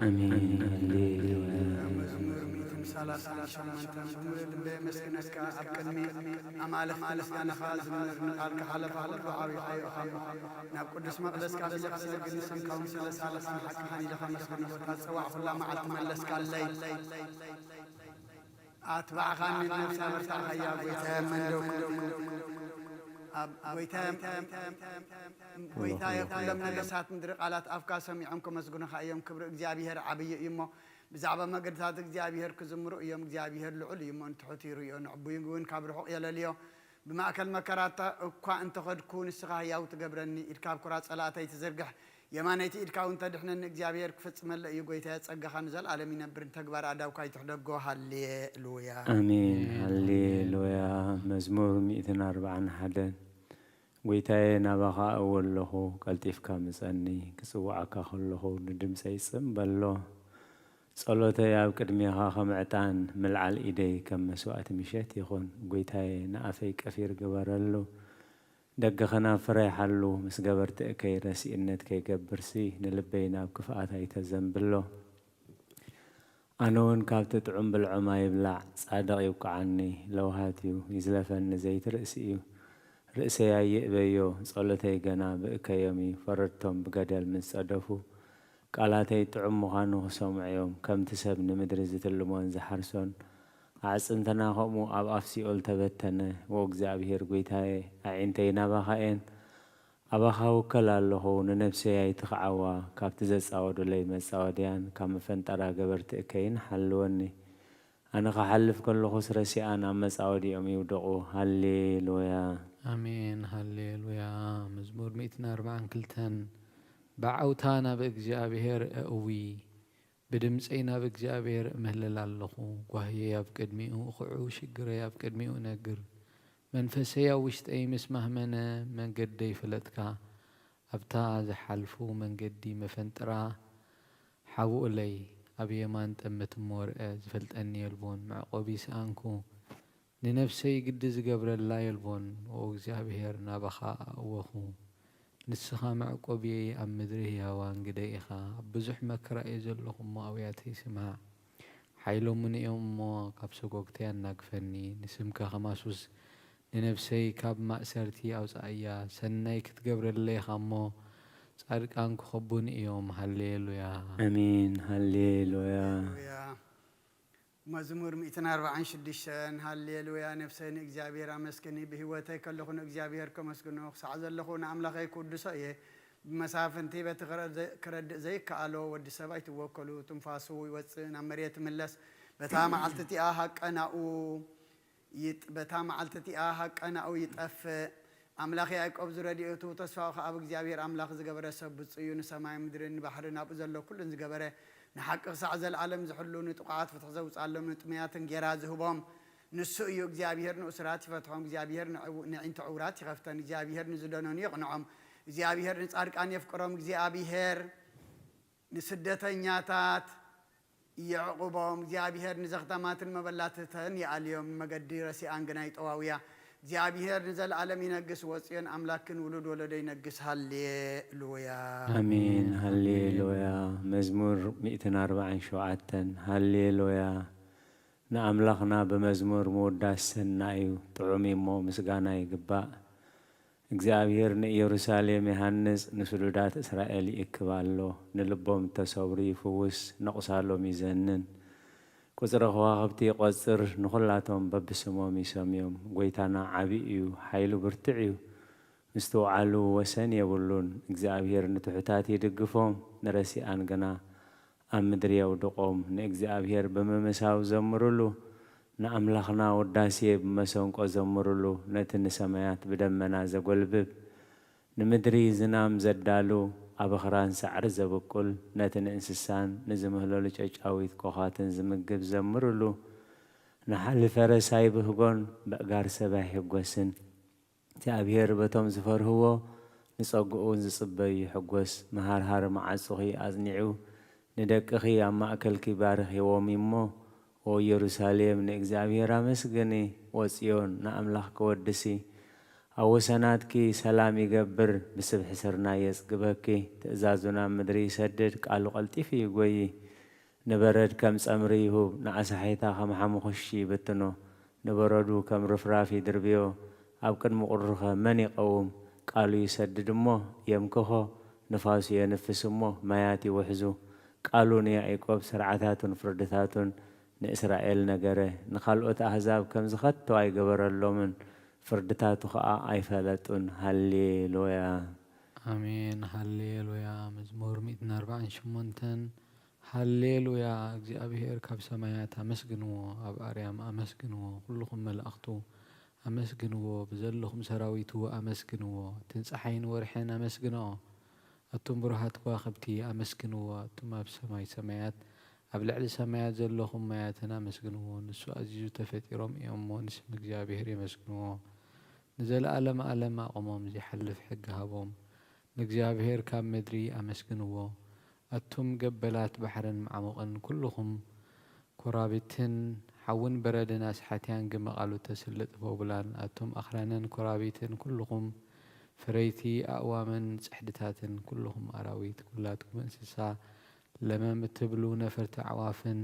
ኣሜን። ሃሌሉያ። መዝሙር ሚእትን ሰላሳን ሸሞንተን። ብሙሉእ ልበይ የመስግነካ፣ ኣብ ቅድሚ ኣማልኽቲ ምስጋናኻ እዝምር፣ ንቃልካ ሓለፋ ኩሉ ዓብዪ ሓይልኻ እሞ። ናብ ቅዱስ መቕደስካ ኣቢለ ክሰግድ፣ ንስምካ እውን ስለ ሳልኻን ሓቅኻን ኢለ ከመስግን፣ እታ ዝጸዋዕኩላ መዓልቲ መለስካለይ። ኣትባዕኻኒ፣ ነብሳ በርታዕካያ፣ ጎይታየ መንደው ክብል። ኣብ ጎይታየ፣ ጎይታየ፣ ኩሎም ነገሳት ምድሪ ቃላት ኣፍካ ሰሚዖም ከመስግኑኻ እዮም። ክብሪ እግዚኣብሄር ዓብዪ እዩ እሞ፣ ብዛዕባ መገድታት እግዚኣብሄር ክዝምሩ እዮም። እግዚኣብሄር ልዑል እዩ እሞ፣ ንትሑት ይርእዮ፣ ንዕቡይ እውን ካብ ርሑቕ የለልዮ። ብማእከል መከራታ እኳ እንተኸድኩ፣ ንስኻ ህያው ትገብረኒ። ኢድካ ኣብ ኩራ ጸላእተይ ትዝርግሕ፣ የማነይቲ ኢድካ እውን ተድሕነኒ። እግዚኣብሄር ክፍጽመለይ እዩ፣ ጎይታየ፣ ጸጋኻ ንዘለኣለም ይነብር፣ ንተግባር ኣእዳውካ ኣይትሕደጎ። ሃሌሉያ። ኣሜን። ሃሌሉያ። መዝሙር ሚእትን ኣርብዓን ሓደን። ጎይታየ፣ ናባኻ እእዊ ኣለኹ፣ ቀልጢፍካ ምጸኒ፣ ክጽውዓካ ከለኹ ንድምጸይ ጽም በሎ። ጸሎተይ ኣብ ቅድሜኻ ከም ዕጣን፣ ምልዓል ኢደይ ከም መስዋእቲ ምሸት ይኹን። ጎይታየ፣ ንኣፈይ ቀፊር ግበረሉ፣ ደገኸ ናብ ፍረ ይሓሉ። ምስ ገበርቲ እከይ ረሲእነት ከይገብርሲ፣ ንልበይ ናብ ክፍኣት ኣይተዘንብሎ። ኣነ እውን ካብቲ ጥዑም ብልዖም ኣይብላዕ፣ ጻድቕ ይውቅዓኒ፣ ለውሃት እዩ፣ ይዝለፈኒ፣ ዘይትርእሲ እዩ። ርእሰይ ኣይእበዮ፣ ጸሎተይ ገና ብእከዮም እዩ፣ ፈረድቶም ብገደል ምስ ጸደፉ። ቃላተይ ጥዑም ምዃኑ ክሰምዑ እዮም፣ ከምቲ ሰብ ንምድሪ ዝትልሞን ዝሓርሶን፣ ኣዕጽምትና ኸምኡ ኣብ ኣፍ ሲኦል ተበተነ። ወእግዚኣብሄር ጐይታየ፣ ኣዒንተይ ናባኻ እየን፣ ኣባኻ እውከል ኣለኹ፣ ንነፍሰይ ኣይትኽዓዋ፣ ካብቲ ዘጻወዱለይ መጻወድያን ካብ መፈንጠራ ገበርቲ እከይን ሓልወኒ። ኣነ ክሓልፍ ከለኹስ ረሲኣን ኣብ መጻወዲኦም ይውደቑ። ሃሌሉያ። ኣሜን፣ ሃሌሉያ። መዝሙር ሚእትን ኣርብዓን ክልተን። ብዓውታ ናብ እግዚኣብሔር እእዊ፣ ብድምፀይ ናብ እግዚኣብሔር እምህልል ኣለኹ። ጓህየይ ኣብ ቅድሚኡ እኹዑ፣ ሽግረይ ኣብ ቅድሚኡ እነግር። መንፈሰይ ኣብ ውሽጠይ ምስ ማህመነ፣ መንገደይ ፈለጥካ። ኣብታ ዝሓልፉ መንገዲ መፈንጥራ ሓውኡለይ፣ ኣብ የማን ጠመት እሞ ርአ፣ ዝፈልጠኒ የልቦን። መዕቆቢ ሰኣንኩ፣ ንነፍሰይ ግዲ ዝገብረላ የልቦን። ኦ እግዚኣብሔር፣ ናባኻ ኣእወኹ። ንስኻ መዕቆብየይ፣ ኣብ ምድሪ ህያዋን ግደ ኢኻ። ኣብ ብዙሕ መከራ እየ ዘለኹ እሞ፣ ኣውያተይ ስምዓ። ሓይሎምን እዮም እሞ፣ ካብ ሰጎግተይ ኣናግፈኒ። ንስምካ ከማሱስ፣ ንነፍሰይ ካብ ማእሰርቲ ኣውጽኣያ። ሰናይ ክትገብረለይ ኢኻ እሞ፣ ጻድቃን ክኸቡኒ እዮም። ሃሌሉያ። ኣሜን። ሃሌሉያ። ሃሌሉያ። መዝሙር ሚእትን ኣርብዓን ሽዱሽተን። ሃሌሉያ። ነፍሰይ ንእግዚኣብሔር ኣመስግኒ፣ ብህይወተይ ከለኹ ንእግዚኣብሔር ከመስግኖ፣ ክሳዕ ዘለኹ ንኣምላኸይ ክውድሶ እየ። ብመሳፍንቲ በቲ ክረ-፣ ክረድእ ዘይከኣሎ፣ ወዲ ሰብ ኣይትወከሉ። ትንፋሱ ይወጽእ፣ ናብ መሬት ይምለስ። በታ መዓልቲ እቲኣ ሃቀ ናኡ ይጥ-፣ በታ መዓልቲ እቲኣ ሃቀ ናኡ ይጠፍእ። ኣምላኽ ያዕቆብ ዝረድኤቱ፣ ተስፋኡ ኸኣ ኣብ እግዚኣብሔር ኣምላኽ ዝገበረ ሰብ ብጹእ እዩ። ንሰማይ ምድርን ንባሕሪ ናብኡ ዘሎ ኩሉን ዝገበረ፣ ንሓቂ ክሳዕ ዘለኣለም ዝሕሉ፣ ንጥቑዓት ፍትሒ ዘውጽኣሎም፣ ንጥሙያት እንጌራ ዝህቦም ንሱ እዩ። እግዚኣብሔር ንእሱራት ይፈትሖም፣ እግዚኣብሔር ንዕው-፣ ንዒንቱ ዕውራት ይኸፍተን፣ እግዚኣብሔር ንዝደነኑ የቕንዖም፣ እግዚኣብሔር ንጻድቃን የፍቅሮም። እግዚኣብሔር ንስደተኛታት የዕቑቦም። እግዚኣብሔር ንዘኽታማትን መበላትተን ይኣልዮም፣ ንመገዲ ረሲኣን ግና ይጠዋውያ። እግዚኣብሔር ንዘለኣለም ይነግስ፣ ወጽዮን ኣምላክን ውሉድ ወለዶ ይነግስ። ሃሌሉያ። ኣሜን። ሃሌሉያ። መዝሙር ሚእትን ኣርብዓን ሸውዓተን። ሃሌሉያ። ንኣምላኽና ብመዝሙር ምውዳስ ሰናይ እዩ፣ ጥዑም እዩ እሞ ምስጋና ይግባእ። እግዚኣብሔር ንኢየሩሳሌም ይሃንጽ፣ ንስዱዳት እስራኤል ይእክብ ኣሎ። ንልቦም እተሰብሩ ይፍውስ፣ ነቑሳሎም ይዘንን። ቁጽሪ ከዋኽብቲ ይቖጽር፣ ንኹላቶም በብስሞም ይሰምዮም። ጐይታና ዓቢ እዩ፣ ሓይሉ ብርቱዕ እዩ፣ ምስትውዓሉ ወሰን የብሉን። እግዚኣብሔር ንትሑታት ይድግፎም፣ ንረሲኣን ግና ኣብ ምድሪ የውድቖም። ንእግዚኣብሔር ብምምሳው ዘምሩሉ፣ ንኣምላኽና ውዳሴ ብመሰንቆ ዘምሩሉ። ነቲ ንሰማያት ብደመና ዘጐልብብ፣ ንምድሪ ዝናም ዘዳሉ፣ ኣብ ኣኽራን ሳዕሪ ዘብቁል፣ ነቲ ንእንስሳን ንዝምህለሉ ጨጫዊት ቆዃትን ዝምግብ ዘምሩሉ። ንሓሊ ፈረስ ኣይብህጎን፣ በእጋር ሰብ ኣይሕጎስን። እግዚኣብሔር በቶም ዝፈርህዎ፣ ንጸግኡ እውን ዝጽበዩ ይሕጎስ። መሃርሃሪ መዓጹኺ ኣጽኒዑ፣ ንደቅኺ ኣብ ማእከልኪ ባርኺዎም እሞ፣ ኦ ኢየሩሳሌም፣ ንእግዚኣብሔር ኣመስግኒ፣ ኦ ጽዮን፣ ንኣምላኽኪ ወድሲ። ኣብ ወሰናትኪ ሰላም ይገብር፣ ብስብሒ ስርናይ የጽግበኪ። ትእዛዙ ናብ ምድሪ ይሰድድ፣ ቃሉ ቀልጢፉ ይጎዪ። ንበረድ ከም ጸምሪ ይሁብ፣ ንኣሳሒታ ከም ሓሙኽሽ ይብትኖ። ንበረዱ ከም ርፍራፍ ይድርብዮ፣ ኣብ ቅድሚ ቁሩኸ መን ይቐውም? ቃሉ ይሰድድ እሞ የምክኾ፣ ንፋሱ የንፍስ እሞ ማያት ይውሕዙ። ቃሉ ንያዕቆብ ስርዓታቱን ፍርድታቱን ንእስራኤል ነገረ። ንኻልኦት ኣህዛብ ከምዚ ኸቶ ኣይገበረሎምን፣ ፍርድታቱ ኸኣ ኣይፈለጡን። ሃሌሉያ። ኣሜን። ሃሌሉያ። መዝሙር ሚእትን ኣርባዓን ሸሞንተን። ሃሌሉያ። እግዚኣብሔር ካብ ሰማያት ኣመስግንዎ፣ ኣብ ኣርያም ኣመስግንዎ፣ ኩልኹም መላእኽቱ ኣመስግንዎ፣ ብዘለኹም ሰራዊቱ ኣመስግንዎ። እተን ጸሓይን ወርሕን ኣመስግንኦ፣ ኣቱም ብሩሃት ከዋኽብቲ ኣመስግንዎ፣ ኣቱም ኣብ ሰማይ ሰማያት፣ ኣብ ልዕሊ ሰማያት ዘለኹም ማያትን ኣመስግንዎ። ንሱ ኣዚዙ ተፈጢሮም እዮም እሞ ንስም እግዚኣብሔር የመስግንዎ። ንዘለኣለም ኣለም ኣቑሞም፣ ዘይሓልፍ ሕጊ ሃቦም። ንእግዚኣብሔር ካብ ምድሪ ኣመስግንዎ። ኣቱም ገበላት ባሕርን መዓሙቕን፣ ኩልኹም ኮራብትን፣ ሓውን በረድን ኣስሓትያን፣ ግመ ቃሉ ተስልጥ ፈውብላን። ኣቱም ኣኽራንን ኮራብትን፣ ኩልኹም ፍረይቲ ኣእዋምን ጽሕድታትን፣ ኩልኹም ኣራዊት፣ ኩላትኩም እንስሳ ለመም እትብሉ ነፈርቲ ኣዕዋፍን፣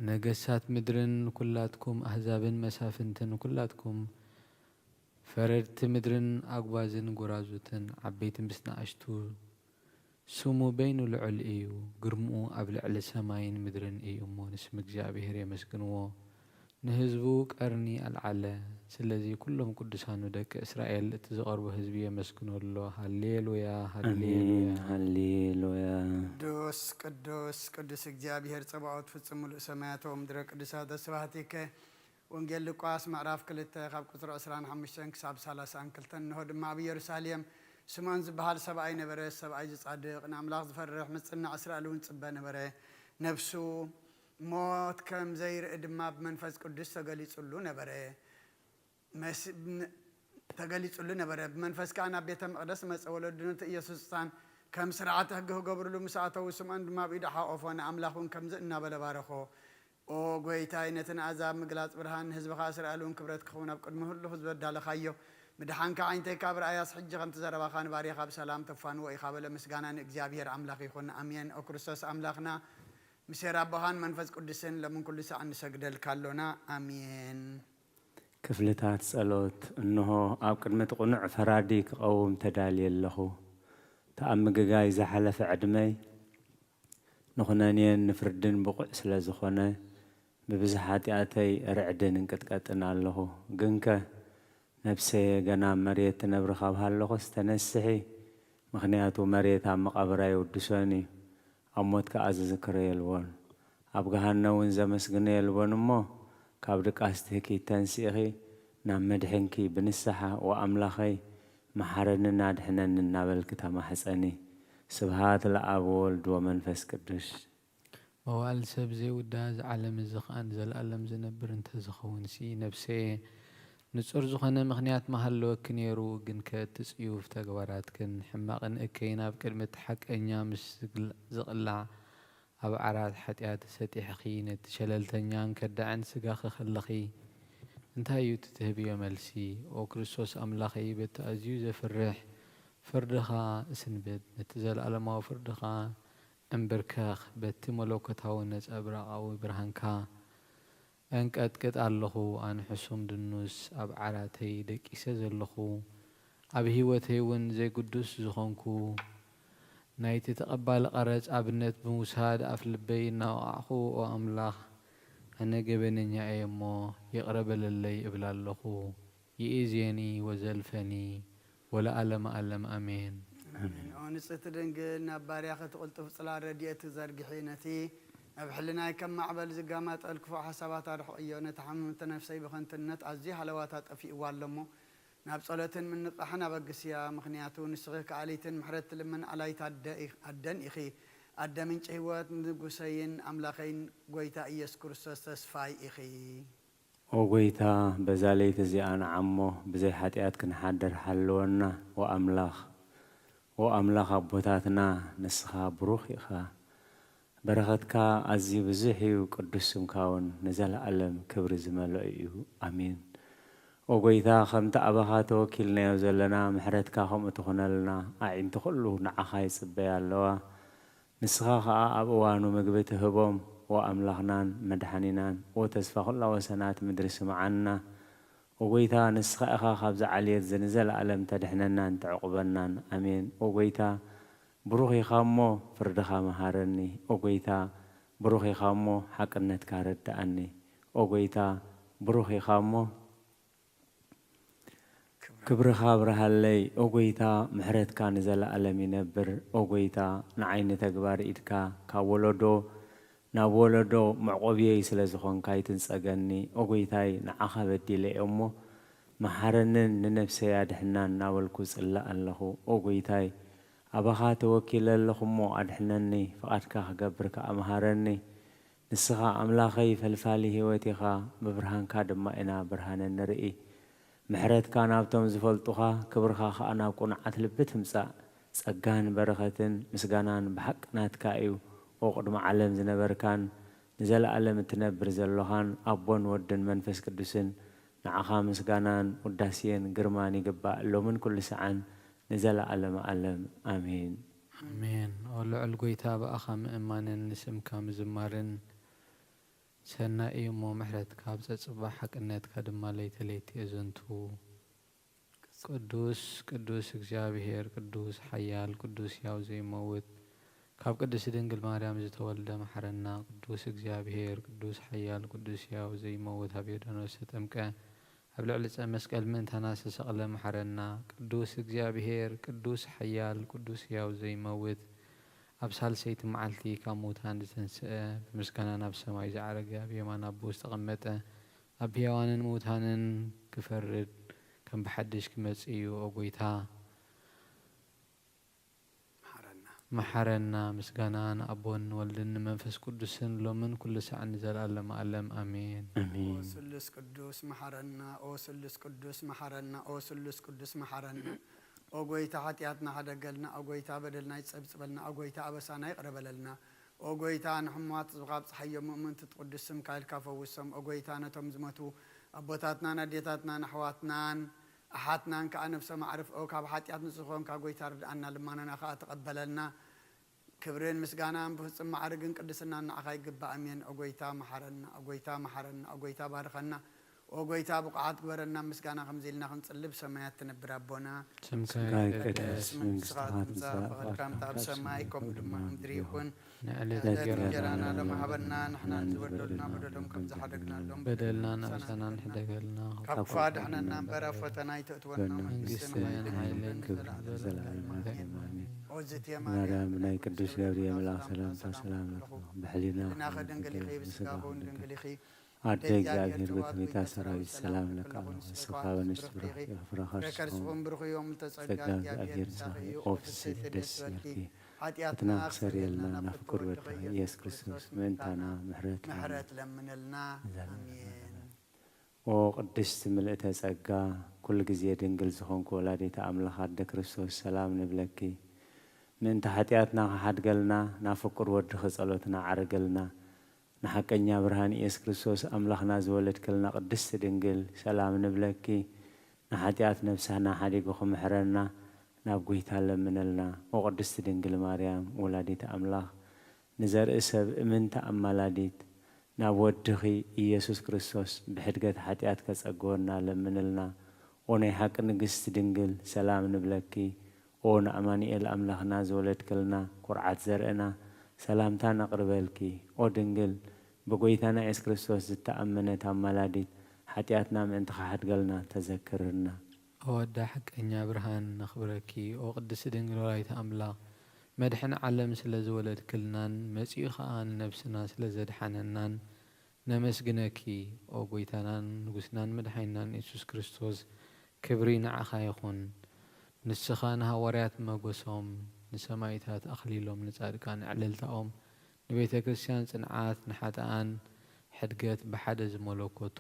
ነገሳት ምድርን፣ ኩላትኩም ኣህዛብን መሳፍንትን፣ ኩላትኩም ፈረድቲ ምድርን ኣጉባዝን ጎራዙትን፣ ዓበይቲ ምስ ንኣሽቱ፣ ስሙ በይኑ ልዑል እዩ፣ ግርምኡ ኣብ ልዕሊ ሰማይን ምድርን እዩ እሞ፣ ንስም እግዚኣብሔር የመስግንዎ። ንህዝቡ ቀርኒ ኣልዓለ። ስለዚ ኩሎም ቅዱሳኑ ደቂ እስራኤል፣ እቲ ዝቐርቦ ህዝቢ የመስግኖ ኣሎ። ሃሌሉያ፣ ሃሌሉያ። ኣሜን፣ ሃሌሉያ። ቅዱስ፣ ቅዱስ፣ ቅዱስ እግዚኣብሔር ጸባኦት፣ ፍጹም ምሉእ ሰማያት ወምድረ ቅዱሳተ ስብሐቲከ። ወንጌል ሉቃስ ምዕራፍ ክልተ ካብ ቁጽሪ ዕስራን ሓሙሽተን ክሳብ ሰላሳን ክልተን። እንሆ ድማ ኣብ ኢየሩሳሌም ስምዖን ዝበሃል ሰብኣይ ነበረ። ሰብኣይ ዝጻድቕ፣ ንኣምላኽ ዝፈርሕ፣ ምስ ጽናዕ እስራኤል እውን ጽበ ነበረ። ነፍሱ ሞት ከም ዘይርኢ ድማ ብመንፈስ ቅዱስ ተገሊጹሉ ነበረ። መስ-፣ ም-፣ ተገሊጹሉ ነበረ። ብመንፈስ ከኣ ናብ ቤተ መቕደስ መጸ። ወለዱ ነቲ ኢየሱስ ህጻን ከም ስርዓተ ሕጊ ክገብርሉ ምስ ኣተዉ፣ ስምዖን ድማ ኣብ ኢዱ ሓቖፎ፣ ንኣምላኽ እውን ከምዚ እናበለ ባረኾ። ኦ ጐይታይ፣ ነቲ ንኣሕዛብ ምግላጽ ብርሃን፣ ንህዝብኻ እስራኤል እውን ክብረት ክኸውን ኣብ ቅድሚ ህሉ ህዝቢ ኣዳለኻዮ። ምድሓንካ ኣዒንተይ ካብ ረኣያስ፣ ሕጂ ከምቲ ዘረባኻ ንባርያኻ ብሰላም ተፋንዎ ኢኻ በለ። ምስጋና ንእግዚኣብሔር ኣምላኽ ይኹን። ኣሜን። ኦ ክርስቶስ ኣምላኽና፣ ምስ ኣቦኻን መንፈስ ቅዱስን ሎምን ኩሉ ሰዓት ንሰግደልካ ኣሎና። ኣሜን። ክፍልታት ጸሎት። እንሆ፣ ኣብ ቅድሚ እቲ ቅኑዕ ፈራዲ ክቐውም ተዳልየ ኣለኹ። እቲ ኣብ ምግጋይ ዝሓለፈ ዕድመይ ንኹነኔን ንፍርድን ብቑዕ ስለ ዝኾነ፣ ብብዝሒ ሓጢኣተይ ርዕድን እንቅጥቀጥን ኣለኹ። ግንከ፣ ነፍሰየ ገና ኣብ መሬት ትነብሪ ካብ ሃለኹስ ተነስሒ፣ ምኽንያቱ መሬት ኣብ መቓብራ የውድሶን እዩ፣ ኣብ ሞት ከኣ ዝዝክሮ የልቦን። ኣብ ገሃነም እውን ዘመስግኖ የልቦን እሞ፣ ካብ ድቃስ ትህኪ ተንሲእኺ ናብ መድሕንኪ ብንስሓ፣ "ወኣምላኸይ፣ መሓረንን ኣድሕነኒ" እናበልኪ ተማሕጸኒ። ስብሃት ለኣብ ወወልድ ወመንፈስ ቅዱስ። መዋእል ሰብ ዘይውዳ፣ እዚ ዓለም እዚ ኸኣ ንዘለኣለም ዝነብር እንተዝኸውንሲ፣ ነፍሰየ፣ ንጹር ዝኾነ ምኽንያት ምሃለወኪ ነይሩ፣ ግንከ እቲ ጽዩፍ ተግባራትክን ሕማቕን እከይን ኣብ ቅድሚ እቲ ሓቀኛ ምስ ዝግል-፣ ዝቕላዕ፣ ኣብ ዓራት ሓጢኣት ሰጢሕኺ፣ ነቲ ሸለልተኛን ከዳዕን ስጋኺ ከለኺ፣ እንታይ እዩ እቲ ትህብዮ መልሲ? ኦ ክርስቶስ ኣምላኸይ፣ በቲ ኣዝዩ ዘፍርሕ ፍርድኻ እስንብድ፣ ነቲ ዘለኣለማዊ ፍርድኻ እንብርከኽ፣ በቲ መለኮታዊ ነጸብራቓዊ ብርሃንካ እንቀጥቅጥ ኣለኹ። ኣነ ሕሱም ድኑስ ኣብ ዓራተይ ደቂሰ ዘለኹ፣ ኣብ ህይወተይ እውን ዘይግዱስ ዝኾንኩ፣ ናይቲ ተቐባሊ ቀረጽ ኣብነት ብምውሳድ ኣፍ ልበይ እናወቓዕኹ፣ ኦ ኣምላኽ፣ ኣነ ገበነኛ እየ እሞ ይቕረ በለለይ እብል ኣለኹ። ይእዜኒ ወዘልፈኒ ወለዓለመ ዓለም ኣሜን። ኣሜን። ኦ ንጽሕቲ ድንግል፣ ናብ ባርያኺ እቲ ቅልጡፍ ጽላል ረድኤት ትዘርግሒ፣ ነቲ ኣብ ሕልናይ ከም ማዕበል ዝጋማጠል ክፉእ ሓሳባት ኣርሕቕዮ። ነቲ ሓመምቲ ነፍሰይ ብኸንቱነት ኣዝዩ ሃለዋታ ጠፊእዋ ኣሎ እሞ፣ ናብ ጸሎትን ምንቕቓሕን ኣበግስያ። ምኽንያቱ ንስኺ ከኣሊትን ምሕረት ትልምን ኣላይት ኣደ ኢኽ-፣ ኣደን ኢኺ። ኣደ ምንጪ ህይወት፣ ንጉሰይን ኣምላኸይን ጐይታ ኢየሱስ ክርስቶስ ተስፋይ ኢኺ። ኦ ጐይታ፣ በዛ ለይቲ እዚኣ ንዓሞ ብዘይ ሓጢኣት ክንሓድር ሓልወና። ወኣምላኽ፣ ወኣምላኽ ኣቦታትና፣ ንስኻ ብሩኽ ኢኻ። በረኸትካ ኣዝዩ ብዙሕ እዩ፣ ቅዱስ ስምካ እውን ንዘለኣለም ክብሪ ዝመልኦ እዩ። ኣሜን። ኦ ጐይታ፣ ከምቲ ኣባኻ ተወኪልናዮ ዘለና፣ ምሕረትካ ከምኡ ትኹነልና። ኣዒንቲ ኹሉ ንዓኻ ይጽበያ ኣለዋ። ንስኻ ኸኣ ኣብ እዋኑ ምግቢ ትህቦም። ኦ ኣምላኽናን መድሓኒናን፣ ኦ ተስፋ ኹላ ወሰናት ምድሪ፣ ስምዓና። ኦ ጐይታ፣ ንስኻ ኢኻ ካብዛ ዓሌት እዚ ንዘለኣለም ተድሕነናን ተዕቑበናን። ኣሜን። ኦ ጐይታ፣ ብሩኽ ኢኻ እሞ ፍርድኻ መሃረኒ። ኦ ጐይታ፣ ብሩኽ ኢኻ እሞ ሓቅነትካ ረድኣኒ። ኦ ጐይታ፣ ብሩኽ ኢኻ እሞ ክብርኻ ኣብርሃለይ። ኦ ጐይታ፣ ምሕረትካ ንዘለኣለም ይነብር። ኦ ጐይታ፣ ንዓይ ንተግባር ኢድካ ካብ ወለዶ ናብ ወለዶ መዕቆብየይ ስለ ዝኾንካ ኣይትንጸገኒ። ኦ ጐይታይ፣ ንዓኻ በዲለ እየ እሞ መሓረንን ንነፍሰይ ኣድሕናን እናበልኩ ጽላእ ኣለኹ። ኦ ጐይታይ፣ ኣባኻ ተወኪለ ኣለኹ እሞ ኣድሕነኒ፣ ፍቓድካ ክገብር ከኣ ምሃረኒ። ንስኻ ኣምላኸይ ፈልፋሊ ህይወት ኢኻ፣ ብብርሃንካ ድማ ኢና ብርሃነ ንርኢ። ምሕረትካ ናብቶም ዝፈልጡኻ፣ ክብርኻ ኸኣ ናብ ቅኑዓት ልቢ ትምጻእ። ጸጋን በረኸትን ምስጋናን ብሓቂ ናትካ እዩ። ኦ ቅድሚ ዓለም ዝነበርካን ንዘለኣለም እትነብር ዘሎኻን፣ ኣቦን ወድን መንፈስ ቅዱስን፣ ንዓኻ ምስጋናን ውዳሴን ግርማን ይግባእ፣ ሎምን ኩሉ ሰዓን ንዘለኣለመ ኣለም። ኣሜን። ኣሜን። ኦ ልዑል ጐይታ፣ ብኣኻ ምእማንን ንስምካ ምዝማርን ሰናይ እዩ እሞ፣ ምሕረትካ ኣብ ጸጽባ፣ ሓቅነትካ ድማ ለይተ ለይተ የዘንቱ። ቅዱስ፣ ቅዱስ እግዚኣብሔር፣ ቅዱስ ሓያል፣ ቅዱስ ሕያው ዘይመውት፣ ካብ ቅድስቲ ድንግል ማርያም ዝተወልደ መሓረና። ቅዱስ እግዚኣብሔር፣ ቅዱስ ሓያል፣ ቅዱስ ሕያው ዘይመውት፣ ኣብ ዮርዳኖስ ተጠምቀ፣ ኣብ ልዕሊ ዕፀ መስቀል ምእንታና ዝተሰቕለ መሓረና። ቅዱስ እግዚኣብሔር፣ ቅዱስ ሓያል፣ ቅዱስ ሕያው ዘይመውት፣ ኣብ ሳልሰይቲ መዓልቲ ካብ ምዉታን ዝተንስአ፣ ብምስጋና ናብ ሰማይ ዝዓረገ፣ ኣብ የማን ኣቦኡ ዝተቐመጠ፣ ኣብ ሕያዋንን ምዉታንን ክፈርድ ከም ብሓድሽ ክመጽእ እዩ። ኦ ጐይታ፣ መሓረና። መሓረና። ምስጋና ንኣቦን ንወልድን ንመንፈስ ቅዱስን ሎምን ኩሉ ሳዕን ንዘለኣለመ ኣለም። ኣሜን። ኣሜን። ኦ ስሉስ ቅዱስ መሓረና፣ ኦ ስሉስ ቅዱስ መሓረና፣ ኦ ስሉስ ቅዱስ መሓረና። ኦ ጐይታ፣ ሓጢኣትና ሕደገልና፣ ኦ ጐይታ፣ በደልና ይጸብጽበልና፣ ኦ ጐይታ፣ ኣበሳና ይቕረ በለልና። ኦ ጐይታ፣ ንሕሙማት ህዝብኻ ኣብጽሓዮም፣ ምእምንቲ እቲ ቅዱስ ስምካ ኢልካ ፈውሶም። ኦ ጐይታ፣ ነቶም ዝሞቱ ኣቦታትናን ኣዴታትናን ኣሕዋትናን ኣሓትናን ከኣ ነፍሶም ኣዕርፍ። ኦ ካብ ሓጢኣት ንጹህ ዝኾንካ ጐይታ፣ ርድኣና፣ ልማናና ከኣ ተቐበለልና። ክብርን ምስጋናን ብፍጹም ማዕርግን ቅድስናን ንዓኻ ይግባእ። ኣሜን። ኦ ጐይታ፣ መሓረና። ኦ ጐይታ፣ መሓረና። ኦ ጐይታ፣ ባርኸና። ኦ ጐይታ፣ ብቑዓት ግበረና፣ ምስጋና ከምዚ ኢልና ክንጽሊ፣ ብሰማያት ትነብር ኣቦና፣ ስምካ ስምካ ይቀደስ፣ ይቀደስ፣ መንግስትኻ መንግስትኻ ትምጻእ፣ ትምጻእ፣ ፍቓድካ ፍቓድካ ከምቲ ኣብ ከምቲ ኣብ ሰማይ ሰማይ ከምኡ ከምኡ ድማ ድማ ኣብ ምድሪ ምድሪ ይኹን። ይኹን። ንዕለት ንዕለት እንጀራና እንጀራና ሎም ሃበና፣ ንሕና ንሕና ንበደልና ንበደሎም ከም ንበደልና ዝሓደግናሎም ንበደልና ንበደልና ንኣበሳና ንሕደገልና። ካብ ክፉእ ኣድሕነና እምበር፣ ኣብ ፈተና ኣይተእትወና፣ ፈተና መንግስትን መንግስትን ሓይልን ሓይልን ክብርን ክብርን ንዘለኣለመ ንዘለኣለመ ዓለም። ዓለም። ኣሜን። ኣሜን። ኦ ዝእቲ ማርያም፣ ማርያም፣ ናይ ቅዱስ ገብርኤል መልኣክ ሰላምታ ሰላም ንረኽቦ። ብሕሊና ብሕሊና ከድንግል ኢኺ፣ ብስጋ ብስጋ ከውን ከውን ድንግል ኢኺ። ኣደ ኣደ እግዚኣብሔር፣ እግዚኣብሔር፣ በትምኒታ ሰራዊት ሰላም ለኪ፣ ንስኻ ንስኻ ብንሽ ብሩኽ ኢኺ፣ ፍረ ከርስኹም ብሩኽ እዩ። ጸጋ እግዚኣብሔር ምሳኺ እዩ። ኦ ፍስሕቲ ደስ ይበልኪ። ሓጢኣትና ክሰረየልና ናብ ፍቁር ወድኺ ኢየሱስ ክርስቶስ ምእንታና ምሕረት ለምንልና። ኣሜን። ኦ ቅድስቲ ምልእተ ጸጋ፣ ኩሉ ግዜ ድንግል ዝኾንኩ ወላዲተ ኣምላኽ ኣደ ክርስቶስ ሰላም ንብለኪ። ምእንቲ ሓጢኣትና ክሓድገልና ናብ ፍቁር ወድኺ ጸሎትና ዓርግልና። ንሓቀኛ ብርሃን ኢየሱስ ክርስቶስ ኣምላኽና ዝወለድክልና ቅድስቲ ድንግል ሰላም ንብለኪ። ንሓጢኣት ነብስና ሓዲጉ ክምሕረና ናብ ጐይታ ለምነልና። ኦ ቅድስቲ ድንግል ማርያም ወላዲተ ኣምላኽ፣ ንዘርኢ ሰብ እምንቲ ኣማላዲት፣ ናብ ወድኺ ኢየሱስ ክርስቶስ ብሕድገት ሓጢኣት ከጸግወና ለምንልና። ኦ ናይ ሓቂ ንግስቲ ድንግል ሰላም ንብለኪ። ኦ ንኣማኑኤል ኣምላኽና ዝወለድክልና ኩርዓት ዘርእና ሰላምታ ነቕርበልኪ። ኦ ድንግል ብጐይታና ኢየሱስ ክርስቶስ ዝተኣመነት ኣማላዲት፣ ሓጢኣትና ምእንቲ ኽሓድገልና ተዘክርና። ኦ ኣደ ሓቀኛ ብርሃን ነኽብረኪ። ኦ ቅድስቲ ድንግል ወላዲተ ኣምላኽ፣ መድሕን ዓለም ስለ ዝወለድክልናን መጺኡ ኸኣ ንነብስና ስለ ዘድሓነናን ነመስግነኪ። ኦ ጐይታናን ንጉስናን መድሓኒናን ኢየሱስ ክርስቶስ፣ ክብሪ ንዓኻ ይኹን። ንስኻ ንሃዋርያት መጎሶም፣ ንሰማይታት ኣኽሊሎም፣ ንጻድቃን ዕልልታኦም፣ ንቤተ ክርስቲያን ጽንዓት፣ ንሓጥኣን ሕድገት ብሓደ ዝመለኮቱ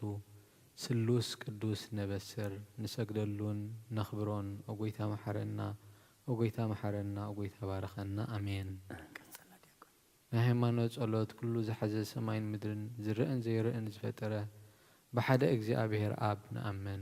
ስሉስ ቅዱስ ነበስር፣ ንሰግደሉን ነኽብሮን። ኦ ጐይታ መሓረና፣ ኦ ጐይታ መሓረና፣ ኦ ጐይታ ባርኸና። ኣሜን። ናይ ሃይማኖት ጸሎት። ኩሉ ዝሓዘ ሰማይን ምድርን፣ ዝረእን ዘይረእን ዝፈጠረ ብሓደ እግዚኣብሔር ኣብ ንኣምን።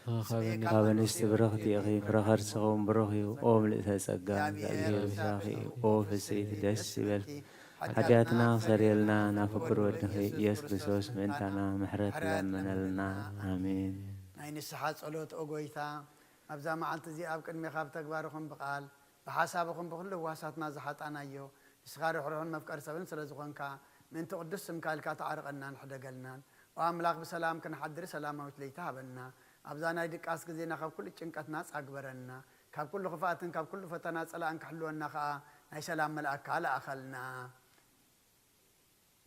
ካብ ኣንስቲ ብርኽቲ ኢኺ፣ ፍረ ከርስኺ እውን ብሩኽ እዩ። ኦ ምልእተ ጸጋ፣ እግዚኣብሔር ምሳኺ እዩ። ኦ ፍስሕቲ ደስ ይበልኪ፣ ሓጢኣትና ክሰርየልና ናብ ፍቁር ወድኺ ኢየሱስ ክርስቶስ ምእንታና ምሕረት ለምነልና። ኣሜን። ናይ ንስሓ ጸሎት። ኦ ጎይታ፣ ኣብዛ መዓልቲ እዚኣ ኣብ ቅድሜኻ ብተግባር ይኹን ብቓል፣ ብሓሳብ ይኹን ብኹሉ ህዋሳትና ዝሓጣናዮ፣ ንስኻ ርሕሩሕን መፍቀሪ ሰብን ስለ ዝኾንካ፣ ምእንቲ ቅዱስ ስምካ ኢልካ ተዓርቐናን ሕደገልናን። ኦ ኣምላኽ፣ ብሰላም ክንሓድር ሰላማዊት ለይቲ ሃበና። ኣብዛ ናይ ድቃስ ግዜና ካብ ኩሉ ጭንቀት ናጻ ግበረና። ካብ ኩሉ ክፍኣትን ካብ ኩሉ ፈተና ጸላእን ክሕልወና ከኣ ናይ ሰላም መልኣካ ለኣኸልና።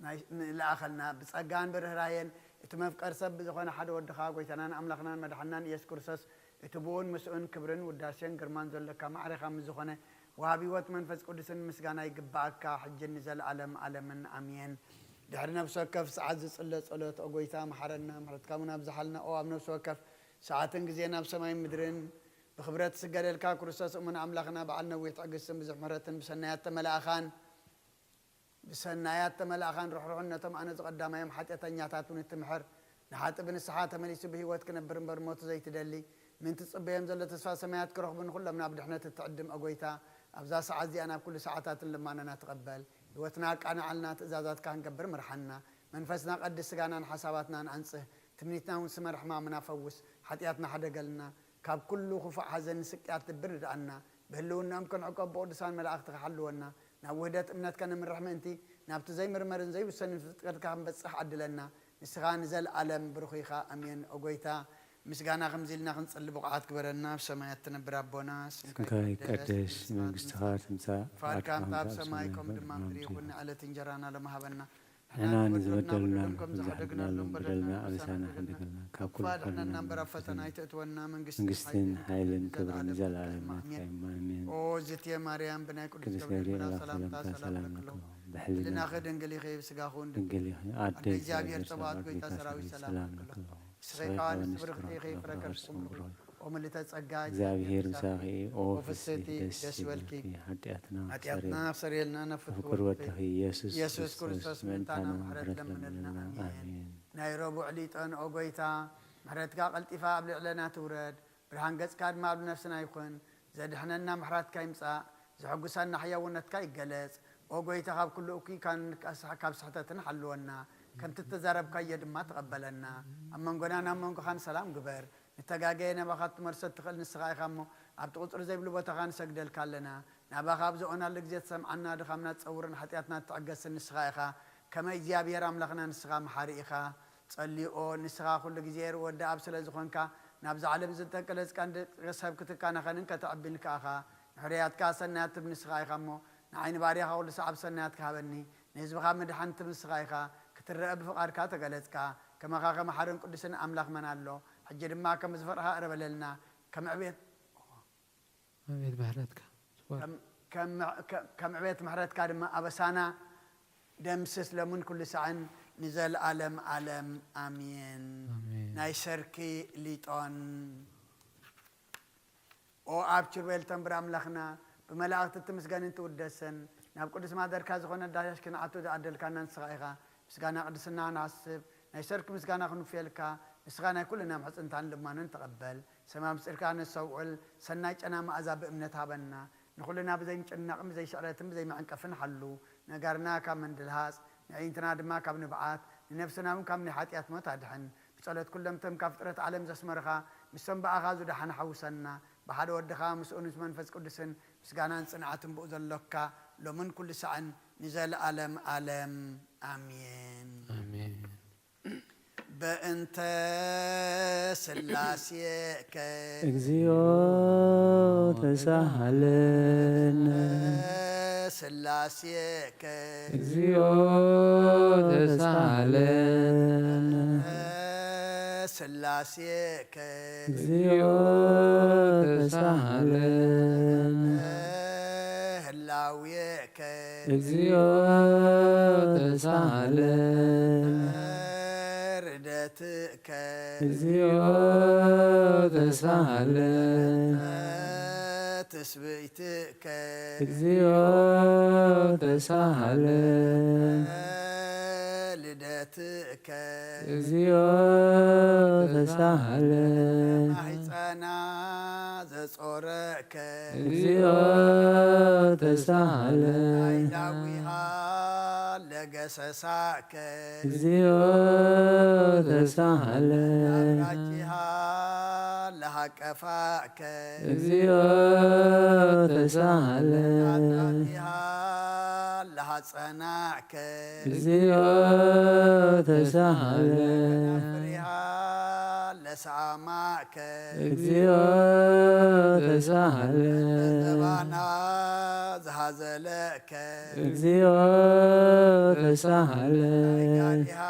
ናይ ንለኣኸልና። ብጸጋን ብርህራሄን እቲ መፍቀር ሰብ ብዝኾነ ሓደ ወድኻ፣ ጎይታናን ኣምላኽናን መድሓንናን ኢየሱስ ክርስቶስ፣ እቲ ብኡን ምስኡን ክብርን ውዳሴን ግርማን ዘለካ ማዕሬኻ ምስ ዝኾነ ወሃቢ ህይወት መንፈስ ቅዱስን ምስጋና ይግብኣካ፣ ሕጅን ንዘለኣለም ኣለምን ኣሜን። ድሕሪ ነፍሲ ወከፍ ሰዓት ዝጽለ ጸሎት። ኦ ጎይታ፣ መሓረና፣ ምሕረትካ እውን ኣብዝሓልና። ኦ ኣብ ነፍሲ ወከፍ ሰዓትን ግዜን ኣብ ሰማይን ምድርን ብኽብረት ዝስገደልካ ክርስቶስ እሙን ኣምላኽና፣ በዓል ነዊሕ ትዕግስትን ብዙሕ ምሕረትን ብሰናያት ተመላእኻን ብሰናያት ተመላእኻን ርሕሩሕን ነቶም ኣነ ዝቐዳማዮም ሓጢኣተኛታት እውን እትምሕር፣ ንሓጢ ብንስሓ ተመሊሱ ብህይወት ክነብር እምበር ሞቱ ዘይትደሊ፣ ምእንቲ ዝጽበዮም ዘሎ ተስፋ ሰማያት ክረኽቡ ንኹሎም ናብ ድሕነት እትዕድም፣ ኦ ጎይታ፣ ኣብዛ ሰዓት እዚኣ ናብ ኩሉ ሰዓታትን ልማናና ትቐበል። ህይወትና ኣቃንዓልና፣ ትእዛዛትካ ክንገብር ምርሓና። መንፈስና ቀድስ፣ ስጋናን ሓሳባትናን ኣንጽህ፣ ትምኒትና እውን ስመር፣ ሕማምና ፈውስ፣ ሓጢኣትና ሕደገልና፣ ካብ ኩሉ ክፉእ ሓዘን ንስቅያት ልቢ ርድኣና። ብህልውናኦም ክንዕቆብ ብቅዱሳን መላእኽትኻ ሓልወና። ናብ ውህደት እምነት ከነምርሕ ምእንቲ፣ ናብቲ ዘይምርመርን ዘይውሰንን ፍትቀትካ ክንበጽሕ ዓድለና። ንስኻ ንዘለኣለም ብሩኽ ኢኻ። ኣሜን። ኦ ጎይታ፣ ምስጋና ከምዚ ኢልና ክንጽሊ ብቑዓት ግበረና። ኣብ ሰማያት ትነብር ኣቦና፣ ስምካ ስምካ ይቀደስ፣ ይቀደስ፣ መንግስትኻ ትምጻእ፣ ፍቃድካ ፍቃድካ ከምታ ኣብ ከምታ ኣብ ሰማይ ሰማይ ከምኡ ትኹን። ድማ ኣብ ምድሪ ይኹን። ንዕለት እንጀራና ሎም ሃበና። ንሕና ንዝበደሉና ንበደሎም ከም ንብድል ዝሓደግናሎም በደልና በደልና ኣበሳና ኣበሳና ሕደገልና፣ ካብ ኩሉ ኣድሕነና እምበር ኣብ ፈተና ኣይተእትወና፣ መንግስትን መንግስትን ሓይልን ሓይልን ክብርን ክብርን ንዘለኣለም ንዘለኣለም ናትካ ኣሜን። እዩ። ኣሜን። ኦ ዝትየ ማርያም፣ ብናይ ቅዱስ ቅዱስ ገብርኤል ገብርኤል መልኣኽ መልኣኽ ሰላምታ ሰላምታ ሰላም ሰላም ለኪ ለኪ። ለኪ። ብሕልና ብሕልናኺ ድንግል ኢኺ፣ ብስጋኹ እውን ድንግል ድንግል ኢኺ። ኢኺ። ኣደ ኣደ እግዚኣብሔር እግዚኣብሔር ጸባኦት ጸባኦት ጎይታ ጎይታ ሰራዊት ሰራዊት ሰላም ሰላም ለኪ ለኪ። ለኪ። ብስኺ ብስኺ ከኣ ከኣ ንስቲ ንስቲ ብርኽቲ ብርኽቲ ኢኺ፣ ኢኺ፣ ፍረ ፍረ ከርስኹም ከርስኹም ብሩኽ። ብሩኽ። ኦ ምልእተ ጸጋ፣ ኦ እግዚኣብሔር ፍስሕቲ ምሳኺ ደስ ደስ ይበልኪ። ይበልኪ። ሓጢኣትና ሓጢኣትና ክሰርየልና ክሰርየልና ናብ ፍቅር ፍቅር ወድኺ ወድኺ ኢየሱስ ኢየሱስ ክርስቶስ ክርስቶስ ምእንታና ምእንታና ምሕረት ምሕረት ለምነልና። ለምነልና። ኣሜን። ኣሜን። ናይ ረቡዕ ሊጦን ኦ ጎይታ፣ ምሕረትካ ቀልጢፋ ኣብ ልዕለና ትውረድ፣ ብርሃን ገጽካ ድማ ኣብ ነፍስና ይኹን። ዘድሕነና ምሕረትካ ይምጻእ፣ ዘሐጉሰና ሕያውነትካ ይገለጽ። ኦ ጎይታ፣ ካብ ኩሉ እኩይ ካብ ስሕ-፣ ካብ ስሕተትን ሓልወና፣ ከምቲ እተዛረብካዮ ድማ ተቐበለና። ኣብ መንጎናን ኣብ መንጎኻን ሰላም ግበር። ንተጋገየ ናባኻ ክትመልሶ እትኽእል ንስኻ ኢኻ እሞ፣ ኣብቲ ቁጽሪ ዘይብሉ ቦታኻ ንሰግደልካ ኣለና። ናባኻ ኣብ ዝኦናሉ ግዜ ትሰምዓና፣ ድኻምና ትጸውርን ሓጢኣትና ትዕገስን ንስኻ ኢኻ። ከመይ እግዚኣብሔር ኣምላኽና ንስኻ መሓሪ ኢኻ። ጸልኦ፣ ንስኻ ኩሉ ግዜ ርእ ወዲ ኣብ ስለ ዝኾንካ፣ ናብዛ ዓለም እዚ እተገለጽካን ደቂ ሰብ ክትከናኸንን ከተዕብን ከኣኻ። ንሕሩያትካ ሰናያት ትብ ንስኻ ኢኻ እሞ፣ ንዓይ ንባርያኻ ኩሉ ሰዓብ ሰናያት ክሃበኒ፣ ንህዝብኻ ምድሓን ትብ ንስኻ ኢኻ። ክትረአ ብፍቓድካ ተገለጽካ። ከማኻ ከመ ሓርን ቅዱስን ኣምላኽ መን ኣሎ? ሕጂ ድማ ከም ዝፈርኻ እረበለልና። ከም ዕቤት ኣቤት ምሕረትካ። ከም፣ ከም፣ ከም ዕቤት ምሕረትካ ድማ ኣበሳና ደምስስ፣ ሎምን ኩሉ ሳዕን ንዘለኣለም ኣለም። ኣሜን። ኣሜን። ናይ ሰርኪ ሊጦን። ኦ ኣብ ኪሩቤል ተንብር ኣምላኽና፣ ብመላእኽቲ ትምስገንን ትውደሰን፣ ናብ ቅዱስ ማደርካ ዝኾነ ኣዳራሽ ክንኣቱ ዝዓደልካና ንስኻ ኢኻ። ምስጋና ቅድስና ንሓስብ፣ ናይ ሰርክ ምስጋና ክንፍየልካ፣ ንስኻ ናይ ኩልና ምሕጽንታን ልማንን ተቐበል። ሰማይ ምስጢርካ ነስተውዕል፣ ሰናይ ጨና መኣዛ ብእምነት ሃበና። ንኹልና ብዘይ ምጭናቕን ብዘይ ስዕረትን ብዘይ መዐንቀፍን ሓሉ። ነጋርና ካብ መንድልሃጽ፣ ንዕይንትና ድማ ካብ ንብዓት፣ ንነፍስና እውን ካብ ናይ ሓጢኣት ሞት ኣድሕን። ብጸሎት ኩሎም እቶም ካብ ፍጥረት ዓለም ዘስመርኻ፣ ምስቶም ብኣኻ ዝደሓን ሓውሰና። ብሓደ ወድኻ ምስኡ ምስ መንፈስ ቅዱስን ምስጋናን ጽንዓትን ብኡ ዘሎካ ሎምን ኩሉ ሳዕን ንዘለኣለም ኣለም። ኣሜን። ኣሜን። በእንተ ስላሴከ እግዚኦ ተሳሃለነ። ስላሴከ እግዚኦ ተሳሃለነ። ስላሴከ እግዚኦ ተሳሃለነ። ህላዌከ እግዚኦ ተሳሃለነ። ርደትከ እግዚኦ ተሳሃለነ። ትስብእትከ እግዚኦ ተሳሃለነ። ልደትከ እግዚኦ ተሳሃለ። ማህፀና ዘጾረከ። እግዚኦ ተሳሃለ። ናይ ዳዊሃ ለገሰሳከ። እግዚኦ ተሳሃለ። ዳራጅሃ ለሃቀፋከ። እግዚኦ ተሳሃለ። ዳራጅሃ ለሃጸናከ። እግዚኦ ተሳሃለ። ፍሪሃ ለሰኣማከ። እግዚኦ ተሳሃለ። ዘባና ዝሃዘለከ። እግዚኦ ተሳሃለ። ጋዲሃ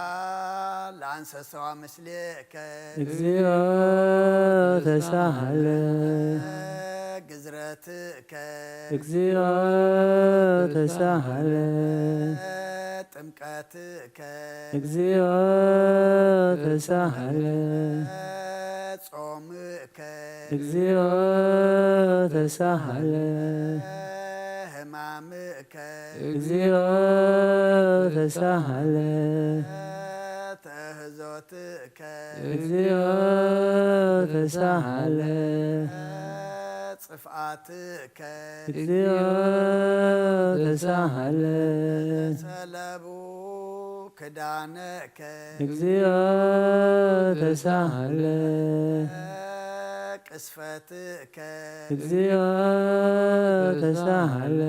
ለኣንሰሰዋ ምስሌከ። እግዚኦ ተሳሃለ። ግዝረትከ። እግዚኦ ተሳሃለ። ጥምቀትከ። እግዚኦ ተሳሃለ። ጾምከ። እግዚኦ ተሳሃለ። ሕማምከ። እግዚኦ ተሳሃለ። ተህዞትከ። እግዚኦ ተሳሃለ። ጽፍኣትከ። እግዚኦ ተሳሃለ። ሰለቡ ክዳነከ። እግዚኦ ተሳሃለ። ቅስፈትከ። እግዚኦ ተሳሃለ።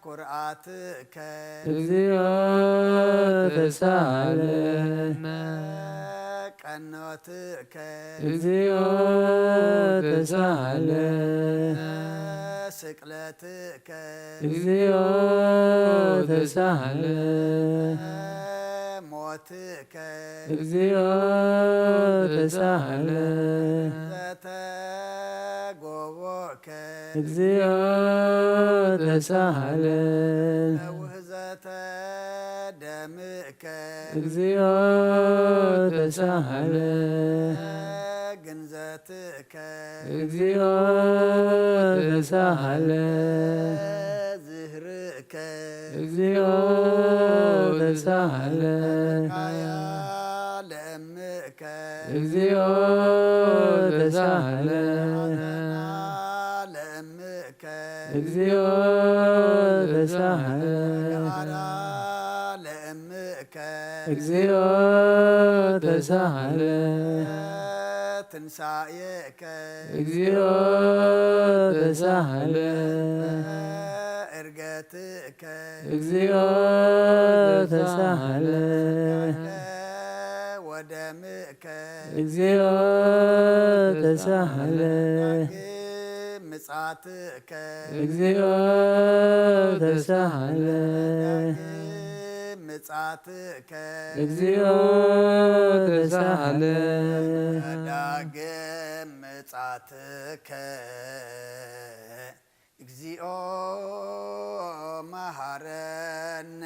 ኩርዓትከ። እግዚኦ ተሳሃለ። ቀኖትከ። እግዚኦ ተሳሃለ። ስቅለትከ። እግዚኦ ተሳሃለ። ሞትከ። እግዚኦ ተሳሃለ። ዘተጎቦከ። እግዚኦ ተሳሃለ። ውህዘተ ደምከ። እግዚኦ ተሳሃለ። ግንዘትከ። እግዚኦ ተሳሃለ። ዝህርከ። እግዚኦ ተሳሃለ። ካያ ለእምከ። እግዚኦ ተሳሃለ። ለእምከ። እግዚኦ ተሳሃለ። ጋራ ለእምከ። እግዚኦ ተሳሃለ። ትንሳኤከ። እግዚኦ ተሳሃለ። እርገትከ። እግዚኦ ተሳሃለ። ወደምከ። እግዚኦ ተሳሃለ። ምጻትከ። እግዚኦ ተሳሃለ። ምጻትከ። እግዚኦ ተሳሃለ። ዳግም ምጻትከ። እግዚኦ መሃረነ።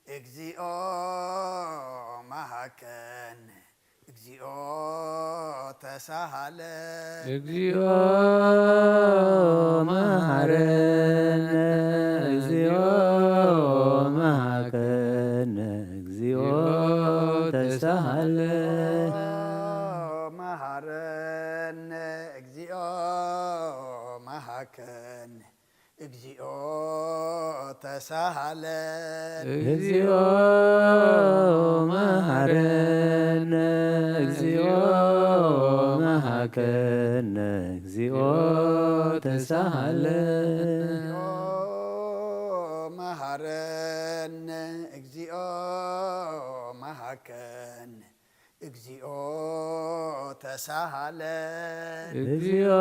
እግዚኦ መሃከነ። እግዚኦ ተሳሃለ። እግዚኦ መሃረነ። እግዚኦ መሃከነ። እግዚኦ ተሳሃለ። መሃረነ። እግዚኦ መሃከነ። እግዚኦ ተሳሃለ። እግዚኦ መሃረነ። እግዚኦ መሃከነ። እግዚኦ ተሳሃለ። መሃረነ። እግዚኦ መሃከነ። እግዚኦ ተሳሃለ። እግዚኦ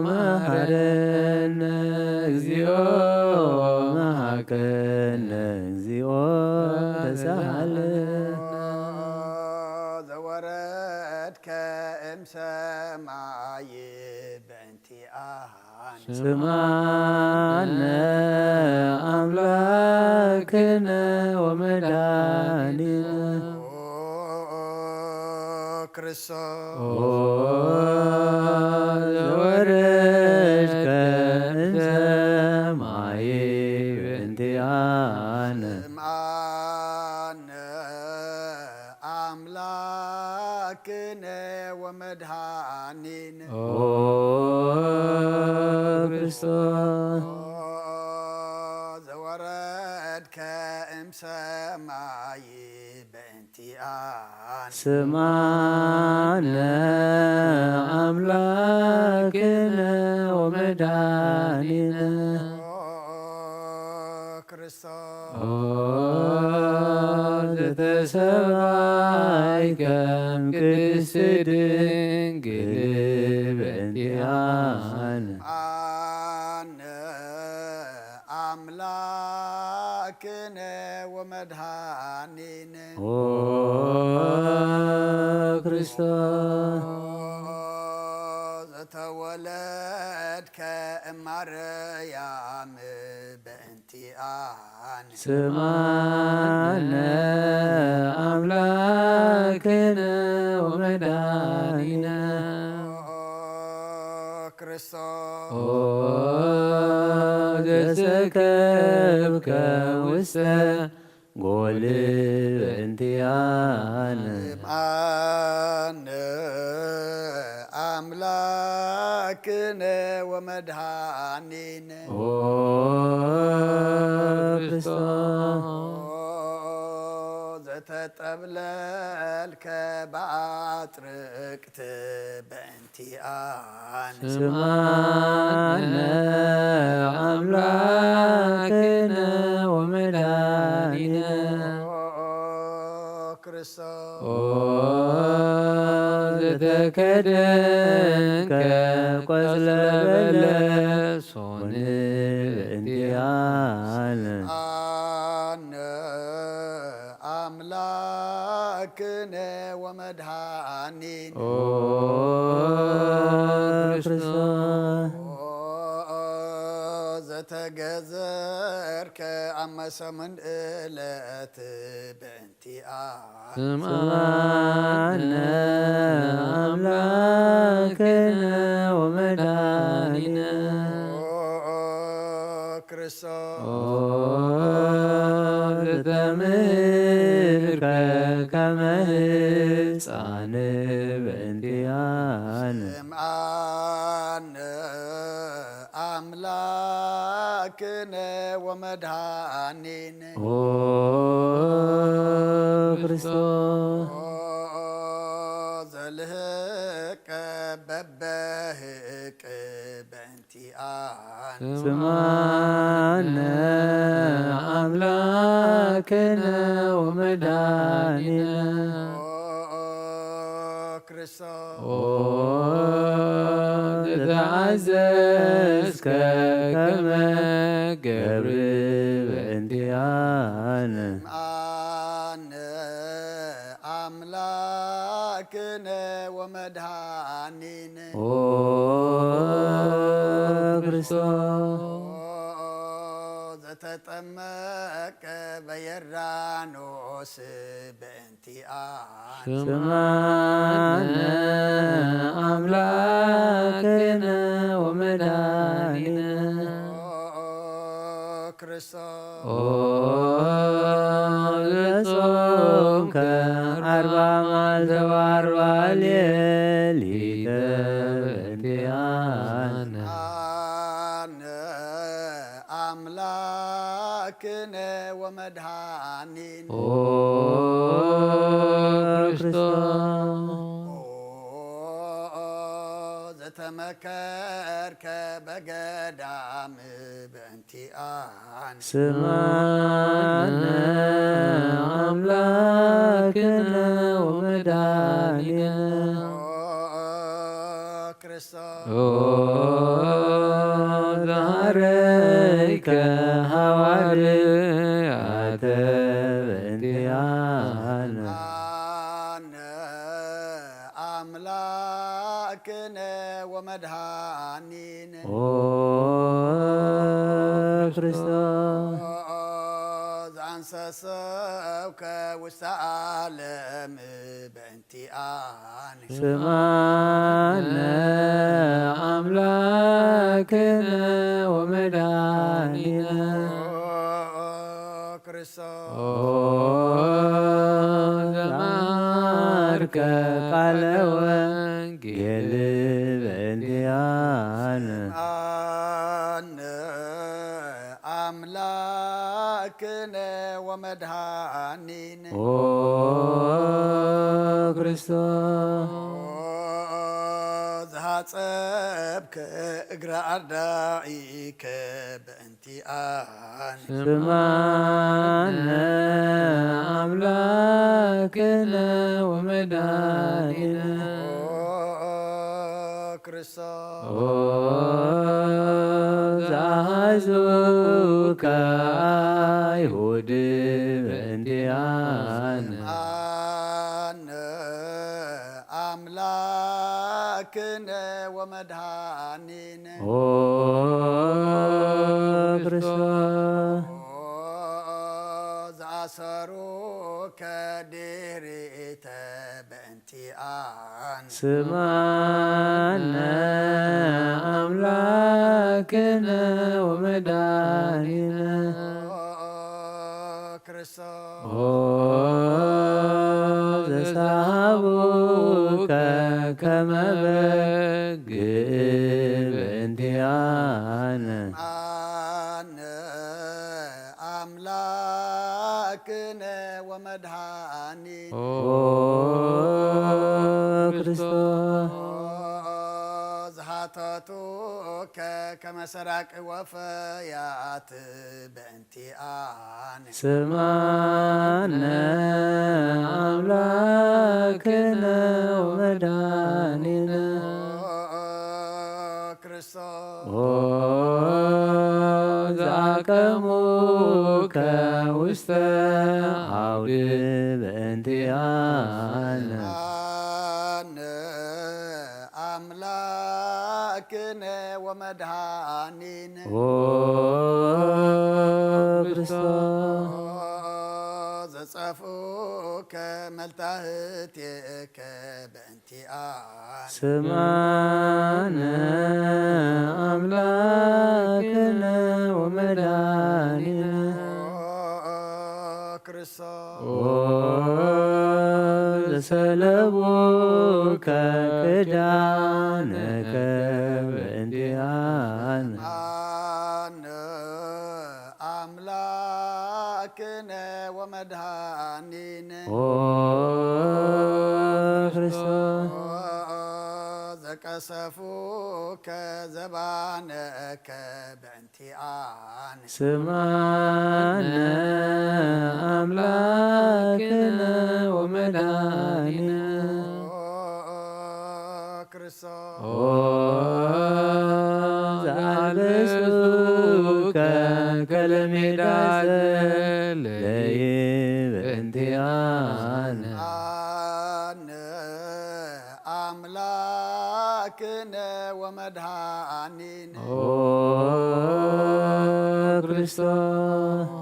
መሃረነ። እግዚኦ መሃከነ። እግዚኦ ተሳሃለ። ዘወረድከ እምሰማይ በእንቲኣ ስምዓነ ኣምላክነ ወመድኃኒነ። ክርስቶስ ኦ ዘወረድከ እምሰማይ በእንቲኣነ። ስምዓነ ክነ ወመድኃኒነ ኦ ክርስቶስ ኦ ዘወረድከ እምሰማይ በእንቲኣነ ስማነ ኣምላክነ ወመድኃኒነ ኦ ክርስቶስ ኦ ዘተሰባይከም ቅድስት ድንግል በእንቲኣነ ኣነ ኣምላክነ ወመድኃኒነ ኦ ክርስቶስ ዘተወለድከ እማርያም በእንቲኣነ ስማነ ኣምላክነ ወመድኃኒነ ኦ ክርስቶስ ኦ ዘሰከብከ ውስተ ጎል በእንቲኣነ ኣነ ኣምላክነ ወመድኃኒነ ኦ ክርስቶስ ዘተጠብለልከ ብኣጥርቅት በእንቲኣነ ስማነ ኣምላክነ ወመድኃኒነ ክርስቶስ ኦ ዘተከደንከ ቆጽለ በለስ ሆን በእንቲኣነ ኣነ ኣምላክነ ወመድኃኒነ ኦ ክርስቶስ ዘተገዘርከ ኣብ መሰሙን እለት በእንቲኣ ስማነ ኣምላክነ ወመድኃኒነ ክርስቶስ ኦ ዘተምህርከ ከመ ህፃን በእንቲኣነ ስምዓነ ኣምላክነ ወመድኃኒነ ኦ ክርስቶስ ኦ ዘልህቀ በበህቅ በእንቲኣነ ስምዓነ ኣምላክነ ወመድኃኒነ ኦ ክርስቶስ ኦ ዘተኣዘዝከ ከመ ገብር በእንቲኣነ ስምዓነ ኣምላክነ ወመድኃኒነ ኦ ክርስቶስ ኦ ዘተጠመቀ በዮርዳኖስ በእንቲኣነ ስምዓነ ኣምላክነ ወመድኃኒነ ኦ ክርስቶስ ኦ ዘጾምከ ኣርባ መዓልተ ወኣርባ ሌሊተ በእንቲኣነ ኣነ ኣምላክነ ወመድኃኒነ ኦ ክርስቶስ ኦ ዘተመከርከ በገዳም በእንቲኣነ ስምዓነ ኣምላክነ ወመድኃኒነ ኦ ክርስቶስ ኦ ዘሃረይከ ሃዋርያተ በእንቲኣነ ኣነ ኣምላክነ ወመድኃኒነ ኦ ክርስቶስ ኦ ዘኣንሰሰብከ ውስተ ዓለም በእንቲኣነ ስምዓነ ኣምላክነ ወመድኃኒነ ኦ ክርስቶስ ኦ ዘመሃርከ ከቃለ ወንጌል በእንቲኣነ። ኣነ ኣምላክነ ወመድኃኒነ። ኦ ክርስቶስ። ኦ ዝሃጸብከ እግረ ኣርዳኢከ በእንቲኣነ። ስማነ ኣምላክነ ወመድኃኒነ። ኦ ክርስቶስ። ኦ ዝኣሃዙከ ኣይሁድ በእንቲኣነ። ኣነ ኣምላክነ ወመድኃኒነ። ኦ ክርስቶስ። ኦ ዝኣሰሩከ ድሪተ በእንቲኣነ። ስማነ ኣምላክነ ወመድኃኒነ። ኦ ክርስቶስ። ኦ ዘሳሃቡከ ከመ በግ በእንቲኣነ። ኣነ ኣምላክነ ወመድኃኒነ። ኦ ክርስቶስ። ኦ ዝሃተቱከ ከመ ሰራቂ ወፈያት በእንቲኣነ። ስማነ ኣምላክነ ወመድኃኒነ። ኦ ክርስቶስ። ኦ ዝኣቀሙከ ውስተ ዓውዲ በእንቲኣነ። ኣነ ኣምላክነ ወመድኃኒነ። ኦ ክርስቶስ። ኦ ዘጸፍኡከ መልታህቴከ በእንቲኣነ። ስማነ ኣምላክነ ወመድኃኒነ። ኦ ክርስቶስ። ኦ ዘሰለቡከ ክዳነከ በእንቲኣነ። ኣነ ኣምላክነ ወመድኃኒነ። ኦ ክርስቶስ። ኦ ዘቀሰፉከ ዘባነከ በእንቲኣነ። ስማነ ኣምላክነ ወመድኃኒነ። ኦ ክርስቶስ። ኦ ዘኣልብሱከ ከለሜዳ ዘለይ በእንቲኣነ። ኣነ ኣምላክነ ወመድኃኒነ። ኦ ክርስቶስ። ኦ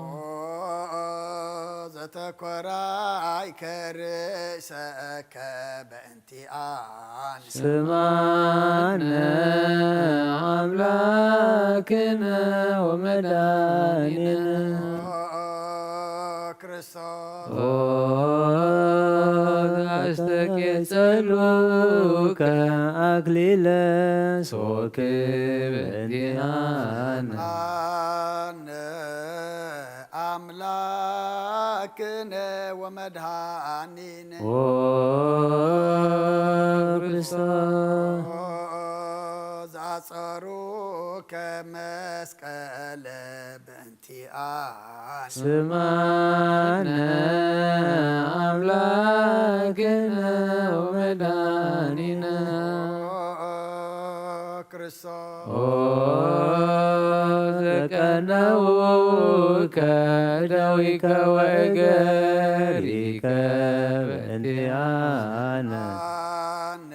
ዘተኮራይከ ርእሰከ በእንቲኣነ። ስማነ ኣምላክነ ወመድኃኒነ። ኦ ክርስቶስ። ኦ ኣስተቄጸሉከ ኣክሊለ ሶክ በእንቲኣነ። ኣነ ኣምላክነ ወመድኃኒነ። ኦ ክርስቶስ። ኦ ዘኣጸሩከ መስቀለ በእንቲኣነ። ስማነ ኣምላክነ ወመድኃኒነ። ኦ ክርስቶስ። ኦ ዘቀነውከ እደዊከ ወእገሪከ በእንቲኣነ። ኣነ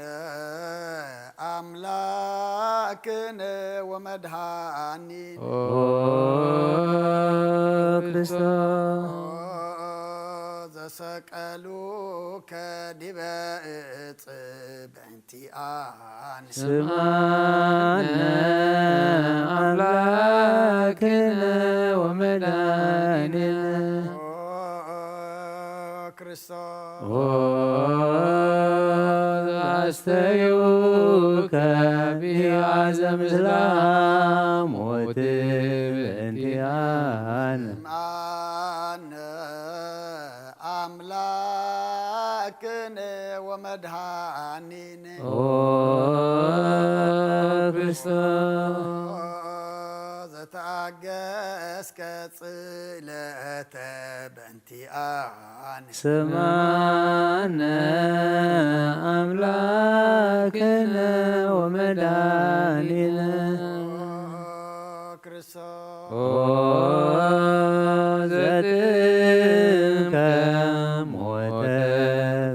ኣምላክነ ወመድኃኒነ። ኦ ክርስቶስ። ኦ ዘሰቀሉከ ዲበ እጽ በእንቲኣነ። ስምዓነ ኣምላክነ ወመድኃኒነ። ኦ ክርስቶስ። ኦ ኣስተዩከ ቢያዘ ምስላ ሞት በእንቲኣነ። እምኣነ ኣምላክነ ወመድኃኒነ። ኦ ክርስቶስ። ዘተኣገስከ ጽለተ በእንቲኣነ። ስማነ ኣምላክነ ወመድኃኒነ። ኦ ክርስቶስ። ኦ ዘጥምከ ሞተ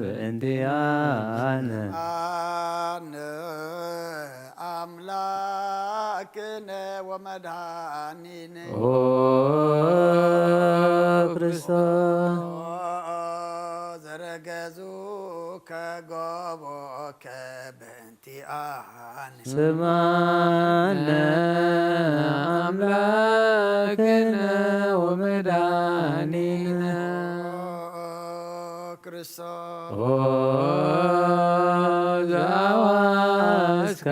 በእንቲኣነ። ኣነ ኣምላክነ ወመድኃኒነ። ኦ ክርስቶስ። ዘረገዙ ከጎቦከ በእንቲኣነ። ስማነ ኣምላክነ ወመድኃኒነ። ኦ ክርስቶስ። ኦ ዘአዋስከ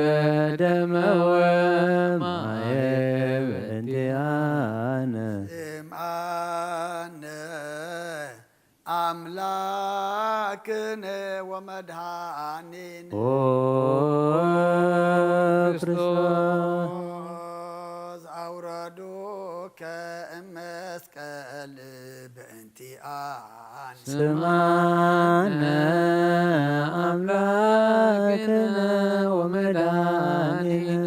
ደመ ወማየ በእንቲኣነ። እምኣነ ኣምላክነ ወመድኃኒነ። ኦ ክርስቶስ። ዘአውረዱከ እመስቀል በእንቲኣነ። ስማነ ኣምላክነ ወመድኃኒነ።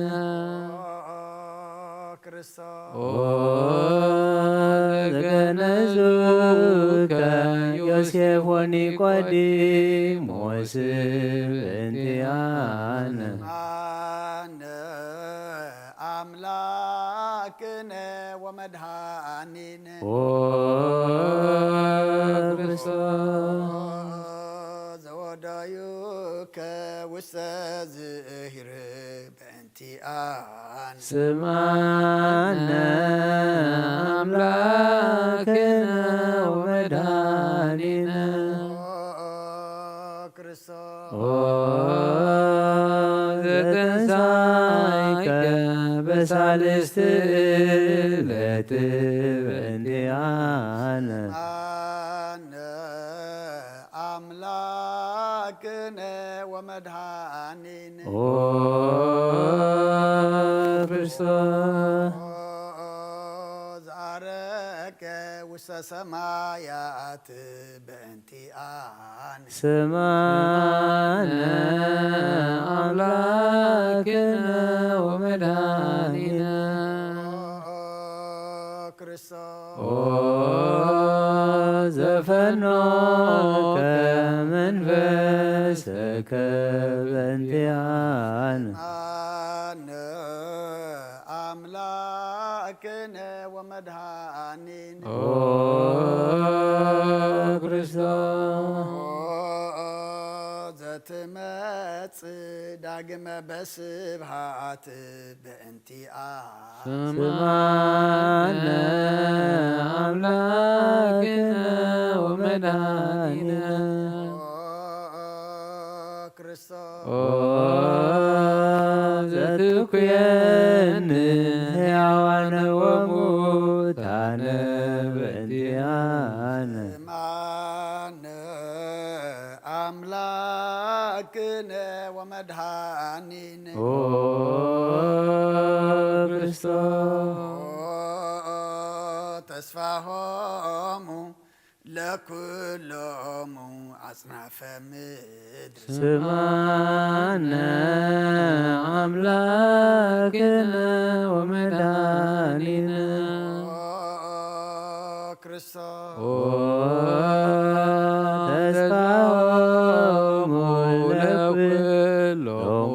ኦ ክርስቶስ። ኦ ዘገነዙከ ዮሴፍ ወኒቆዲሞስ በእንቲኣነ። ኣነ ኣምላክነ ወመድኃኒነ። ኦ ክርስቶስ። ዘወደዩከ ውስተ ዝእሂር በእንቲኣነ። ስማነ ኣምላክነ ወመድኃኒነ። ኦ ክርስቶስ። ኦ ዘተንሳይከ በሳልስት ዕለት በእንቲኣነ። ኣነ ኣምላክነ ወመድኃኒነ። ኦ ክርስቶስ። ዘአረገ ውስተ ሰማያት በእንቲኣነ። ስማነ ኣምላክነ ወመድኃኒነ። ኦ ክርስቶስ። ኦ ዘፈኖከ መንፈሰከ በእንቲኣነ። ኣነ ኣምላክነ ወመድኃኒነ። ኦ ክርስቶስ። ኦ ዘትመጽእ ዳግመ በስብሃት በእንቲኣነ። ስማነ ኣምላክነ ወመድኃኒነ። ኦ ክርስቶስ። ኦ ዘትኩየኒ ሕያዋነ ወሙታነ በእንቲኣነ። ስማነ ኣምላክነ ወመድኃኒነ። ኦ ክርስቶስ። ኦ ተስፋሆሙ ለኩሎሙ አጽናፈ ምድር። ስማነ አምላክነ ወመድኃኒነ። ኦ ክርስቶስ። ኦ ተስፋሆሙ ለኩሎሙ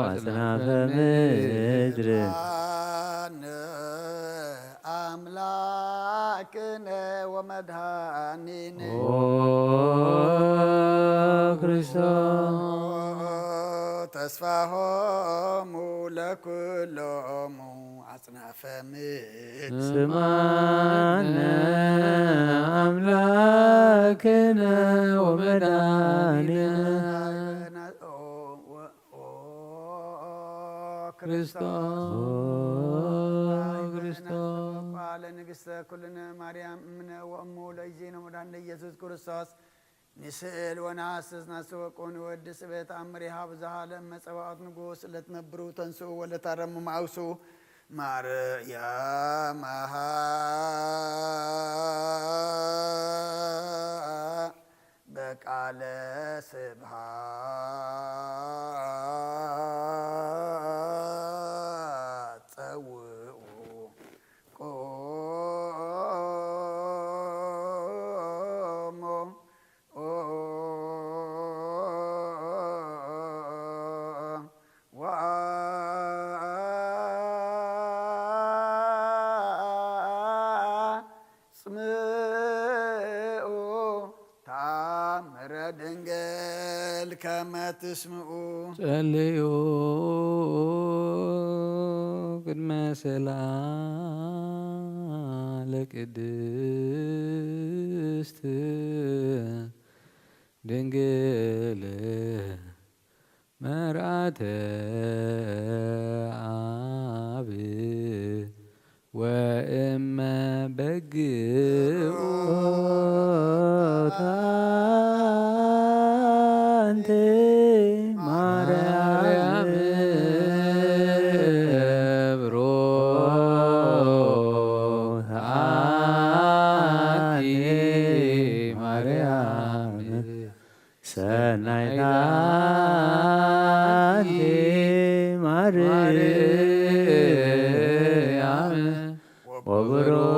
አጽናፈ ምድር። አነ አምላክነ ወመድኃኒነ። ኦ ክርስቶስ። ተስፋሆሙ ለኩሎሙ አጽናፈ ምድር። ስማነ አምላክነ ወመድኃኒነ። ክርስቶስ ኦ ክርስቶስ ለንግስተ ኩልነ ማርያም እምነ ወእሙ ለእግዚእነ መድኃኒነ ኢየሱስ ክርስቶስ ንስእል ወነሐስስ ናስተወቅዑ ንወድስ በተአምሪሃ ብዝሃ ለእመ ጸባኦት ንጉስ ለትነብሩ ተንስኡ ወለታረሙ ማውሱ ማርያም አሃ በቃለ ስብሐት ጸውዑ ቆሞ ወአጽምዑ ታምረ ድንግል ከመ ትስምዑ። ጸልዩ ቅድመ ስእላ ለቅድስት ድንግል መርዓተ አብ ወእመ በግዑ አንቲ ማርያም ብሩክ አንቲ ማርያም ሰናይታ አንቲ ማርያም ወብሩክ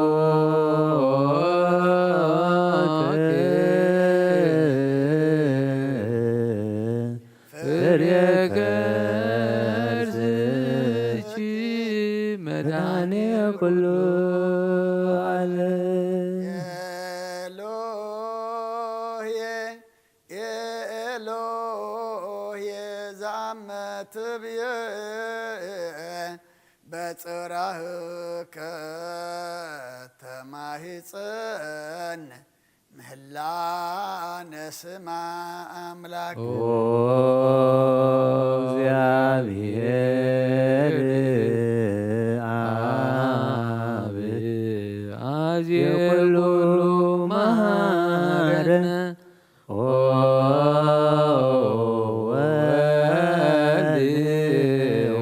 ፍሬ ከርስኪ መድኃኔ ኩሉ ዓለም። ኤሎሄ ኤሎሄ ዛመትብየ በጽራህከ ተማሂጸን ምህላነ ስማ አምላክ። ኦ እግዚአብሔር አብ አዜ የኩሉ ኩሉ መሐረነ መሐረነ ኦ ወልድ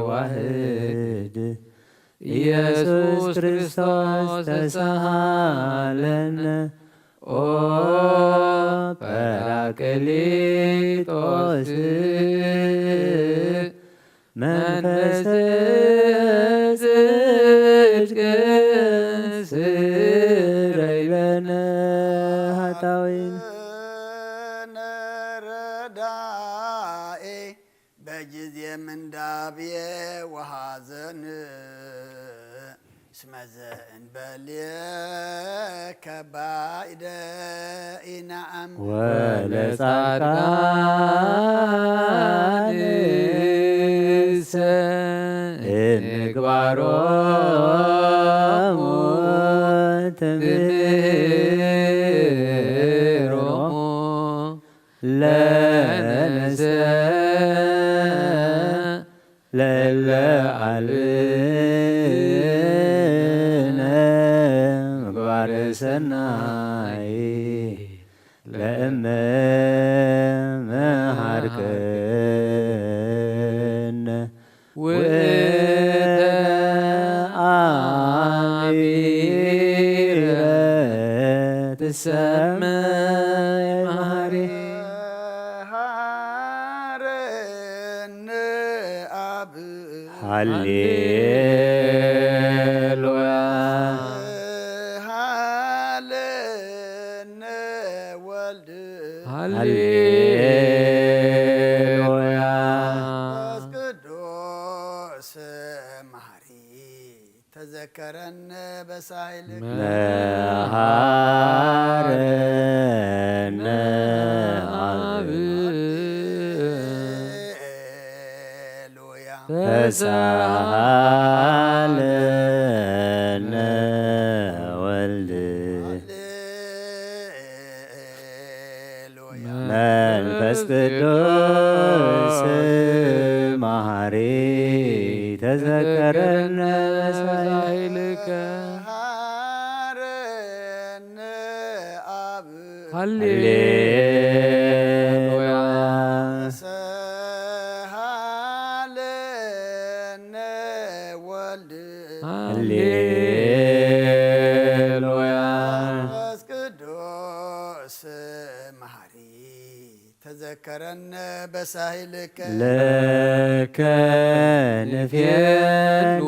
ዋህድ ኢየሱስ ክርስቶስ ተሳሃለነ ኦ ጳራቅሊጦስ መንፈስ ጽድቅ ስረይ ለነ ኃጣውኢን። ረዳኤ በጊዜ ምንዳቤ ወሐዘን እስመ ዘእንበሌከ ባይደ ኢነአም። ወለጻድቃንሰ እንግባሮሙ ትምህሮሙ ለነሰ ለለ አልብነ ምግባር ሰናይ ለእመ መሃርክነ ውእተ አሚረ ትሰመይ መሃሪ ሃረነ አብ ሃሌሉያ ሃለነ ወልድ ሃሌሉያ መንፈስ ቅዱስ መሐሪ ተዘከረነ በሳይልክ መሃረነ አብ ሃሌሉያ ተሳሃለነ ወልድ ሃሌሉያ መንፈስ ቅዱስ መሐሪ ተዘ ዘከረነ በሳይልከ። ሃረነ አብ። ሃሌሉያ። ሃሌሉያ። ሰሃለነ ወልድ። ሃሌሉያ። መንፈስ ቅዱስ መሐሪ። ተዘከረነ በሳይልከ። ለከ ንፌኑ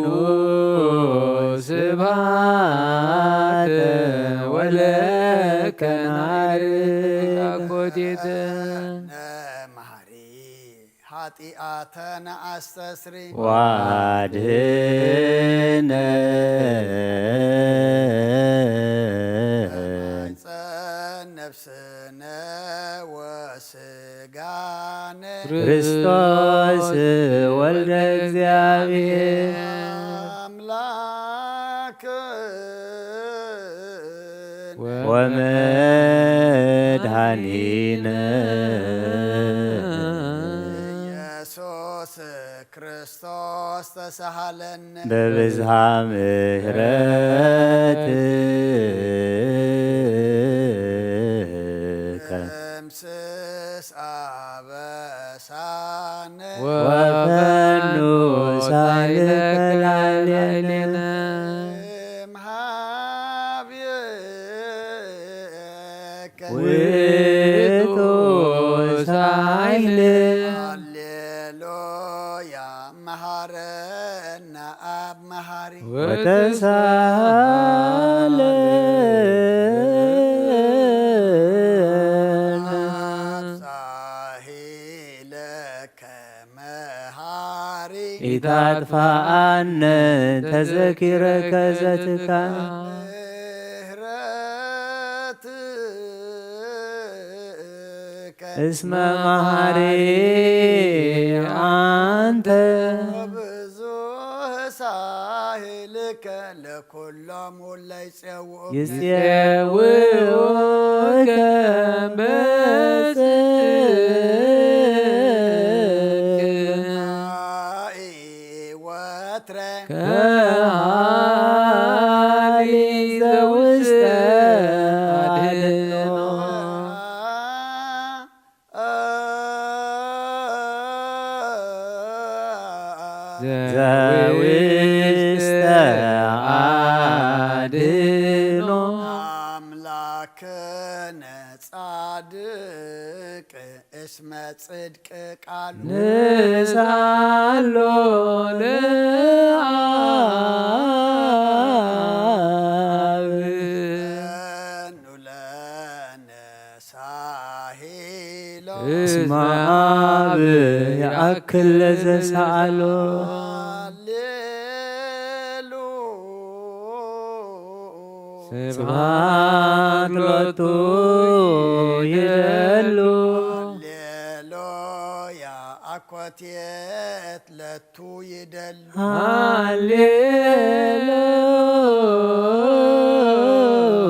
ስብሐተ ወለከ ናርግ። አኮቴተ። መሐሪ ኃጢአተነ አስተስሪ። ወአድህነ። ነፍስነ ወስጋነ። ክርስቶስ ወልደ እግዚአብሔር። አምላክ። ወመድኃኒነ። ኢየሱስ ክርስቶስ ተሳሃለነ። በብዝሃ ምሕረትከ። ደምስስ አበሳነ። ወፈኑ ሳይለከ ላዕሌነ። እምሃብየ ውእቱ ሳይል። ሃሌሉያ። መሐረነ አብ መሐሪ። ወተሳለ። አብ ሳይለከ መሐሪ። ኢታጥፋአነ ተዘኪረከ ዘትካል። ምሕረትከ። እስመ መሐሪ አንተ። ብዙህ ሳህልከ ለኩሎም ሁለ ይጼውኡከ። ይጼውኡከ በጽድቅ። ወትረ። ከሃሊ ዘውስተ አድህኖ። ዘውስተ አድህኖ። አምላክነ ጻድቅ እስመ ጽድቅ ቃሉ። ንስአሎ ለአብ። ፈኑ ለነ ሳሂሎ። እስመ አብ ይአክል ለዘሰአሎ። ሃሌሉ። ስብሐት ሎቱ ይደሉ። ሃሌሉያ። አኮቴት ለቱ ይደሉ።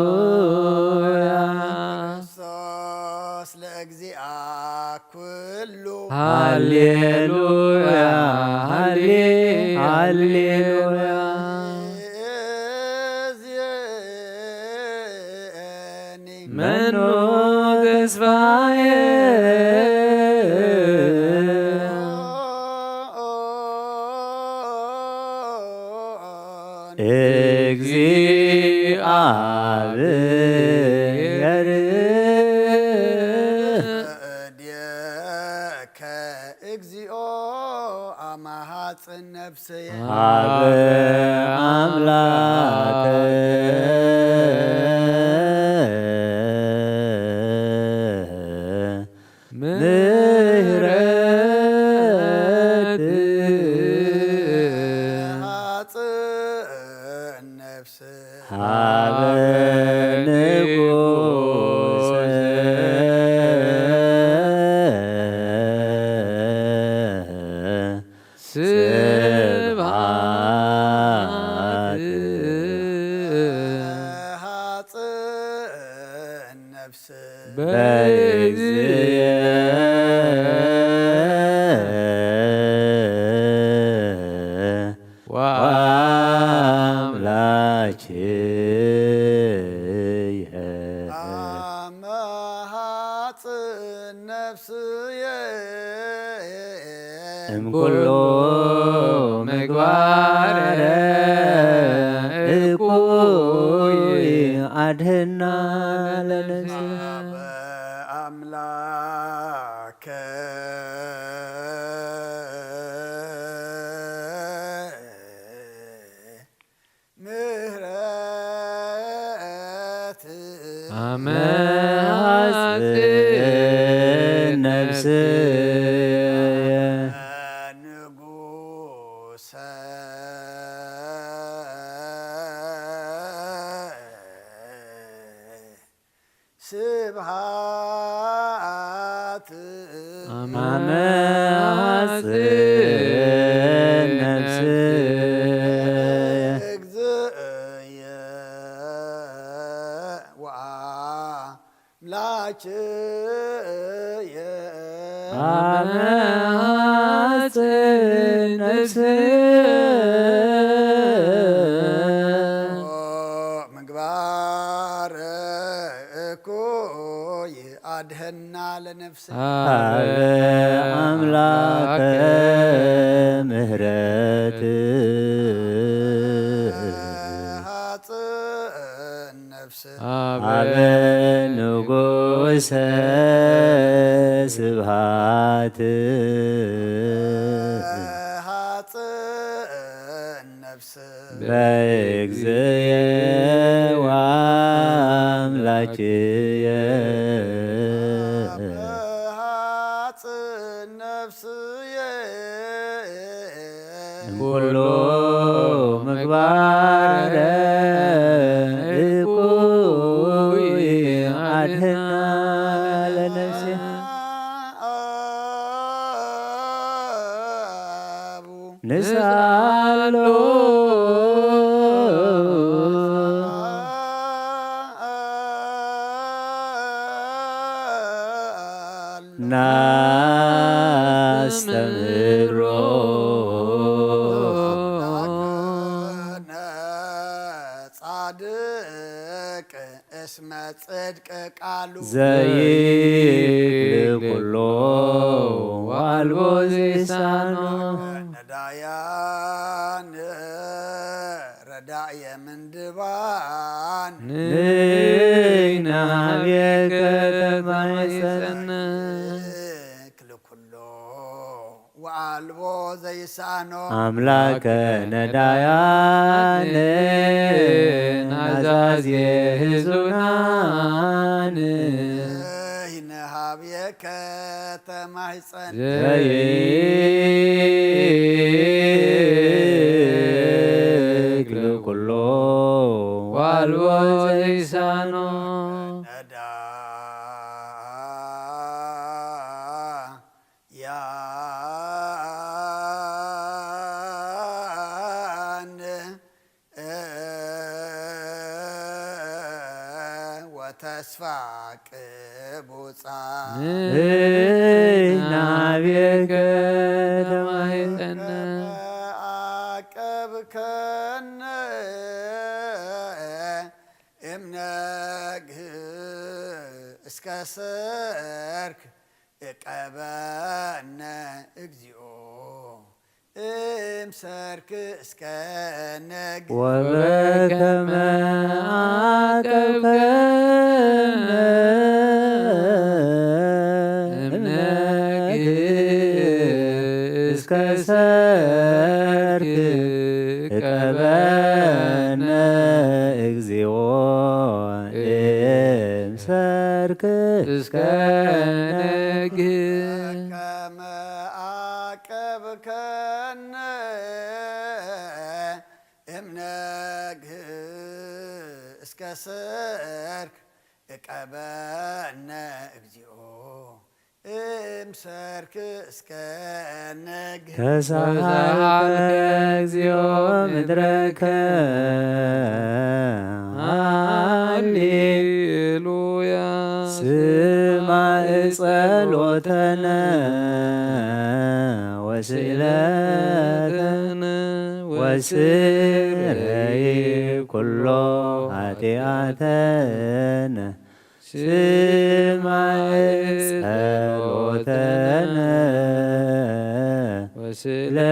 ሃሌሉያ። ክርስቶስ ለእግዚአ ኩሉ። ሃሌሉያ፣ ሃሌ-፣ ሃሌሉያ። ይእዜኒ። መኑ ተስፋዬ። እግዚአብሔር። እዴከ እግዚኦ አማሃጽን ነፍስየ። ሀበ አምላክ ምህረት። ሃጽን ነፍስ። ሀበ ንጉሥ። ስብሐት። ሃጽን ነፍስ። በእግዚእ። ነፍስየ እምኩሉ ምግባረ እኩይ ኣድህና ለነፍስየ። አምላከ ምህረት አመ አጽን ነፍስየ። ንጉሰ ስብሃት አመ አጽን ነፍስየ። እግዝእየ ወአምላክየ አመ አጽን ነፍስየ። ምግባር እኩይ አድህና ለነፍስ። አበ አምላከ ምህረት። ሃጽን ነፍስ። አበ ንጉሰ ስብሃት። ሃጽን ነፍስ። በእግዚእየ ወአምላክየ። ሃጽን ነፍስየ። እምኩሉ ምግባረ እኩይ አድህና ለነፍስየ። ንስአሎ ናስተምህሮ። ጻድቅ እስመ ጽድቅ ቃሉ። ዘይክል ኩሎ ወአልቦ ዘይሳኖ። ነዳያን ረዳእየ ምንድባን። ንሕና ቤከ ተማይጸነ። ዘይክል ኩሎ ወአልቦ ዘይሳኖ። አምላከ ነዳያን ናዛዜ ህዙናን። ንሕና ሀቤከ ተማይጸን። ዘይክል ኩሎ ወአልቦ ዘይሳኖ። ነዳ ያን ወተስፋ ቅቡጻ። ንሕና ቤከ ተማይጸነ። አቀብከነ እምነግህ እስከ ሰርክ እቀበነ እግዚኦ እምሰርክ እስከ ነግ። ወበከመ አቀብከነ እምነግ እስከ ሰርክ እቀበነ እግዚኦ እምሰርክ እስከ ነግ። ከመ አቀብከነ እምነግህ እስከ ሰርክ እቀበነ እግዚኦ እምሰርክ እስከ ነግ። ተሳሃልከ እግዚኦ ምድረከ ሃሌሉያ። ስማዕ ጸሎተነ ወስእለተነ ወስረይ ኩሎ ኃጢአተነ። ስማዕ ጸሎተነ ተነ ወስእለተነ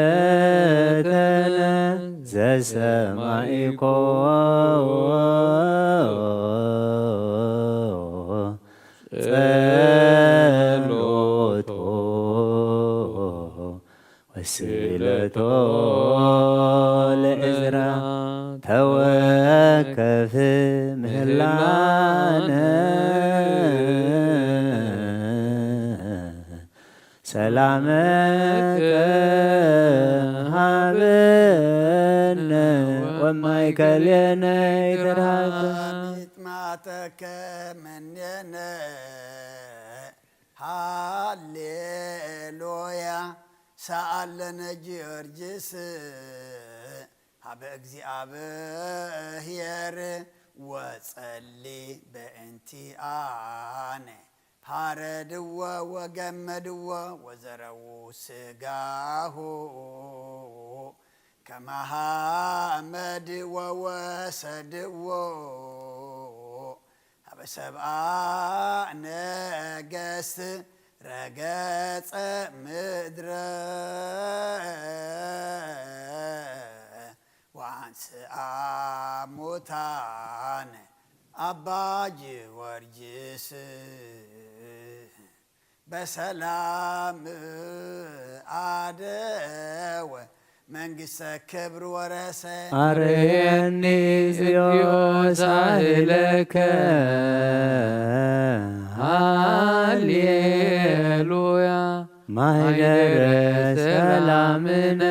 ዘሰማኢኮ ጸሎቶ ወስእለቶ ለእዝራ ተወከፍ ምህላነ ሰላመከ ሃበነ ወማእከሌነ ይትርሃበ። ሚጥማተከ ምኔነ ሃሌሉያ ሰኣለነ ጊዮርጊስ ሀበ እግዚኣብሔር ወጸሊ በእንቲኣነ። ፋረድዎ ወገመድዎ ወዘረዉ ስጋሁ ከመ ሓመድ ወወሰድዎ ሀበ ሰብአ ነገስት ረገጸ ምድረ ወአንስአ ሙታነ አባ ጊዮርጊስ በሰላም አደወ መንግስተ ክብር ወረሰ። አርየኒ እግዚኦ ሳህለከ ሃሌሉያ ማይደረ ሰላምነ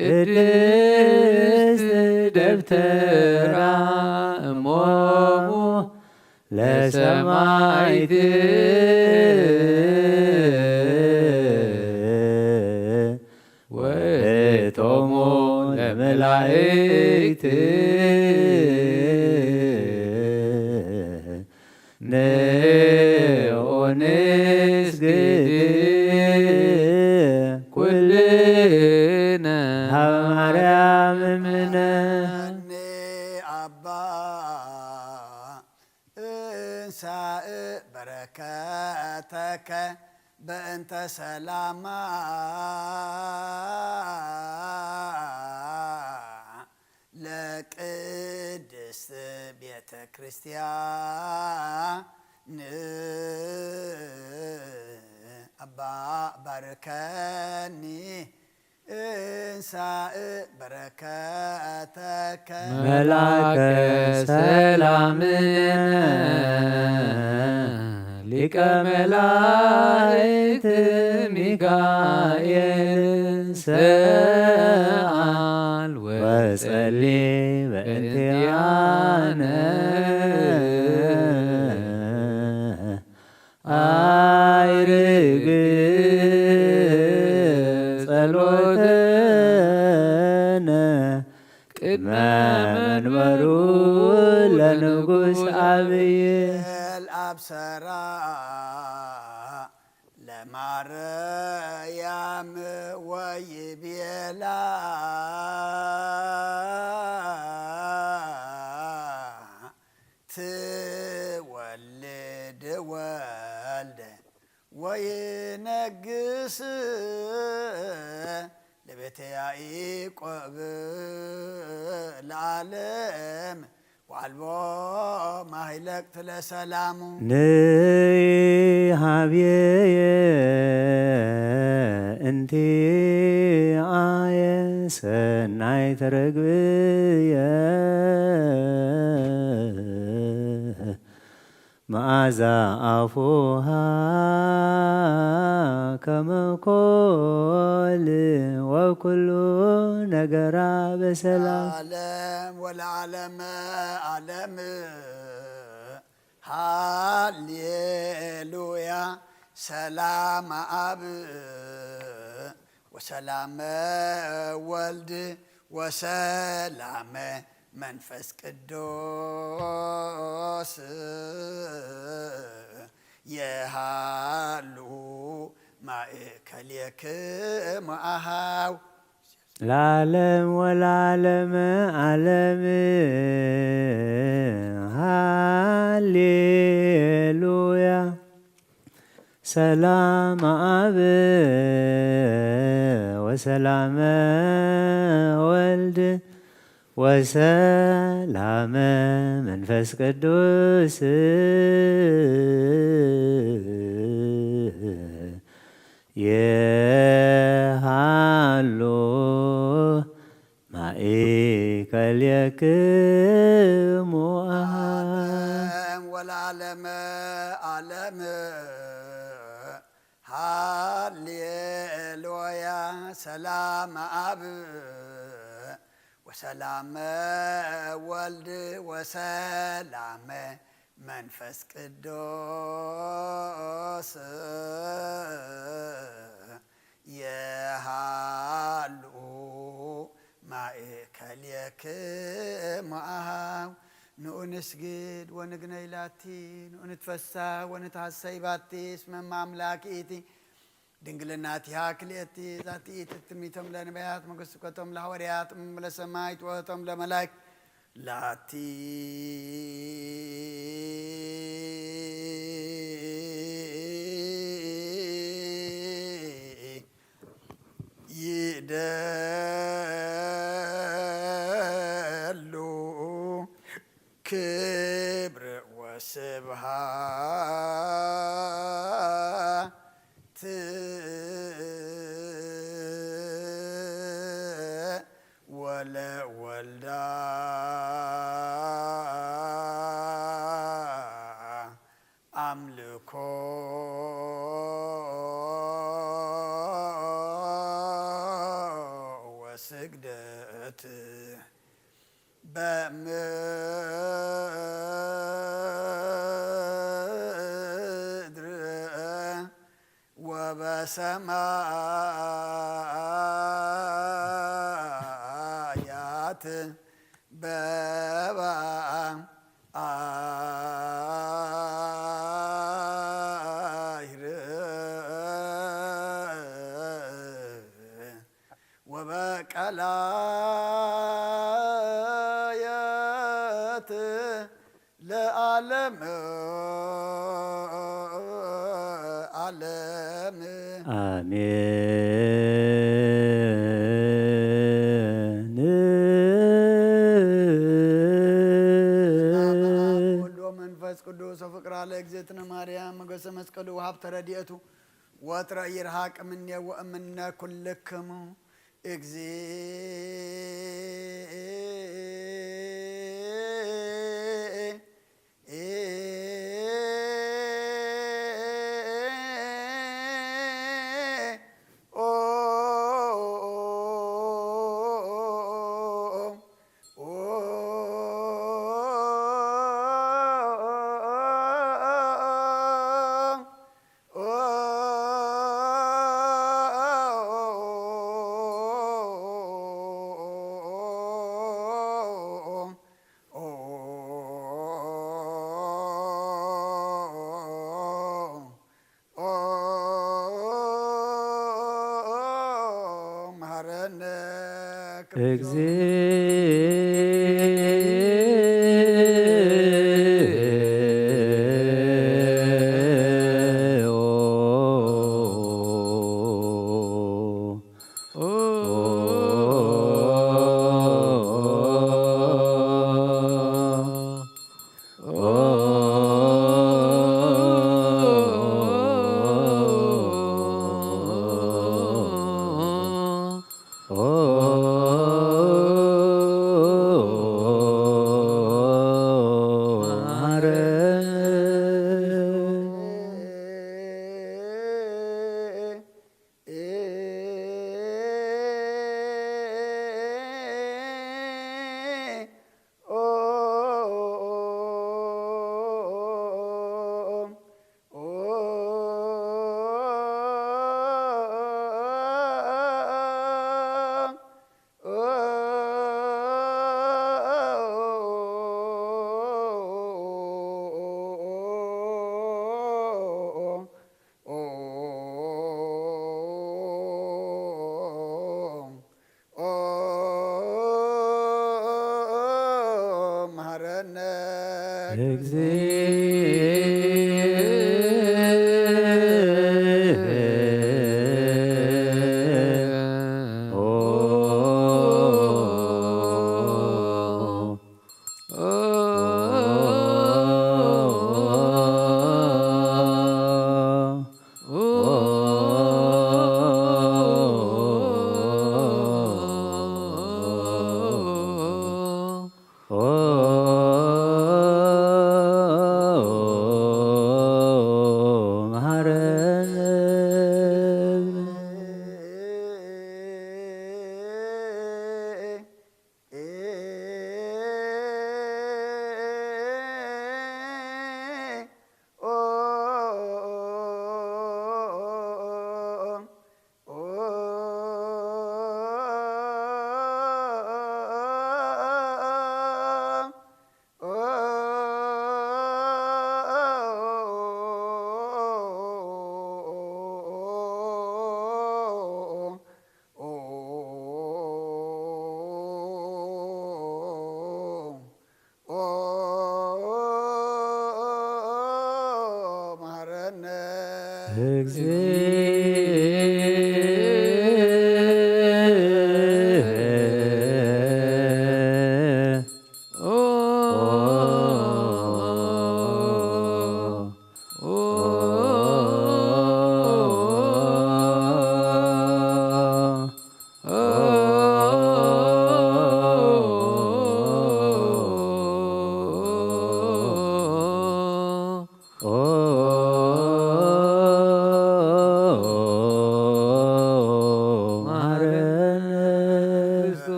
ቅድስት ደብተራ እሞሙ ለሰማይት ወእቶሙ ለመላእክት ንዑ ንስግድ ኩልነ ሀበ ማርያም እምነ። አባ እንሳእ በረከተከ በእንተ ሰላማ ለቅድስት ቤተ ክርስቲያን። አባ ባርከኒ እንሳእ በረከተከ መላከ ሰላምነ ሊቀ መላእክት ሚካኤል ሰአል ወጸሊ በእንቲአነ። አይርግ ጸሎትነ ቅድመ መንበሩ ለንጉስ አብይ። አብሰራ ለማርያም ወይቤላ ትወልድ ወልደ ወይነግስ ለቤተ ያዕቆብ ለዓለም ወአልቦ ማህለቅት ለሰላሙ። ንሃብየየ እንቲአየ ሰናይት ርግብየ መዓዛ አፉሃ ከመ ኮል ወኩሉ ነገራ በሰላም። ለዓለም ወለዓለመ ዓለም ሃሌሉያ። ሰላም አብ ወሰላመ ወልድ ወሰላመ መንፈስ ቅዱስ የሃሉ ማእከሌክሙ አሃው። ለዓለም ወለዓለመ ዓለም ሃሌሉያ። ሰላም ኣብ ወሰላመ ወልድ ወሰላመ መንፈስ ቅዱስ የሃሉ ማእከሌክሙ። ዓለም ወለዓለመ ዓለም ሃሌሉያ። ሰላም ኣብ ወሰላም ወልድ ወሰላም መንፈስ ቅዱስ የሃሉ ማእከሌክሙ። ንኡ ንስግድ ወንግነይ ላቲ፣ ንኡ ንትፈሳ ወንትሃሰይ ባቲ፣ እስመ እመ ኣምላክ ኢቲ ድንግልና ቲሃ ክልኤቲ ዛቲ ኢቲ ትሚቶም ለነቢያት መገስኮቶም ለሐዋርያት እምለ ሰማይ ትወቶም ለመላእክት ላቲ። ይደሉ ክብር ወስብሃት ወለወልዳ ኣምልኮ ወስግደት በምድር ወበሰማያት በባህር ወበቀላየት ለዓለም ዓለም። አሜን። በስመ አብ ወወልድ ወመንፈስ ቅዱስ። ወፍቅራ ለእግዝእትነ ማርያም፣ ሞገሰ መስቀሉ ወሀብተ ረድኤቱ፣ ወትረ ይርሃቅ እምኔ ወእምነ ኩልክሙ። እግዚእ መሐረነ እግዚኦ። መሐረነ እግዚእ። እግዚእ።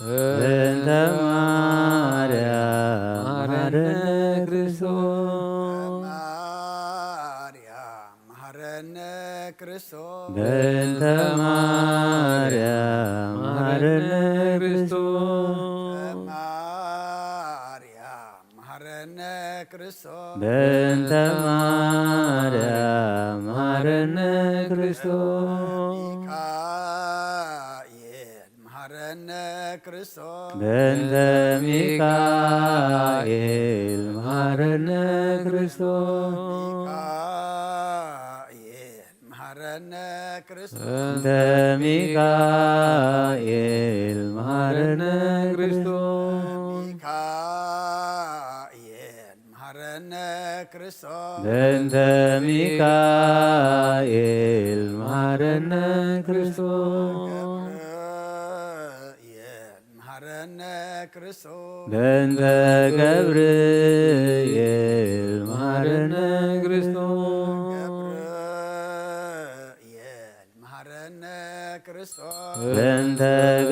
በእንተ ማርያም መሐረነ ክርስቶስ። ማርያም መሐረነ ክርስቶስ። በእንተ ማርያም መሐረነ ክርስቶስ። ማርያም መሐረነ ክርስቶስ። በእንተ ማርያም መሐረነ ክርስቶስ። ሚካኤል መሐረነ ክርስቶስ። በእንተ ሚካኤል መሐረነ ክርስቶስ። ሚካኤል መሐረነ ክርስቶስ። በእንተ ሚካኤል መሐረነ ክርስቶስ። ሚካኤል መሐረነ ክርስቶስ። በእንተ ሚካኤል መሐረነ ክርስቶስ። ገብርኤል መሐረነ ክርስቶስ። በእንተ ገብርኤል መሐረነ ክርስቶስ። ገብርኤል መሐረነ ክርስቶስ። በእንተ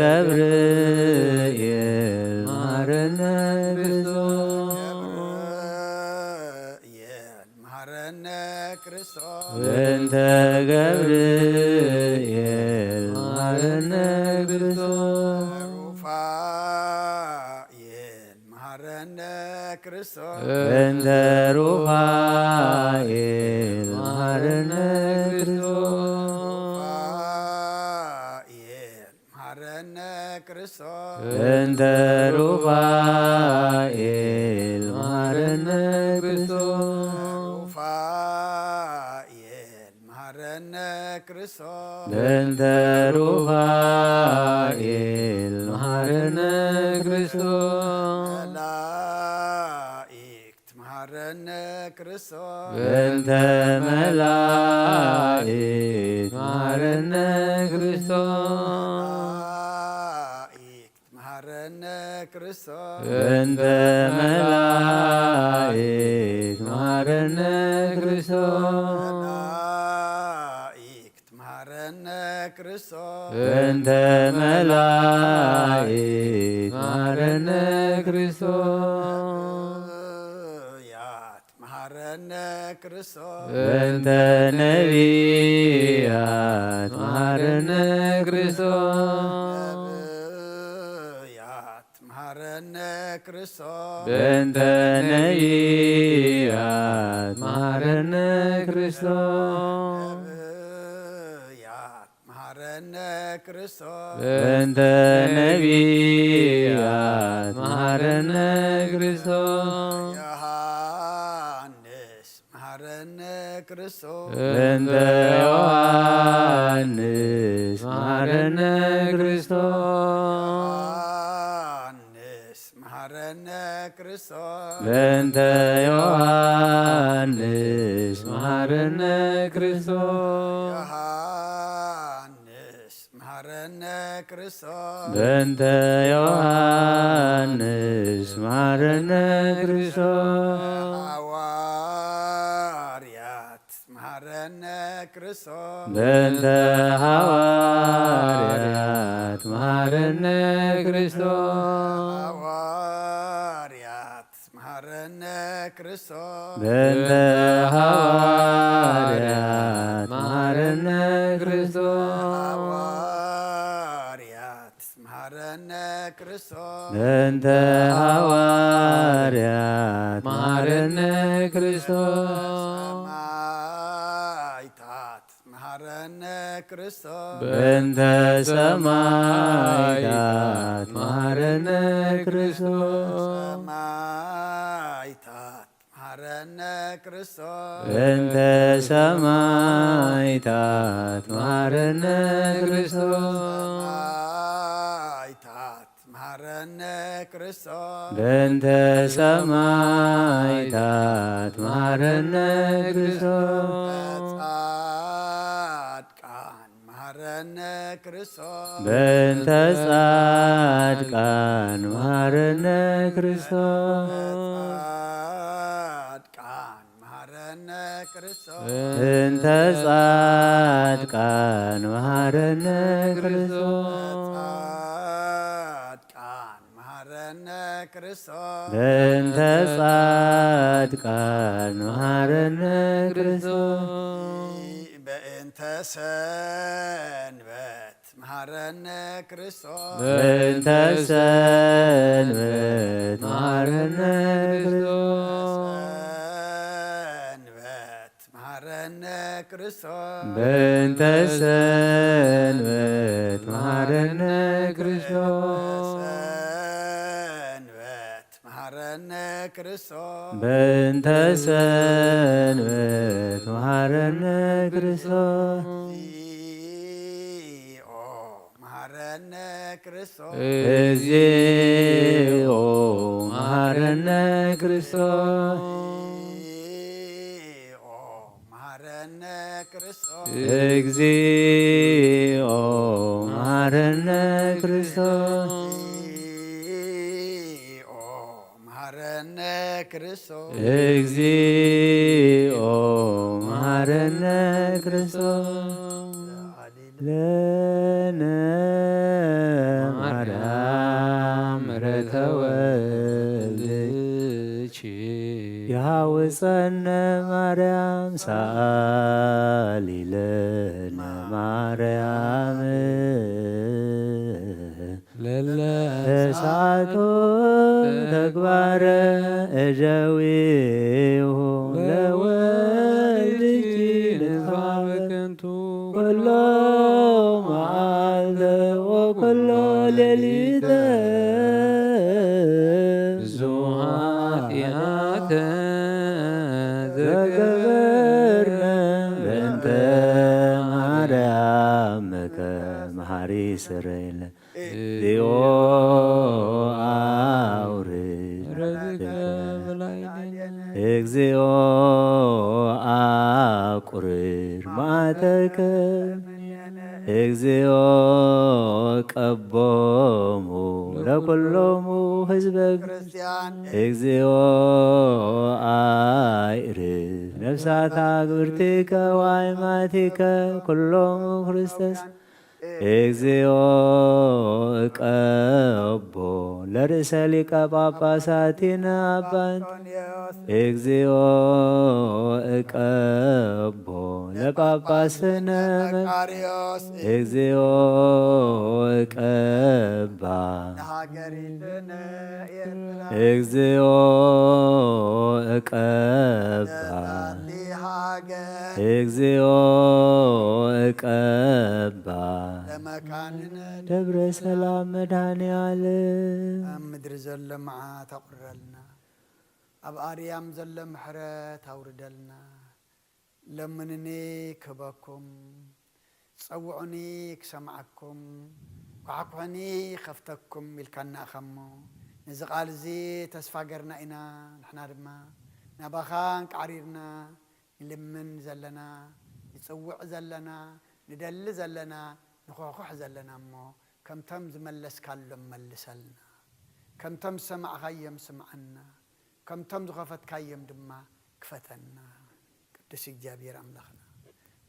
ገብርኤል መሐረነ ክርስቶስ። ገብርኤል መሐረነ ክርስቶስ። በእንተ ገብርኤል መሐረነ ክርስቶስ። ሩፋኤል መሐረነ ክርስቶስ። በእንተ ሩፋኤል መሐረነ ክርስቶስ። ሩፋኤል መሐረነ ክርስቶስ። በእንተ ሩፋኤል መሐረነ ክርስቶስ። ሩፋኤል መሐረነ ክርስቶስ። በእንተ ሩፋኤል መሐረነ ክርስቶስ። መላእክት መሐረነ ክርስቶስ። በእንተ መላእክት መሐረነ ክርስቶስ። መላእክት መሐረነ ክርስቶስ። በእንተ መላእክት መሐረነ ክርስቶስ። መላእክት መሐረነ ክርስቶስ። በእንተ መላእክት መሐረነ ክርስቶስ። ነቢያት መሐረነ ክርስቶስ። በእንተ ነቢያት መሐረነ ክርስቶስ። ነቢያት መሐረነ ክርስቶስ። በእንተ ነቢያት መሐረነ ክርስቶስ። ነቢያት መሐረነ ክርስቶስ። በእንተ ነቢያት መሐረነ ክርስቶስ። ዮሐንስ መሐረነ ክርስቶስ። በእንተ ዮሐንስ መሐረነ ክርስቶስ። ዮሐንስ መሐረነ ክርስቶስ። በእንተ ዮሐንስ መሐረነ ክርስቶስ። ዮሐንስ መሐረነ ክርስቶስ። በእንተ ዮሐንስ መሐረነ ክርስቶስ። ሐዋርያት መሐረነ ክርስቶስ። በእንተ ሐዋርያት መሐረነ ክርስቶስ። ሐዋርያት መሐረነ ክርስቶስ። በእንተ ሐዋርያት መሐረነ ክርስቶስ። ሐዋርያት መሐረነ ክርስቶስ። በእንተ ሐዋርያት መሐረነ ክርስቶስ። ሰማዕታት መሐረነ ክርስቶስ። በእንተ ሰማዕታት መሐረነ ክርስቶስ። ሰማዕታት መሃረነ ክርስቶስ። በእንተ ሰማይታት መሃረነ ክርስቶስ። ሰማይታት መሃረነ ክርስቶስ። በእንተ ሰማይታት መሃረነ ክርስቶስ። ጻድቃን መሃረነ ክርስቶስ። በእንተ ጻድቃን መሃረነ ክርስቶስ። ጻድቃን መሃረነ ክርስቶስ። በእንተ ጻድቃን መሃረነ ክርስቶስ። ጻድቃን መሃረነ ክርስቶስ። በእንተ ጻድቃን መሃረነ ክርስቶስ። በእንተ ሰንበት መሃረነ ክርስቶስ። በእንተ ሰንበት መሃረነ ክርስቶስ። ሰንበት መሃረነ ክርስቶስ። በእንተ ሰንበት መሃረነ ክርስቶስ። ሰንበት መሃረነ ክርስቶስ። በእንተ ሰንበት መሃረነ ክርስቶስ። እግዚኦ መሃረነ ክርስቶስ። እግዚኦ መሃረነ ክርስቶስ። እግዚኦ መሃረነ ክርስቶስ። እግዚኦ መሃረነ ክርስቶስ። እግዚኦ መሃረነ ክርስቶስ። እግዚኦ መሃረነ ክርስቶስ። ለነ ማርያም ምሕረተ ወልድኪ የሐውፀነ ማርያም ሰአሊ ለነ ማርያም። ለለ ተሳቶ ተግባረ እደዊሁ ለወልድኪ ንፋበ ከንቱ ኩሎ መዓልተ ወኩሎ ሌሊተ። ብዙ ኃጢአተ ዘገበርነ በእንተ ማርያምከ መሐሪ ስረይለ። እግዚኦ አውርድ ምሕረትከ። እግዚኦ አቁርር መዓተከ። እግዚኦ ቀቦሙ ለኩሎሙ ህዝበ። ክርስቲያን እግዚኦ አይርፍ ነፍሳታ ግብርቲከ ዋይማቲከ ኩሎሙ ክርስቶስ። እግዚኦ እቀቦ ለርእሰ ሊቀ ጳጳሳቲነ አባ እንጦንዮስ። እግዚኦ እቀቦ ለጳጳስነ። መቃርዮስ። እግዚኦ እቀባ ለሃገሪትነ ኤርትራ። እግዚኦ እቀባ ለዛቲ ሃገር እግዚኦ እቀባ ለመካንነ ደብረ ሰላም መድኃኔ ዓለም። ኣብ ምድሪ ዘሎ መዓት ኣቑርረልና፣ ኣብ ኣርያም ዘሎ ምሕረት ኣውርደልና። ለምኑኒ ክህበኩም፣ ጸውዑኒ ክሰምዓኩም፣ ኳሕኩሑኒ ከፍተኩም ኢልካና ኢኻ እሞ፣ ነዚ ቃል እዚ ተስፋ ገርና ኢና። ንሕና ድማ ናባኻ እንቃዕሪርና ንልምን ዘለና፣ ንጽውዕ ዘለና፣ ንደሊ ዘለና፣ ንኹሕኩሕ ዘለና እሞ፣ ከምቶም ዝመለስካሎም መልሰልና። ከምቶም ዝሰማዕካዮም ስምዓና። ከምቶም ዝኸፈትካዮም ድማ ክፈተና። ቅዱስ እግዚኣብሔር ኣምላኽና፣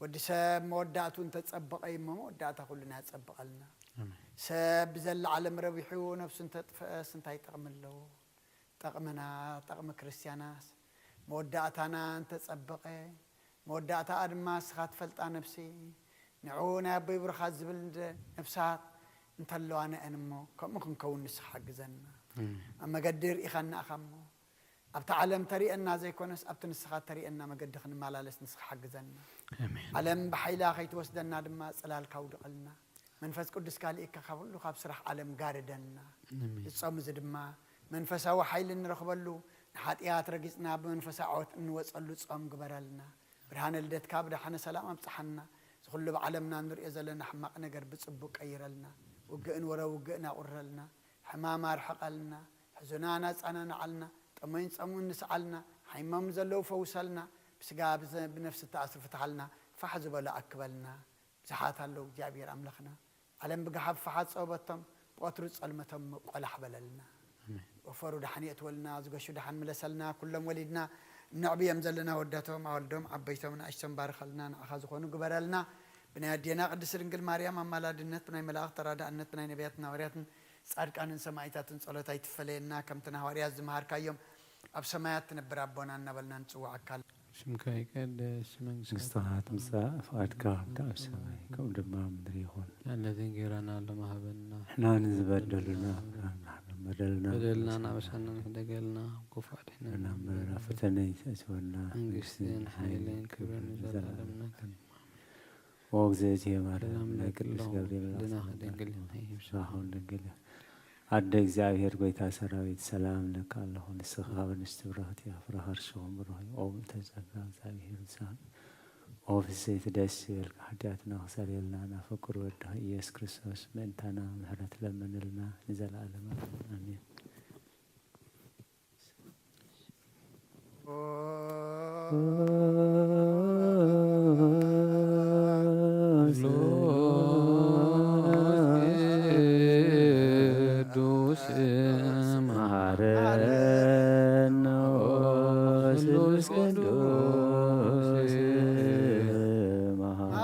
ወዲ ሰብ መወዳእቱ እንተጸበቐ እሞ መወዳእታ ኩልና ያጸብቐልና። ሰብ ብዘላ ዓለም ረቢሑ ነፍሱ እንተጥፍአስ እንታይ ጠቕሚ ኣለዎ? ጠቕምና፣ ጠቕሚ ክርስትያናስ መወዳእታና እንተጸበቐ፣ መወዳእታኣ ድማ እስኻ ትፈልጣ ነፍሲ፣ ንዑ ናይ ኣቦይ ብሩኻት ዝብል እንደ ነፍሳት እንተለዋ ነአን እሞ ከምኡ ክንከውን ንስኻ ሓግዘና። ኣብ መገዲ ርኢኻና ኢኻ እሞ ኣብቲ ዓለም ተሪእና ዘይኮነስ ኣብቲ ንስኻ ተሪእና መገዲ ክንመላለስ ንስኻ ሓግዘና። ኣሜን። ዓለም ብሓይላ ከይትወስደና ድማ ጽላልካ ኣውድቐልና። መንፈስ ቅዱስካ ልኢካ ካብ ኩሉ ካብ ስራሕ ዓለም ጋርደና። ኣሜን። ዝጾም እዚ ድማ መንፈሳዊ ሓይሊ እንረኽበሉ፣ ንሓጢኣት ረጊጽና ብመንፈሳዊ ዓወት እንወጸሉ ጾም ግበረልና። ብርሃነ ልደትካ ብደሓነ ሰላም ኣብጽሓና። እዚ ኩሉ ብዓለምና እንርእዮ ዘለና ሕማቕ ነገር ብጽቡቕ ቀይረልና። ውግእን ወረ ውግእን ኣቑረልና። ሕማም ኣርሕቐልና። ሕዙናን ኣጸናንዓልና። ጠመዩን ጸምኡን ንስዓልና። ሓይሞም ዘለዉ ፈውሰልና። ብስጋ ብዘ-፣ ብነፍሲ እተኣስሩ ፍትሓልና። ፋሕ ዝበሉ ኣክበልና። ብዙሓት ኣለዉ እግዚኣብሔር ኣምላኽና። ዓለም ብገሓብ ፋሓት ጸበቶም፣ ብቐትሩ ጸልመቶም ቆላሕ በለልና። ኣሜን። ወፈሩ ደሓን የእትወልና፣ ዝገሹ ደሓን ምለሰልና፣ ኩሎም ወሊድና እነዕብዮም ዘለና ወዳቶም፣ ኣወልዶም፣ ዓበይቶም፣ ንኣሽቶም ባርኸልና፣ ንዓኻ ዝኾኑ ግበረልና። ብናይ ኣዴና ቅድስት ድንግል ማርያም ኣማላድነት፣ ብናይ መላእኽት ተራዳእነት፣ ብናይ ነቢያትን ሃዋርያትን ጻድቃንን ሰማዕታትን ጸሎት ኣይትፈለየና። ከምቲ ንሃዋርያት ዝመሃርካዮም ኣብ ሰማያት ትነብር ኣቦና እናበልና ንጽውዓካ። ስምካ ይቀደስ፣ መንግስትኻ መንግስትኻ ትምጻእ፣ ፍቓድካ ከምቲ ኣብ ሰማይ ከምኡ ድማ ኣብ ምድሪ ይኹን። ዕለተ እንጌራና ሎሚ ሃበና። ንሕና ንዝበደሉና ንሕና ንሓብር በደልና። በደልና ናበሳና ንሕደገልና፣ ክፉእ ኣድሕነና። ናብ መረራ ፈተነ ይእትወና፣ መንግስትን መንግስትን ሓይልን ሓይልን ክብርን ክብርን ዘለዓለም ዘለዓለም ናትካ። ናትካ። ኦ እግዝእትየ ማርያም፣ ሰላም ናይ ለኪ ቅዱስ እላሁ ገብርኤል ድናኺ ኣስመራ ድንግል እምሕይ ይብዛ። ስራኹም ድንግል እዩ። ኣደ እግዚኣብሔር፣ ጎይታ ሰራዊት፣ ሰላም እለኪ ኣለኹ። ንስኺ ካብ ኣንስቲ ብርኽቲ ኢኺ፣ ፍረ ከርሥኺ እውን ብሩኽ እዩ። ኦ ምልዕተ ጸጋ፣ እግዚኣብሔር ምሳኺ። ኦ ፍስሕቲ፣ ደስ ይበልኪ፣ ሓጢኣትና ክሰርየልና፣ ናብ ፍቁር ወድኺ ኢየሱስ ክርስቶስ ምእንታና ምሕረት ለምንልና፣ ንዘለዓለም ኣሜን። ቅዱስ መሐረነ ስሉስ ቅዱስ መሐረነ።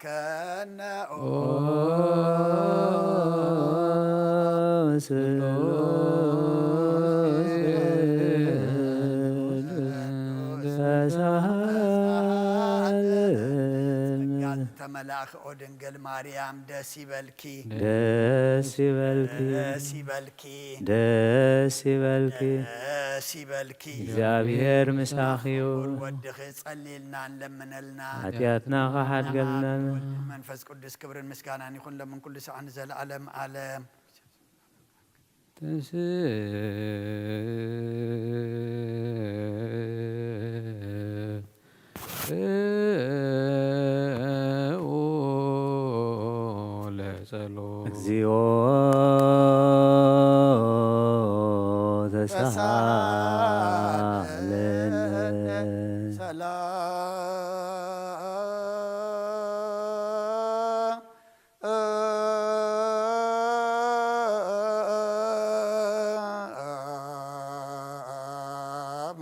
ከነ ኦ ስሉስ ቅዱስ ተሳሃለነ። ጸጋ ዝተመላእኪ ኦ ድንግል ማርያም ደስ ይበልኪ። ደስ ይበልኪ። ደስ ይበልኪ። ደስ ይበልኪ። ደስ ይበልኪ። እግዚኣብሔር ምሳኺ እዩ። ክቡር ወድኺ ጸልይልና ንለምነልና። ሓጢኣትና ክሓድገልና። ወልድ መንፈስ ቅዱስ ክብርን ምስጋናን ይኹን ሎምን ኩሉ ሰዓት ንዘለዓለም ዓለም። ትንስኡ ለጸሎት። እግዚኦ ተሳሃለነ። ሰላም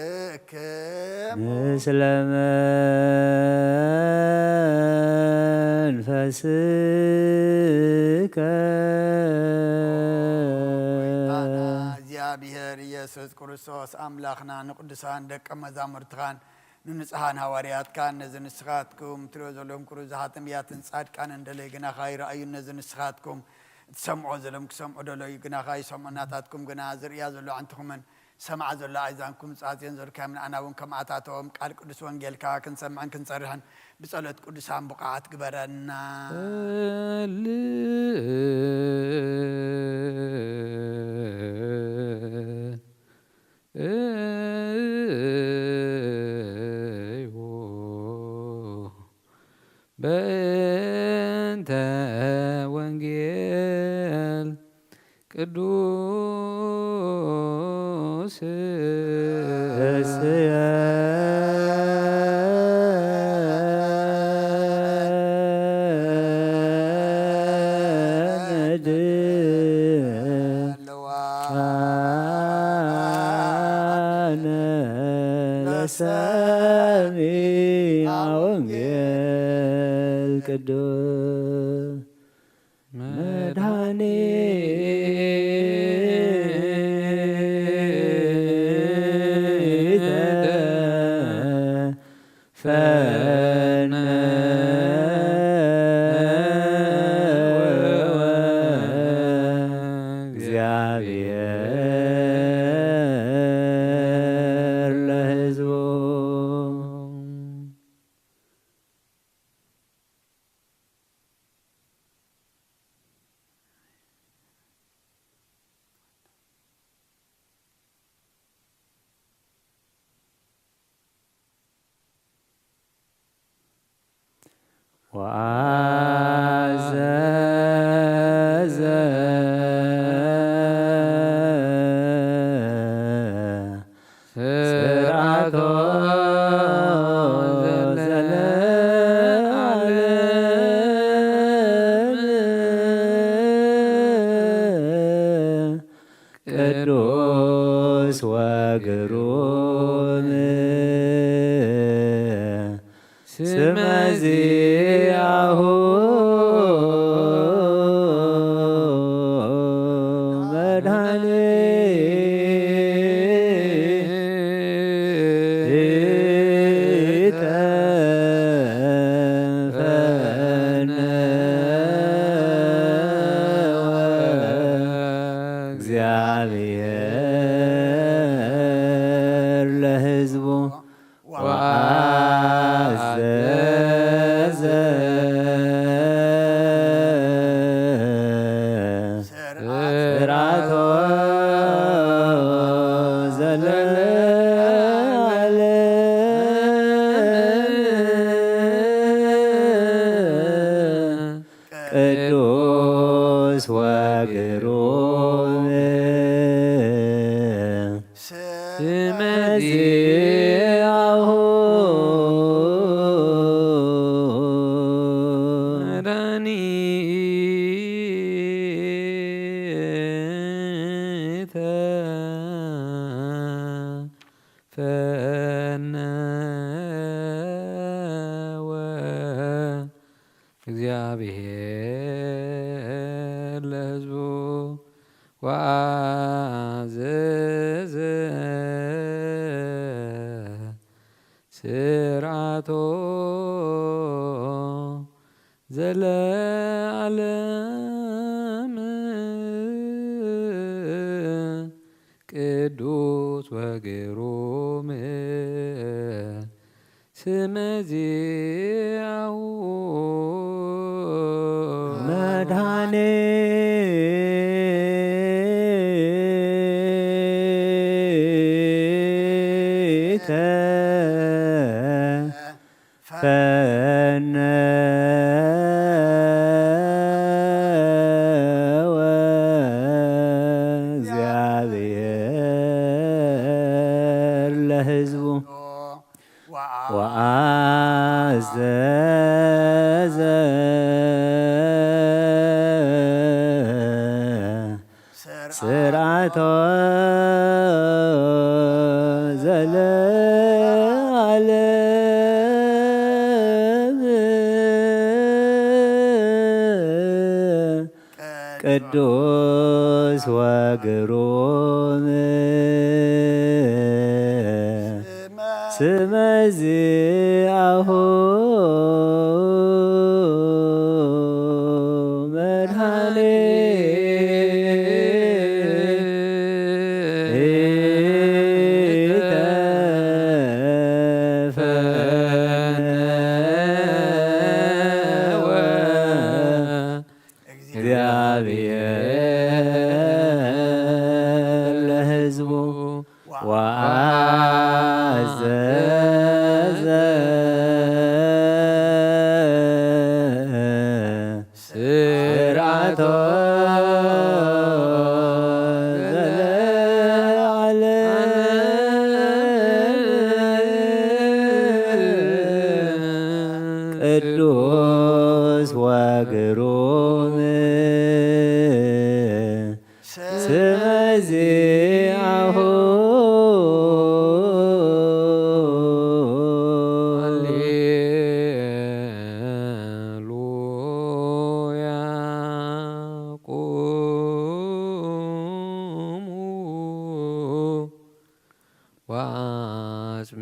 ለኩልክሙ ምስለ መንፈስከ። ጎይታና እግዚኣብሔር ኢየሱስ ክርስቶስ ኣምላኽና ንቅዱሳን ደቀ መዛሙርትኻን ንንጹሃን ሃዋርያትካን ነዚ ንስኻትኩም ትሪኦ ዘለኹም ክሩዛት ነቢያትን ጻድቃንን ደለይ ግናኻ ይረኣዩን ነዚ ንስኻትኩም እትሰምዖ ዘለኹም ክሰምዑ ደለዩ ግናኻ ይሰምዑ ናታትኩም ግና ዝርእያ ዘሎ ኣዕንትኹምን ሰምዓ ዘሎ ኣእዛንኩም ጻጽየን ዘልካዮም ንኣና እውን ከምኣታቶም ቃል ቅዱስ ወንጌልካ ክንሰምዕን ክንጸርሕን ብጸሎት ቅዱሳን ብቑዓት ግበረና። እዩ በእንተ ወንጌል ቅዱስ እስየ ለሰሚዐ ወንጌል ቅዱስ መድኃኒተ ፈነ እግዚአብሔር ለሕዝቡ። ወአዘዘ ስርዓቶ ዘለዓለም ቅዱስ ወግሩም ስመ ዚአሁ መድኃኒተ ፈነወ እግዚአብሔር ለሕዝቡ ወአዘዘ ስርዓቶ ዘለዓለም ቅዱስ ወግሩም ስመ ዚአሁ መድኃኒተ ፈነወ እግዚአብሔር ለሕዝቡ ወአዘዘ ስርዓቶ ዘለዓለም ቅዱስ ወግሩም ስመ ዚአሁ መድኃኒተ ፈነወ እግዚአብሔር ለሕዝቡ ወአዘዘ ስርዓቶ ዘለዓለም ቅዱስ ወግሩም ስመ ዚአሁ መድኃኒተ ፈነወ እግዚአብሔር ለሕዝቡ ወአዘዘ ስርዓቶ ዘለዓለም ቅዱስ ወግሩም ስመ ዚአሁ ሃሌሉያ። ቁሙ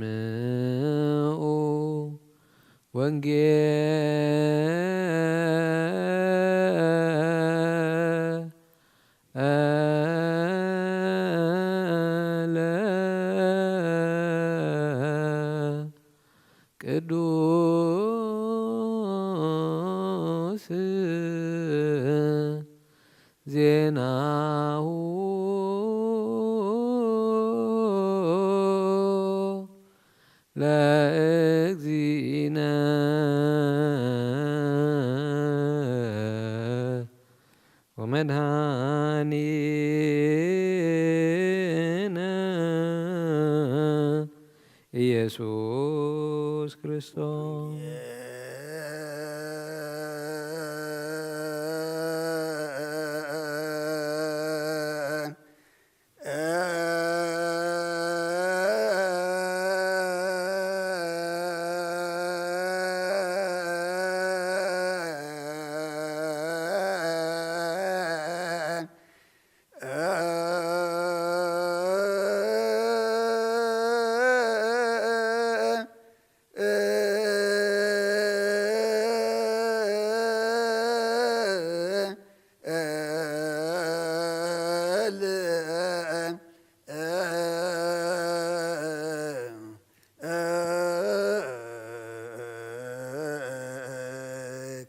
ወአጽምዑ ወንጌለ ቅዱስ ዜናሁ ለእግዚእነ ኢየሱስ ክርስቶስ።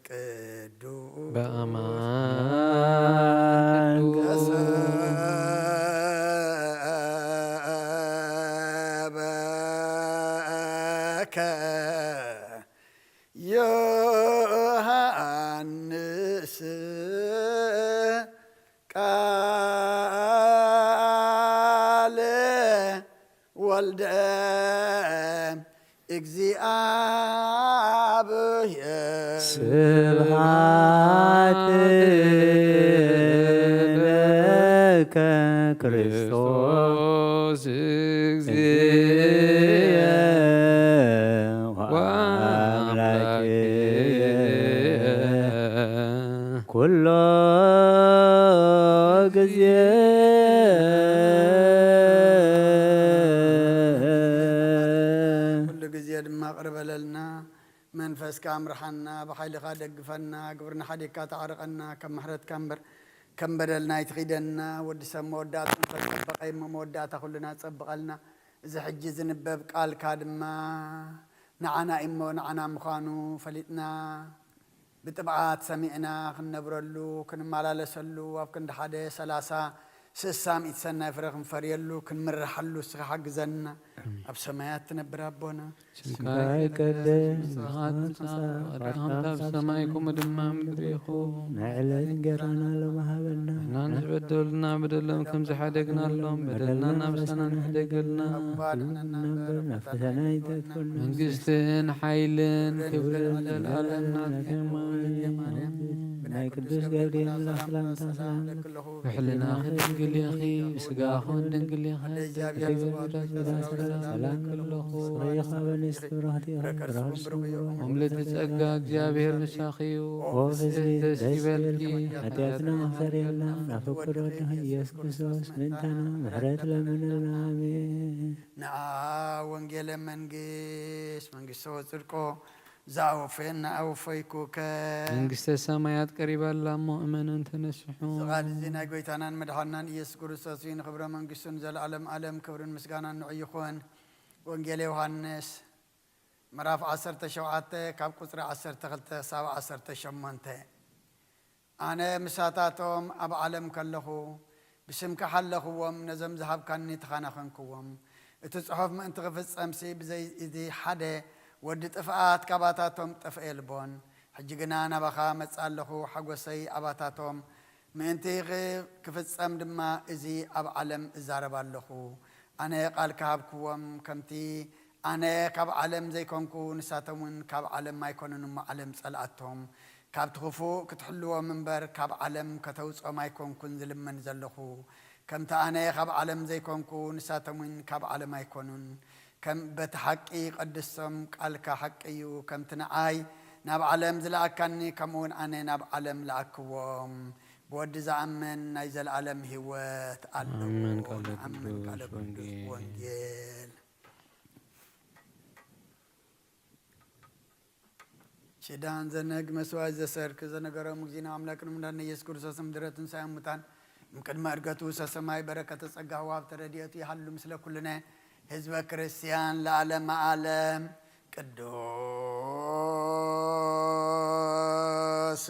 ቅዱስ በአማን ተሰበከ ዮሐንስ ቃለ ወልደ እግዚአብሔር። ስብሐት ለከ ክርስቶስ እግዚእ ወአምላኬ። ኩሎ ግዜ። ኩሉ ግዜ ድማ ቅርበለልና። መንፈስካ ምርሓና፣ ብሓይልኻ ደግፈና፣ ግብርና ሓዲግካ ተዓርቐና፣ ከም ምሕረትካ እምበር ከም በደልና ኣይትኺደና። ወዲ ሰብ መወዳእትኡ እንተጸበቐ እሞ መወዳእታ ኩልና ጸብቐልና። እዚ ሕጂ ዝንበብ ቃልካ ድማ ንዓና እሞ ንዓና ምዃኑ ፈሊጥና ብጥብዓት ሰሚዕና ክንነብረሉ፣ ክንመላለሰሉ፣ ኣብ ክንዲ ሓደ ሰላሳ ስሳ ሚእቲ ሰናይ ፍረ ክንፈርየሉ፣ ክንምርሓሉ እስኻ ሓግዘና። ኣሜን። ኣብ ሰማያት ትነብር ኣቦና፣ ስምካ ይቀደስ፣ ስምካ ይትምጻእ፣ ፍቃድካ ኣብ ሰማይ ከምኡ ድማ ኣብ ምድሪ ይኹን። ናይ ዕለት እንጀራና ሎሚ ሃበና። ንሕና ንዝበደሉና በደሎም ከም ዝሓደግናሎም በደልና እናነሳና ንሕደገልና። ኣብ ኩሉ እምበር ናብ ፈተና ኣይተእትወና። መንግስትን ሓይልን ክብርን ዘለኣለም ናትካ እዩ። ማርያም፣ ብናይ ቅዱስ ገብርኤል መልኣኽ ሰላምታ ሰላም እብለኪ ኣለኹ። ብሕልናኺ ድንግል ኢኺ፣ ብስጋኺ እውን ድንግል ኢኺ። ኣደ እግዚኣብሔር ጽባኦት፣ ሰላም እብለኪ ኣለኹ። ፍሬ ካብ ኣንስቲ ብሩኽቲ ኢኺ፣ ብሩኽ ፍሬ ከርሥኪ እውን ብሩኽ እዩ። ምልዕቲ ጸጋ፣ እግዚኣብሔር ምሳኺ እዩ። ኦ ፍስሕቲ ደስ ይበልኪ፣ ኃጢአትና መሕሰር የለና፣ ናብ ፍቁር ወድኺ ኢየሱስ ክርስቶስ ምእንታና ምሕረት ለምንልና። ኣሜን። ንዓ ወንጌለ መንግስት፣ መንግስቶ ወጽድቆ፣ ዘአወፈየና አወፈይኩከ። መንግስተ ሰማያት ቀሪባ ኣላ እሞ እመኑን ተነስሑ። እዚ ቃል እዚ ናይ ጎይታናን መድሓናን ኢየሱስ ክርስቶስ እዩ። ንኽብረ መንግስቱ ንዘለዓለም ዓለም ክብርን ምስጋናን ንዑ ይኹን። ወንጌል ዮሃንስ ምዕራፍ ዓሰርተ ሸውዓተ ካብ ቁጽሪ ዓሰርተ ክልተ ክሳብ ዓሰርተ ሸሞንተ። ኣነ ምሳታቶም ኣብ ዓለም ከለኹ፣ ብስምካ ሓለኽዎም፣ ነዞም ዝሃብካኒ ተኻናኸንክዎም። እቲ ጽሑፍ ምእንቲ ክፍጸምሲ፣ ብዘይ እዚ ሓደ ወዲ ጥፍኣት ካባታቶም ጠፍኤ ኣልቦን። ሕጂ ግና ናባኻ እመጽእ ኣለኹ፣ ሓጎሰይ ኣባታቶም ምእንቲ ኽ-፣ ክፍጸም ድማ እዚ ኣብ ዓለም እዛረብ ኣለኹ። ኣነ ቃልካ ሃብክዎም፣ ከምቲ ኣነ ካብ ዓለም ዘይኮንኩ፣ ንሳቶም እውን ካብ ዓለም ኣይኮኑን እሞ ዓለም ጸልኣቶም። ካብቲ ክፉእ ክትሕልዎም እምበር፣ ካብ ዓለም ከተውጽኦም ኣይኮንኩን ዝልምን ዘለኹ። ከምቲ ኣነ ካብ ዓለም ዘይኮንኩ፣ ንሳቶም እውን ካብ ዓለም ኣይኮኑን። ከም በቲ ሓቂ ቀድሶም፣ ቃልካ ሓቂ እዩ። ከምቲ ንዓይ ናብ ዓለም ዝለኣካኒ፣ ከምኡ እውን ኣነ ናብ ዓለም ለኣክዎም። ብወዲ ዝኣምን ናይ ዘለኣለም ህይወት ኣለዎ። ኣሜን። ቃለ ኣሜን። ቅዱስ ቃለ ቅዱስ ወንጌል። ወንጌል። ሽዳን ዘነግ መስዋዕት ዘሰርክ ዘነገሮም እግዚእነ ኣምላክን ምዳን ኢየሱስ ክርስቶስ ምድረ ትንሳኤ ሙታን እምቅድመ እርገቱ ሰሰማይ በረከተ ጸጋሁ ሃብተ ረድኤቱ ይሃሉ ምስለ ኩልነ ህዝበ ክርስቲያን ለዓለመ ዓለም። ቅዱስ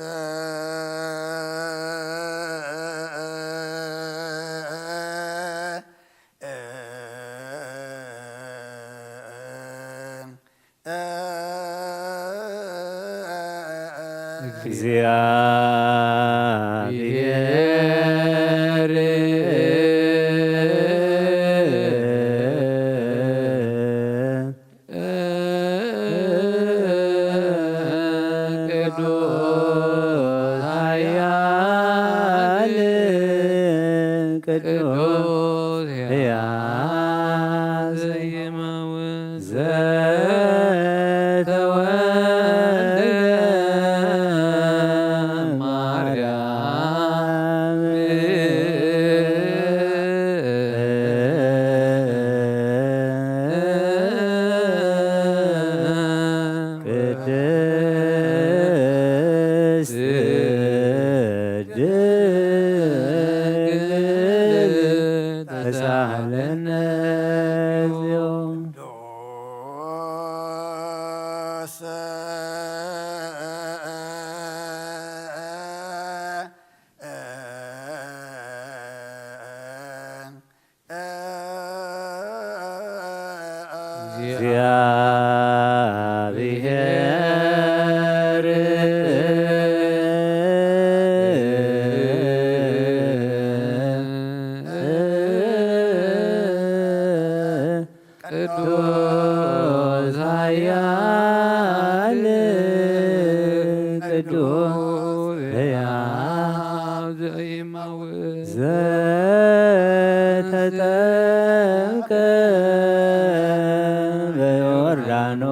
እግዚአብሔር ቅዱስ ሕያው ዘይመውት ዘተወልደ ማርያም ቅድስት ድንግል ተሳሃለነ እግዚኦ። እግዚአብሔር ቅዱስ ኃያል ቅዱስ ሕያው ዘኢይመውት ዘተጠምቀ በዮርዳኖስ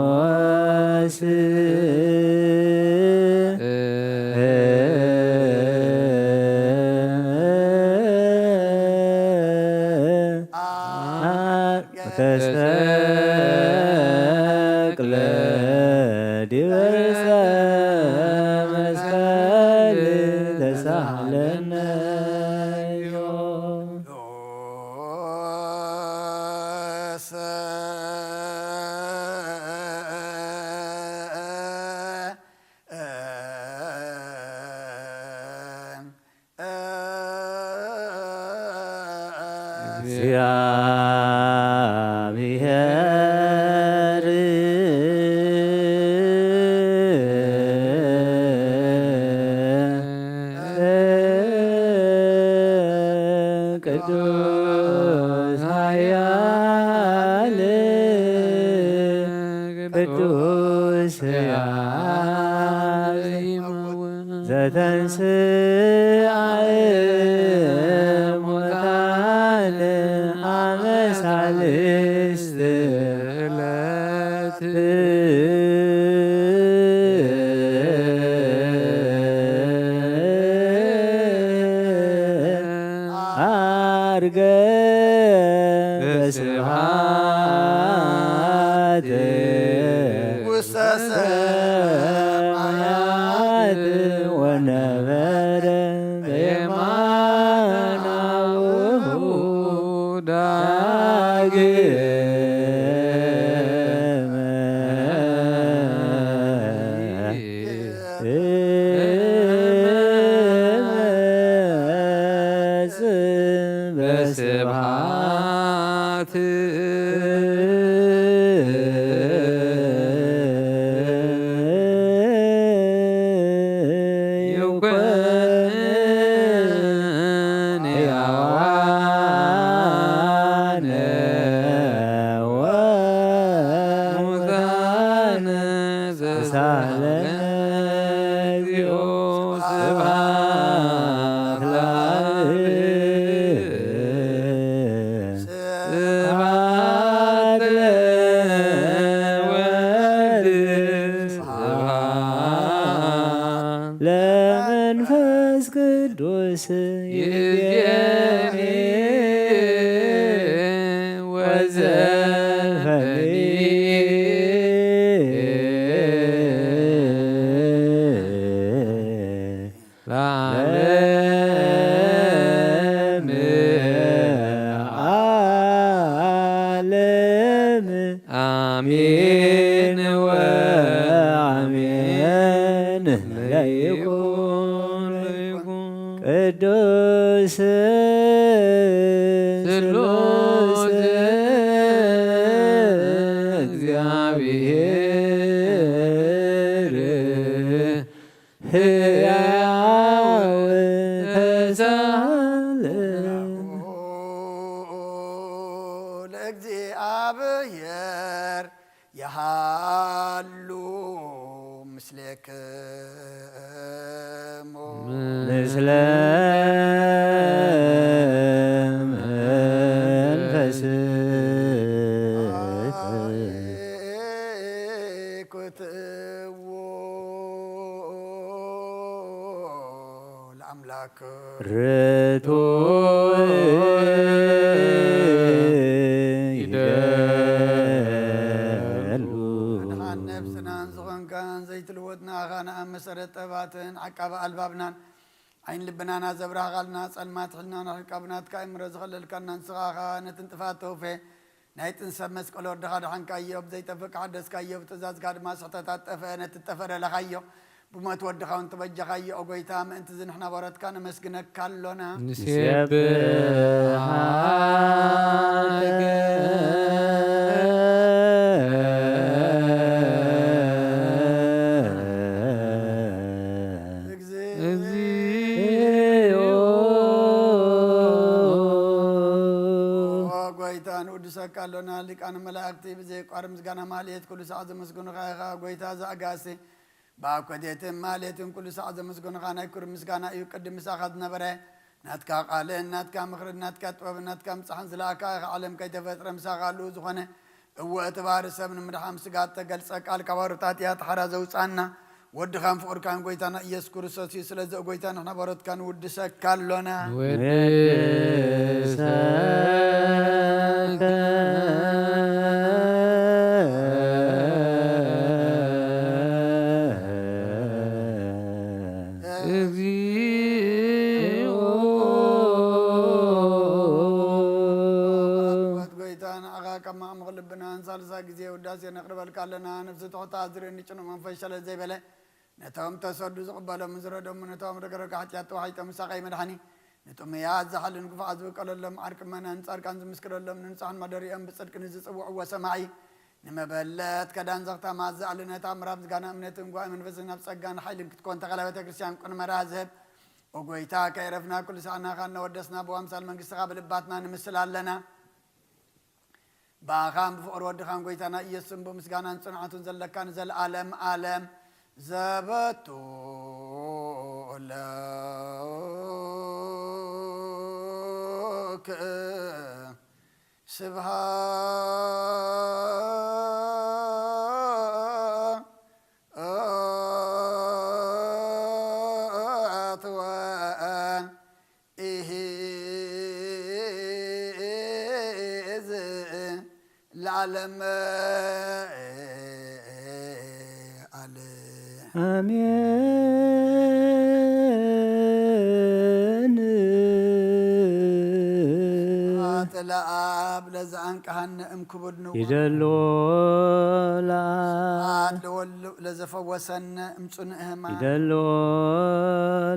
ተሰቅለ ዲበ ዕፀ መስቀል ተሳሃለነ። እግዚአብሔር ቅዱስ ኃያል ቅዱስ ሕያው ዘተንሥአ እሙታን አመ ሣልስት ዕለት ዐርገ በስብሐት ውስተ ሰማያት ወነበረ በየማነ አቡሁ ዳግመ ይመጽእ በስብሐት ይኩነን ሕያዋን ወሙታን ተሳሃለነ እግዚኦ። ስብሐት ለአብ። ስብሐት ለወልድ። ስብሐት ለመንፈስ ቅዱስ። ይዜኒ ወዘልፈኒ ለዓለመ ዓለም። አሜን ወአሜን ለይኩን ለይኩን። ቅዱስ ስሉስ ስሉስ እግዚአብሔር ሕያው ተሳለ ለእግዚአብሔር የሃሉ ምስሌክሙ ምስለ ርቱዕ ይደሉ። ንሓን ነብስናን ዝኾንካን ዘይትልወጥ ንኣኻ ንኣብ መሰረት ጠባትን ዓቃቢ ኣልባብናን ዓይን ልብናና ዘብራህኻልና ጸልማት ሕልናና ሕልቃ ብናትካ እምሮ ዝኸለልካና ንስኻ ኸኣ ነቲ ንጥፋት ተውፌ ናይ ጥንሰብ መስቀል ወድኻ ደሓንካዮ፣ ብዘይጠፍእ ከሓደስካዮ፣ ብትእዛዝካ ድማ ስሕተታት ጠፍአ፣ ነቲ ጠፍአ ደለኻዮ፣ ብሞት ወድኻ እውን ተበጀኻዮ። ኦ ጐይታ፣ ምእንቲ እዚ ንሕና ባሮትካ ነመስግነካ ኣሎና። ንሴብሐከ እግዚኦ። እግዚኦ። ኦ ጐይታ፣ ንውድሰካ ኣሎና። ሊቃነ መላእክቲ ብዘየቋርጽ ምስጋና ማህሌት ኩሉ ሰዓት ዘመስግኑኻ ኢኻ። ጐይታ ዘኣጋሲ ብኣብ ኮቴትን ማህሌትን ኩሉ ሰዓት ዘመስግኑኻ ናይ ክብሪ ምስጋና እዩ። ቅድም ምሳኻ ዝነበረ ናትካ ቃልን ናትካ ምኽርን ናትካ ጥበብን ናትካ ምጻሕን ዝለኣካ ኢኻ። ዓለም ከይተፈጥረ ምሳኻ ኣሉ ዝኾነ። እወ፣ እቲ ባህሪ ሰብ ንምድሓን ስጋ እተገልጸ ቃል ካብ ኣሮታት እያ ተሓራ ዘውጻና። ወድኻን ፍቕርካን ጐይታና ኢየሱስ ክርስቶስ እዩ። ስለዚ ኦ ጐይታ ንሕና ባሮትካ ንውድሰካ ኣሎና። ንወድሰካ እግዚኦ። ጐይታ ንዓኻ ካብ ማዕሙቕ ልብናን ሳልሳ ግዜ ውዳሴ ነቕርበልካ ኣለና። ነፍሲ ትሑት ኣዝርኒ ጭኑቕ መንፈስ ሸለል ዘይበለ ነቶም ተሰዱ ዝቕበሎም ዝረደሙ ነቶም ረግረጋ ሓጢኣት ተዋሒጦም ምሳቐይ መድሓኒ ንጥሙያት ዝሓልን ግፉዓት ዝብቀለሎም ዓርቂ መናን ጻድቃን ዝምስክረሎም ንንጹሓን ማደሪኦም ብጽድቂ ንዝጽውዕዎ ሰማዒ ንመበለት ከዳን ዘኽታማ ዝኣልነታ ምራብ ዝጋና እምነትን ጓኢ መንፈስን ኣብ ጸጋን ሓይልን ክትኮን ተኸላ ቤተ ክርስቲያን ቁንመራ ዝህብ ኦ ጐይታ ከይረፍና ኩሉ ሰዓናኻ እናወደስና ብዋምሳል መንግስትኻ ብልባትና ንምስል ኣለና። ብኣኻን ብፍቕሪ ወድኻን ጐይታና ኢየሱስን ብምስጋናን ጽንዓቱን ዘለካ ንዘለዓለም ዓለም ዘበቱ ለክ ስብሃት ወ ኢሂዝ ለዓለም ዓለም። ኣሜን። ስብሐት ለኣብ ለዘአንቀሐነ እምክቡድ ንዋ። ይደሎ ለኣብ ስብሐት ለወሉ ለዘፈወሰነ እምጽኑዕ ህማም። ይደሎ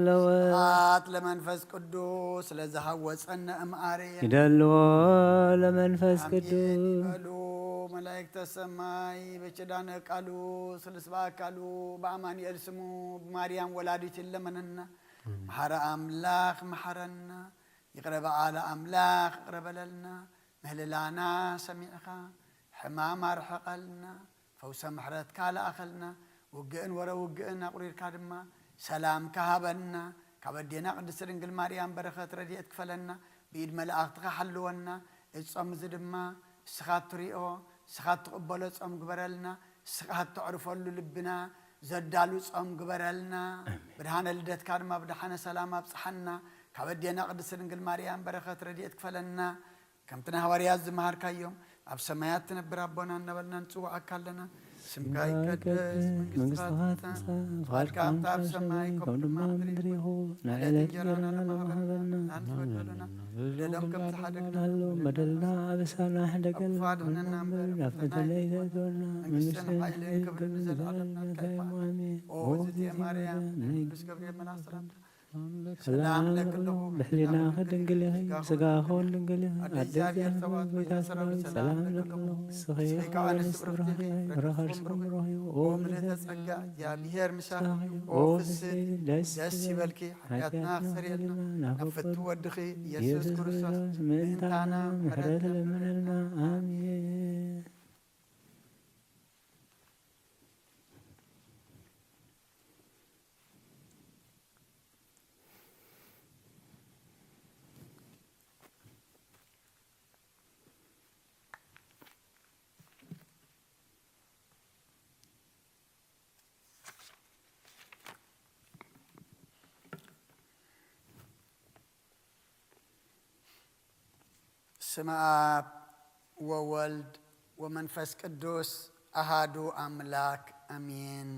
ለወ ስብሐት ለመንፈስ ቅዱስ ለዘሃወፀነ እምኣርየ። ይደሎ ለመንፈስ ኣሜን ቅዱስ ይበሉ መላእክተ ሰማይ በኪዳነ ቃሉ ስሉስ በአካሉ በአማኑኤል ስሙ ብማርያም ወላዲት ይለመነና። መሐረ ኣምላኽ መሐረና፣ ይቕረ በዓለ ኣምላኽ ይቕረ በለልና፣ ምህልላና ሰሚዕኻ ሕማም ኣርሕቐልና፣ ፈውሰ ምሕረትካ ለኣኸልና፣ ውግእን ወረ ውግእን ኣቑሪርካ ድማ ሰላምካ ሃበና። ካብ ኣዴና ቅድስቲ ድንግል ማርያም በረኸት ረድኤት ክፈለና፣ ብኢድ መላእኽትኻ ሓልወና። እዚ ጾም እዚ ድማ ንስኻ እትሪኦ ንስኻ እትቕበሎ ጾም ግበረልና። ንስኻ እተዕርፈሉ ልብና ዘዳሉ ጾም ግበረልና። ብድሓነ ልደትካ ድማ ብድሓነ ሰላም ኣብጽሓና። ካብ ኣዴና ቅድስቲ ድንግል ማርያም በረኸት ረድኤት ክፈለና። ከምቲ ንሃዋርያት ዝመሃርካዮም ኣብ ሰማያት ትነብር ኣቦና እናበልና ንጽውዓካ ኣለና። ስምካ ይቀደስ፣ መንግስትኻ ትምጻእ፣ ፍቓድካ ኣብታ ኣብ ሰማይ ከም ድማ ኣብ ምድሪ ይኹን። ናይ ዕለት እንጀራና ለመሃበና፣ ንበደልና በደልና ኣበሳና ሕደገልና፣ ካብ ክፉ ኣድሕነና እምበር፣ ናብ ፈተነ ኣይተእትወና፣ መንግስትን ሓይልን ክብርን ንዘለዓለም ናትካ እዩ። ኣሜን። ኦ እግዝእትየ ማርያም፣ ናይ ቅዱስ ገብርኤል መልኣክ ሰላምታ ሰላም ለኪ ኣለኹ፣ ብሕሊናኺ ድንግል ኢኺ፣ ብስጋኺ እውን ድንግል ኢኺ። ኣደ እግዚኣብሔር ጸባኦት፣ ጸባኦት ሰላም ለኪ ኣለኹ፣ ንስኺ ከኣ ንስቲ ብርኽቲ ኢኺ፣ ፍረ ከርስኪ ብሩኽ እዩ። ኦ ምልእተ ጸጋ፣ እግዚኣብሔር ምሳኺ እዩ። ኦ ፍስሕቲ ደስ ይበልኪ፣ ሓጢኣትና ኣስተሰርየልና፣ ናብ ፍቱ ወድኺ ኢየሱስ ክርስቶስ ምእንታና ምሕረት ለምነልና። ኣሜን። በስመ አብ ወወልድ ወመንፈስ ቅዱስ አሃዱ አምላክ አሜን።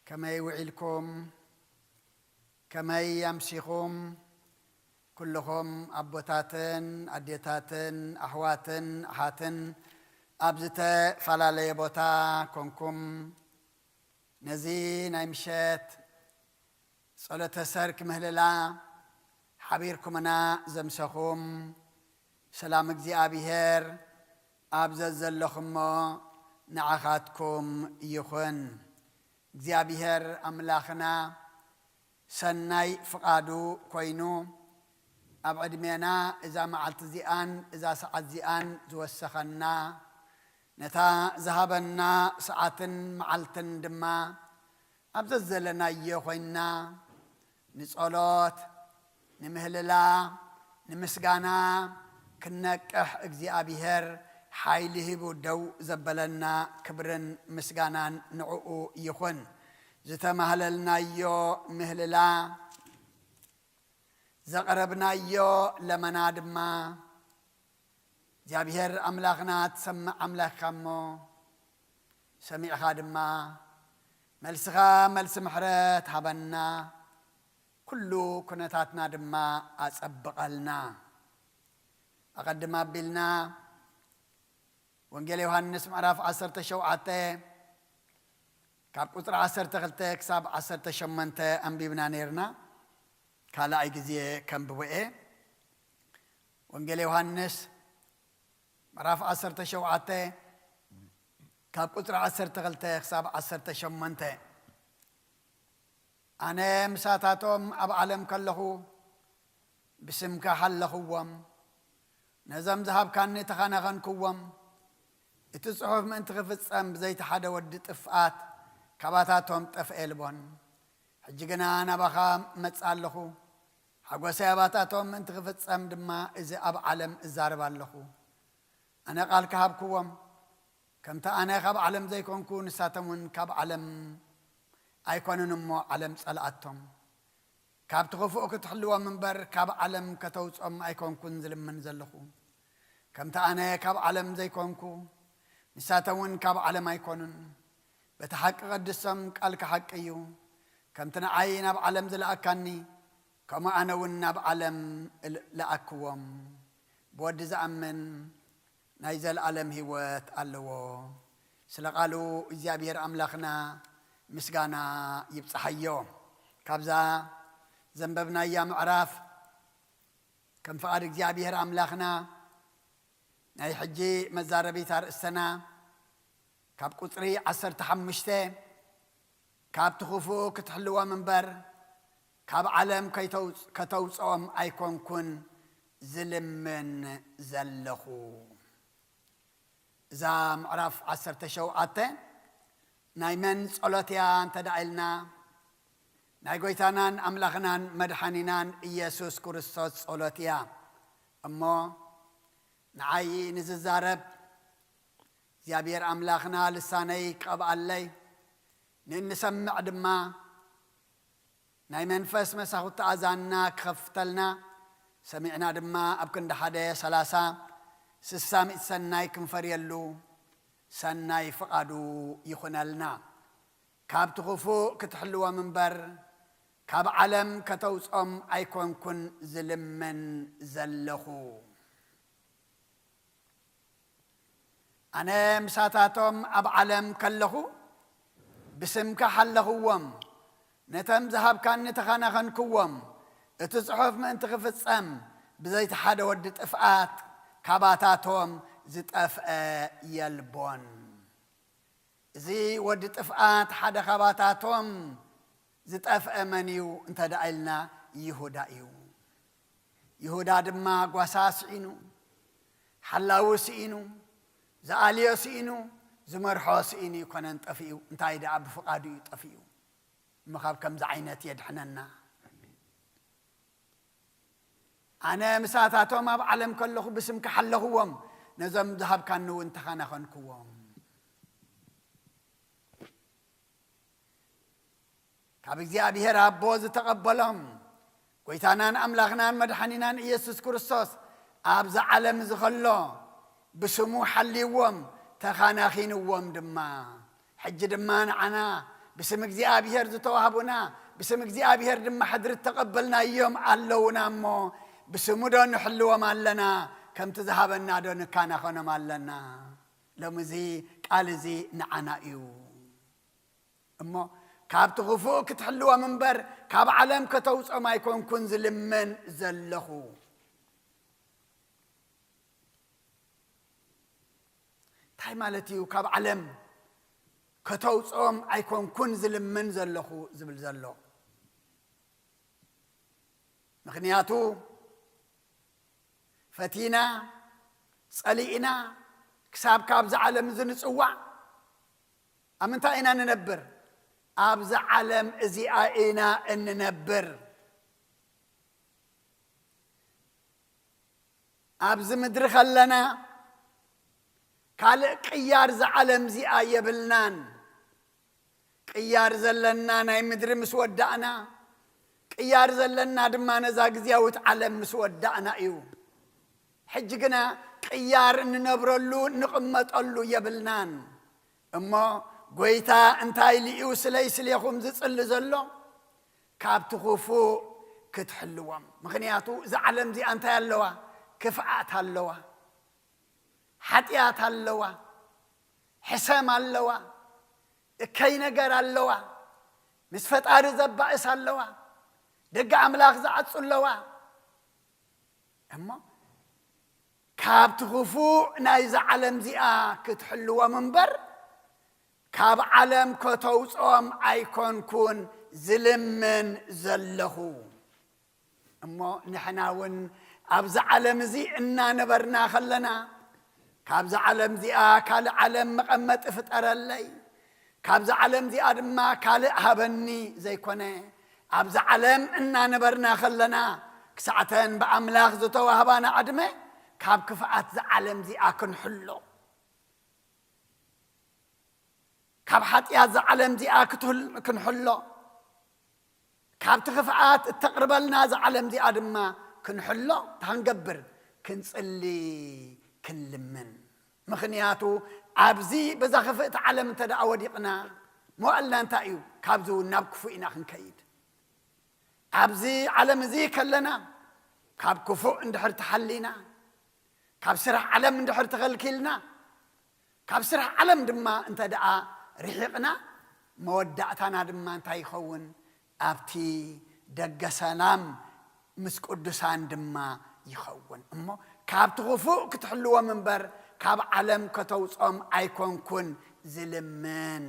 ከመይ ውዒልኩም? ከመይ ኣምሲኹም? ኩልኹም ኣቦታትን ኣዴታትን ኣሕዋትን ኣሓትን ኣብ ዝተፈላለየ ቦታ ኮንኩም ነዚ ናይ ምሸት ጸሎተ ሰርክ ምህልላ ሓቢርኩምና ዘምሰኹም፣ ሰላም እግዚኣብሔር ኣብ ዘዘለኹሞ ንዓኻትኩም ይኹን። እግዚኣብሔር ኣምላኽና ሰናይ ፍቓዱ ኮይኑ፣ ኣብ ዕድሜና እዛ መዓልቲ እዚኣን እዛ ሰዓት እዚኣን ዝወሰኸና፣ ነታ ዝሃበና ሰዓትን መዓልትን ድማ ኣብ ዘዘለናዮ ኮይንና ንጸሎት፣ ንምህልላ፣ ንምስጋና ክንነቅሕ እግዚኣብሔር ሓይሊ ሂቡ ደው ዘበለና ክብርን ምስጋናን ንዕኡ ይኹን። ዝተማህለልናዮ ምህልላ፣ ዘቕረብናዮ ለመና ድማ እግዚኣብሔር ኣምላኽና ትሰምዕ ኣምላኽ ኢኻ እሞ፣ ሰሚዕኻ ድማ መልስኻ መልሲ ምሕረት ሃበና፣ ኩሉ ኩነታትና ድማ ኣጸብቐልና። ኣቐድም ኣቢልና ወንጌል ዮሃንስ ምዕራፍ ዓሰርተ ሸውዓተ ካብ ቁጽሪ ዓሰርተ ክልተ ክሳብ ዓሰርተ ሸሞንተ ኣንቢብና ነይርና። ካልኣይ ግዜ ከንብቦ እየ። ወንጌል ዮሃንስ ምዕራፍ ዓሰርተ ሸውዓተ ካብ ቁጽሪ ዓሰርተ ክልተ ክሳብ ዓሰርተ ሸሞንተ። ኣነ ምሳታቶም ኣብ ዓለም ከለኹ ብስምካ ሓለኽዎም፣ ነዞም ዝሃብካኒ ተኸናኸንክዎም። እቲ ጽሑፍ ምእንቲ ክፍጸም ብዘይቲ ሓደ ወዲ ጥፍኣት ካባታቶም ጠፍኤ ኣልቦን። ሕጂ ግና ናባኻ እመጽእ ኣለኹ፣ ሓጎሰይ ኣባታቶም ምእንቲ ክፍጸም ድማ እዚ ኣብ ዓለም እዛረብ ኣለኹ። ኣነ ቃል ክሃብክዎም፣ ከምቲ ኣነ ካብ ዓለም ዘይኮንኩ ንሳቶም እውን ካብ ዓለም ኣይኮኑን እሞ ዓለም ጸልኣቶም። ካብቲ ክፉእ ክትሕልዎም እምበር ካብ ዓለም ከተውጽኦም ኣይኮንኩን ዝልምን ዘለኹ። ከምቲ ኣነ ካብ ዓለም ዘይኮንኩ ንሳቶም እውን ካብ ዓለም ኣይኮኑን። በቲ ሓቂ ቀድሶም፣ ቃልካ ሓቂ እዩ። ከምቲ ንዓይ ናብ ዓለም ዝለኣካኒ፣ ከምኡ ኣነ እውን ናብ ዓለም እል-፣ ለኣክዎም። ብወዲ ዝኣምን ናይ ዘለኣለም ህይወት ኣለዎ። ስለ ቃሉ እግዚኣብሔር ኣምላኽና ምስጋና ይብጽሓዮ። ካብዛ ዘንበብናያ ምዕራፍ ከም ፍቓድ እግዚኣብሔር ኣምላኽና ናይ ሕጂ መዛረቢት ኣርእስተና ካብ ቁጽሪ ዓሰርተ ሓሙሽተ፣ ካብቲ ክፉእ ክትሕልዎም እምበር ካብ ዓለም ከይተውጽ-፣ ከተውጽኦም ኣይኮንኩን ዝልምን ዘለኹ። እዛ ምዕራፍ ዓሰርተ ሸውዓተ ናይ መን ጸሎት እያ እንተ ደኣ ኢልና፣ ናይ ጐይታናን ኣምላኽናን መድሓኒናን ኢየሱስ ክርስቶስ ጸሎት እያ። እሞ ንዓይ ንዝዛረብ እግዚኣብሔር ኣምላኽና ልሳነይ ክቐብኣለይ፣ ንእንሰምዕ ድማ ናይ መንፈስ መሳኹቲ ኣዛንና ክኸፍተልና፣ ሰሚዕና ድማ ኣብ ክንዲ ሓደ፣ ሰላሳ፣ ስሳ፣ ሚእቲ ሰናይ ክንፈርየሉ ሰናይ ፍቓዱ ይኹነልና። ካብቲ ክፉእ ክትሕልዎም እምበር ካብ ዓለም ከተውጽኦም ኣይኮንኩን ዝልምን ዘለኹ። ኣነ ምሳታቶም ኣብ ዓለም ከለኹ ብስምካ ሓለኽዎም፣ ነቶም ዝሃብካኒ ተኸናኸንክዎም። እቲ ጽሑፍ ምእንቲ ክፍጸም ብዘይቲ ሓደ ወዲ ጥፍኣት ካባታቶም ዝጠፍአ የልቦን። እዚ ወዲ ጥፍኣት ሓደ ካባታቶም ዝጠፍአ መን እዩ እንተ ደኣ ኢልና፣ ይሁዳ እዩ። ይሁዳ ድማ ጓሳ ስኢኑ፣ ሓላዊ ስኢኑ፣ ዝኣልዮ ስኢኑ፣ ዝመርሖ ስኢኑ ኣይኮነን ጠፊኡ። እንታይ ደኣ ብፍቓዱ እዩ ጠፊኡ። እሞ ካብ ከምዚ ዓይነት የድሕነና። ኣነ ምሳታቶም ኣብ ዓለም ከለኹ ብስምካ ሓለኽዎም፣ ነዞም ዝሃብካኒ እውን ተኸናኸንክዎም። ካብ እግዚኣብሔር ኣቦ ዝተቐበሎም ጐይታናን ኣምላኽናን መድሓኒናን ኢየሱስ ክርስቶስ ኣብዚ ዓለም እዚ ኸሎ ብስሙ ሓልይዎም፣ ተኻናኺንዎም ድማ። ሕጂ ድማ ንዓና ብስም እግዚኣብሔር ዝተዋህቡና፣ ብስም እግዚኣብሔር ድማ ሕድሪ እተቐበልናዮም ኣለዉና እሞ፣ ብስሙ ዶ ንሕልዎም ኣለና? ከምቲ ዝሃበና ዶ ንካናኸኖም ኣለና? ሎሚ እዚ ቃል እዚ ንዓና እዩ። እሞ ካብቲ ክፉእ ክትሕልዎም እምበር፣ ካብ ዓለም ከተውጾም ኣይኮንኩን ዝልምን ዘለኹ። እንታይ ማለት እዩ? ካብ ዓለም ከተውጾም ኣይኮንኩን ዝልምን ዘለኹ ዝብል ዘሎ። ምኽንያቱ ፈቲና፣ ጸሊእና፣ ክሳብ ካብዚ ዓለም እዚ ንጽዋዕ፣ ኣብ ምንታይ ኢና ንነብር? ኣብዛ ዓለም እዚኣ ኢና እንነብር። ኣብዚ ምድሪ ከለና፣ ካልእ ቅያር እዛ ዓለም እዚኣ የብልናን። ቅያር ዘለና ናይ ምድሪ ምስ ወዳእና፣ ቅያር ዘለና ድማ ነዛ ግዝያዊት ዓለም ምስ ወዳእና እዩ። ሕጂ ግና ቅያር እንነብረሉ፣ እንቕመጠሉ የብልናን። እሞ ጐይታ እንታይ ኢሉ እዩ ስለይ ስሌኹም ዝጽሊ ዘሎ? ካብቲ ክፉእ ክትሕልዎም። ምኽንያቱ እዛ ዓለም እዚኣ እንታይ ኣለዋ? ክፍኣት ኣለዋ፣ ሓጢኣት ኣለዋ፣ ሕሰም ኣለዋ፣ እከይ ነገር ኣለዋ፣ ምስ ፈጣሪ ዘባእስ ኣለዋ፣ ደገ ኣምላኽ ዝዓጹ ኣለዋ። እሞ ካብቲ ክፉእ ናይዛ ዓለም እዚኣ ክትሕልዎም እምበር፣ ካብ ዓለም ከተውጽኦም ኣይኮንኩን ዝልምን ዘለኹ። እሞ ንሕና እውን ኣብዚ ዓለም እዚ እናነበርና ከለና፣ ካብዛ ዓለም እዚኣ ካልእ ዓለም መቐመጢ ፍጠረለይ፣ ካብዛ ዓለም እዚኣ ድማ ካልእ ሃበኒ ዘይኮነ፣ ኣብዛ ዓለም እናነበርና ከለና፣ ክሳዕተን ብኣምላኽ ዝተዋህባና ዕድመ፣ ካብ ክፍኣት እዛ ዓለም እዚኣ ክንሕሎ፣ ካብ ሓጢኣት እዛ ዓለም እዚኣ ክትህል-፣ ክንሕሎ፣ ካብቲ ክፍኣት እተቕርበልና እዛ ዓለም እዚኣ ድማ ክንሕሎ፣ እንታይ ክንገብር? ክንጽሊ፣ ክንልምን። ምኽንያቱ ኣብዚ በዛ ክፍእቲ ዓለም እንተ ደኣ ወዲቕና፣ መዋእልና እንታይ እዩ? ካብዚ እውን ናብ ክፉእ ኢና ክንከይድ። ኣብዚ ዓለም እዚ ከለና፣ ካብ ክፉእ እንድሕር ተሓሊና፣ ካብ ስራሕ ዓለም እንድሕር ተኸልኪልና፣ ካብ ስራሕ ዓለም ድማ እንተ ደኣ ርሒቕና፣ መወዳእታና ድማ እንታይ ይኸውን? ኣብቲ ደገ ሰላም ምስ ቅዱሳን ድማ ይኸውን። እሞ ካብቲ ክፉእ ክትሕልዎም እምበር፣ ካብ ዓለም ከተውጾም ኣይኮንኩን ዝልምን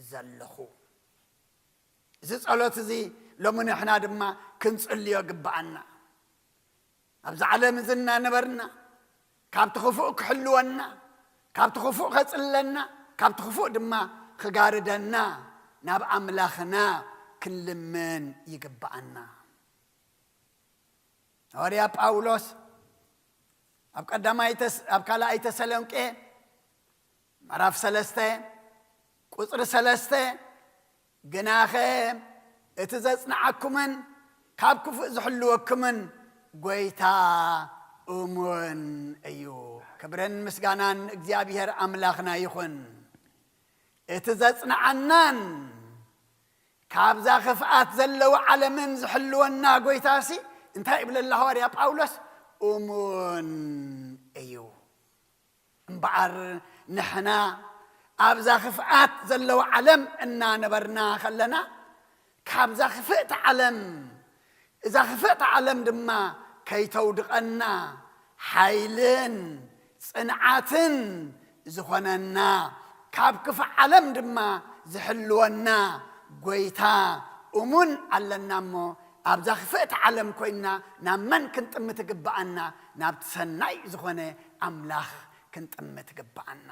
ዘለኹ። እዚ ጸሎት እዚ ሎሚ ንሕና ድማ ክንጽልዮ ግብኣና። ኣብዚ ዓለም እዚ እናነበርና፣ ካብቲ ክፉእ ክሕልወና፣ ካብቲ ክፉእ ከጽልለና፣ ካብቲ ክፉእ ድማ ክጋርደና፣ ናብ ኣምላኽና ክንልምን ይግብኣና። ሃዋርያ ጳውሎስ ኣብ ቀዳማይ ተስ-፣ ኣብ ካልኣይ ተሰሎንቄ ምዕራፍ ሰለስተ ቁጽሪ ሰለስተ፣ "ግናኸ እቲ ዘጽንዓኩምን ካብ ክፉእ ዝሕልወኩምን ጐይታ እሙን እዩ።" ክብርን ምስጋናን እግዚኣብሔር ኣምላኽና ይኹን። እቲ ዘጽንዓናን ካብዛ ክፍኣት ዘለዎ ዓለምን ዝሕልወና ጐይታሲ እንታይ ይብለላ ሃዋርያ ጳውሎስ? እሙን እዩ። እምበኣር ንሕና ኣብዛ ክፍኣት ዘለዎ ዓለም እናነበርና ከለና፣ ካብዛ ክፍእቲ ዓለም፣ እዛ ክፍእቲ ዓለም ድማ ከይተውድቐና ሓይልን ጽንዓትን ዝኾነና፣ ካብ ክፉእ ዓለም ድማ ዝሕልወና ጐይታ እሙን ኣለና እሞ፣ ኣብዛ ክፍእቲ ዓለም ኮይንና ናብ መን ክንጥምት ይግብኣና? ናብቲ ሰናይ ዝኾነ ኣምላኽ ክንጥምት ይግብኣና።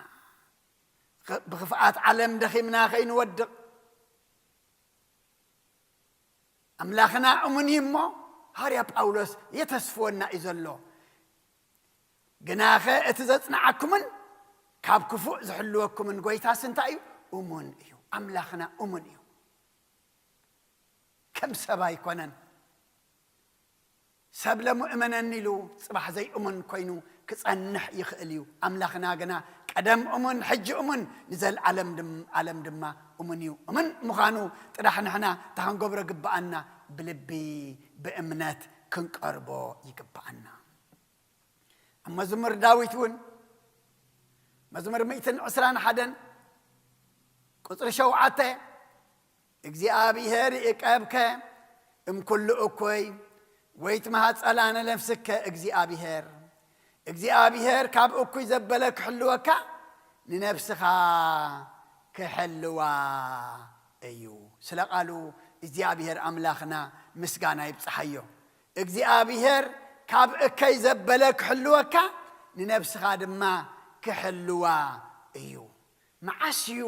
ኽ-፣ ብኽፍኣት ዓለም ደኺምና ከይንወድቕ፣ ኣምላኽና እሙን እዩ እሞ፣ ሃዋርያ ጳውሎስ የተስፍወና እዩ ዘሎ። "ግናኸ እቲ ዘጽንዓኩምን ካብ ክፉእ ዝሕልወኩምን ጐይታስ እንታይ እዩ? እሙን እዩ።" ኣምላኽና እሙን እዩ። ከም ሰብ ኣይኮነን። ሰብ ለሙ እመነኒ ኢሉ ጽባሕ ዘይእሙን ኮይኑ ክጸንሕ ይኽእል እዩ። ኣምላኽና ግና ቀደም እሙን፣ ሕጂ እሙን፣ ንዘለዓለም ድም-፣ ዓለም ድማ እሙን እዩ። እሙን ምዃኑ ጥራሕ ንሕና እንታይ ክንገብሮ ግብኣና? ብልቢ ብእምነት ክንቀርቦ ይግብኣና። ኣብ መዝሙር ዳዊት እውን መዝሙር ሚእትን ዕስራን ሓደን ቁጽሪ ሸውዓተ፣ እግዚኣብሔር ይእቀብከ እምኩሉ እኩይ ወይትመሃጸላ ንነፍስከ እግዚኣብሔር። እግዚኣብሔር ካብ እኩይ ዘበለ ክሕልወካ ንነፍስኻ ክሕልዋ እዩ። ስለ ቃሉ እግዚኣብሔር ኣምላኽና ምስጋና ይብጽሓዮ። እግዚኣብሔር ካብ እከይ ዘበለ ክሕልወካ ንነፍስኻ ድማ ክሕልዋ እዩ። መዓስ እዩ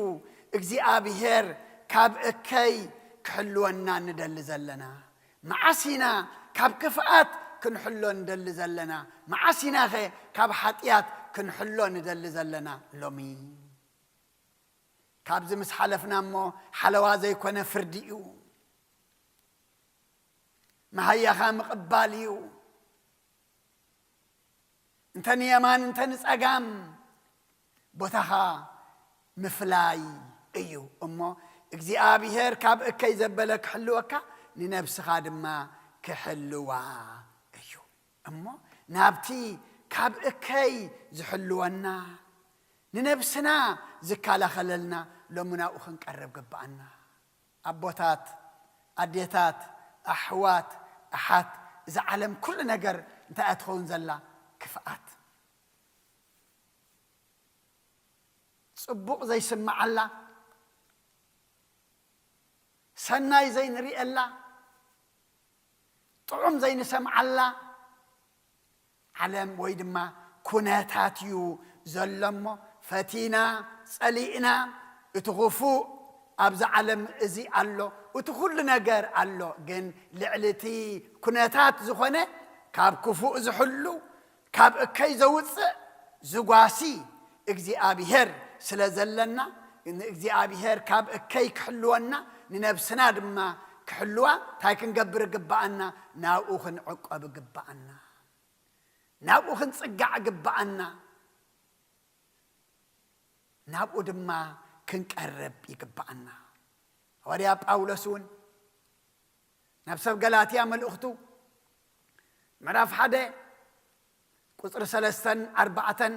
እግዚኣብሔር ካብ እከይ ክሕልወና ንደሊ ዘለና? መዓስ ኢና ካብ ክፍኣት ክንሕሎ ንደሊ ዘለና? መዓስ ኢናኸ ካብ ሓጢኣት ክንሕሎ ንደሊ ዘለና? ሎሚ። ካብዚ ምስ ሓለፍና እሞ ሓለዋ ዘይኮነ ፍርዲ እዩ። መሃያኻ ምቕባል እዩ። እንተ ንየማን እንተ ንጸጋም ቦታኻ ምፍላይ እዩ። እሞ እግዚኣብሔር ካብ እከይ ዘበለ ክሕልወካ ንነብስኻ ድማ ክሕልዋ እዩ። እሞ ናብቲ ካብ እከይ ዝሕልወና ንነብስና ዝከላኸለልና ሎሚ ናብኡ ክንቀርብ ግብኣና። ኣቦታት፣ ኣዴታት፣ ኣሕዋት፣ ኣሓት፣ እዛ ዓለም ኩሉ ነገር እንታይ እያ ትኸውን ዘላ? ክፍኣት። ጽቡቕ ዘይስምዓላ፣ ሰናይ ዘይንርእየላ፣ ጥዑም ዘይንሰምዓላ ዓለም ወይ ድማ ኩነታት እዩ ዘሎ እሞ ፈቲና ጸሊእና እቲ ክፉእ ኣብዚ ዓለም እዚ ኣሎ፣ እቲ ኩሉ ነገር ኣሎ። ግን ልዕሊ እቲ ኩነታት ዝኾነ ካብ ክፉእ ዝሕሉ ካብ እከይ ዘውፅእ ዝጓሲ እግዚኣብሔር ስለ ዘለና ንእግዚኣብሔር ካብ እከይ ክሕልወና ንነብስና ድማ ክሕልዋ እንታይ ክንገብር ግብኣና? ናብኡ ክንዕቆብ ግብኣና። ናብኡ ክንጽጋዕ ግብኣና። ናብኡ ድማ ክንቀርብ ይግብኣና። ሃዋርያ ጳውሎስ እውን ናብ ሰብ ገላትያ መልእኽቱ ምዕራፍ ሓደ ቁጽሪ ሰለስተን ኣርባዕተን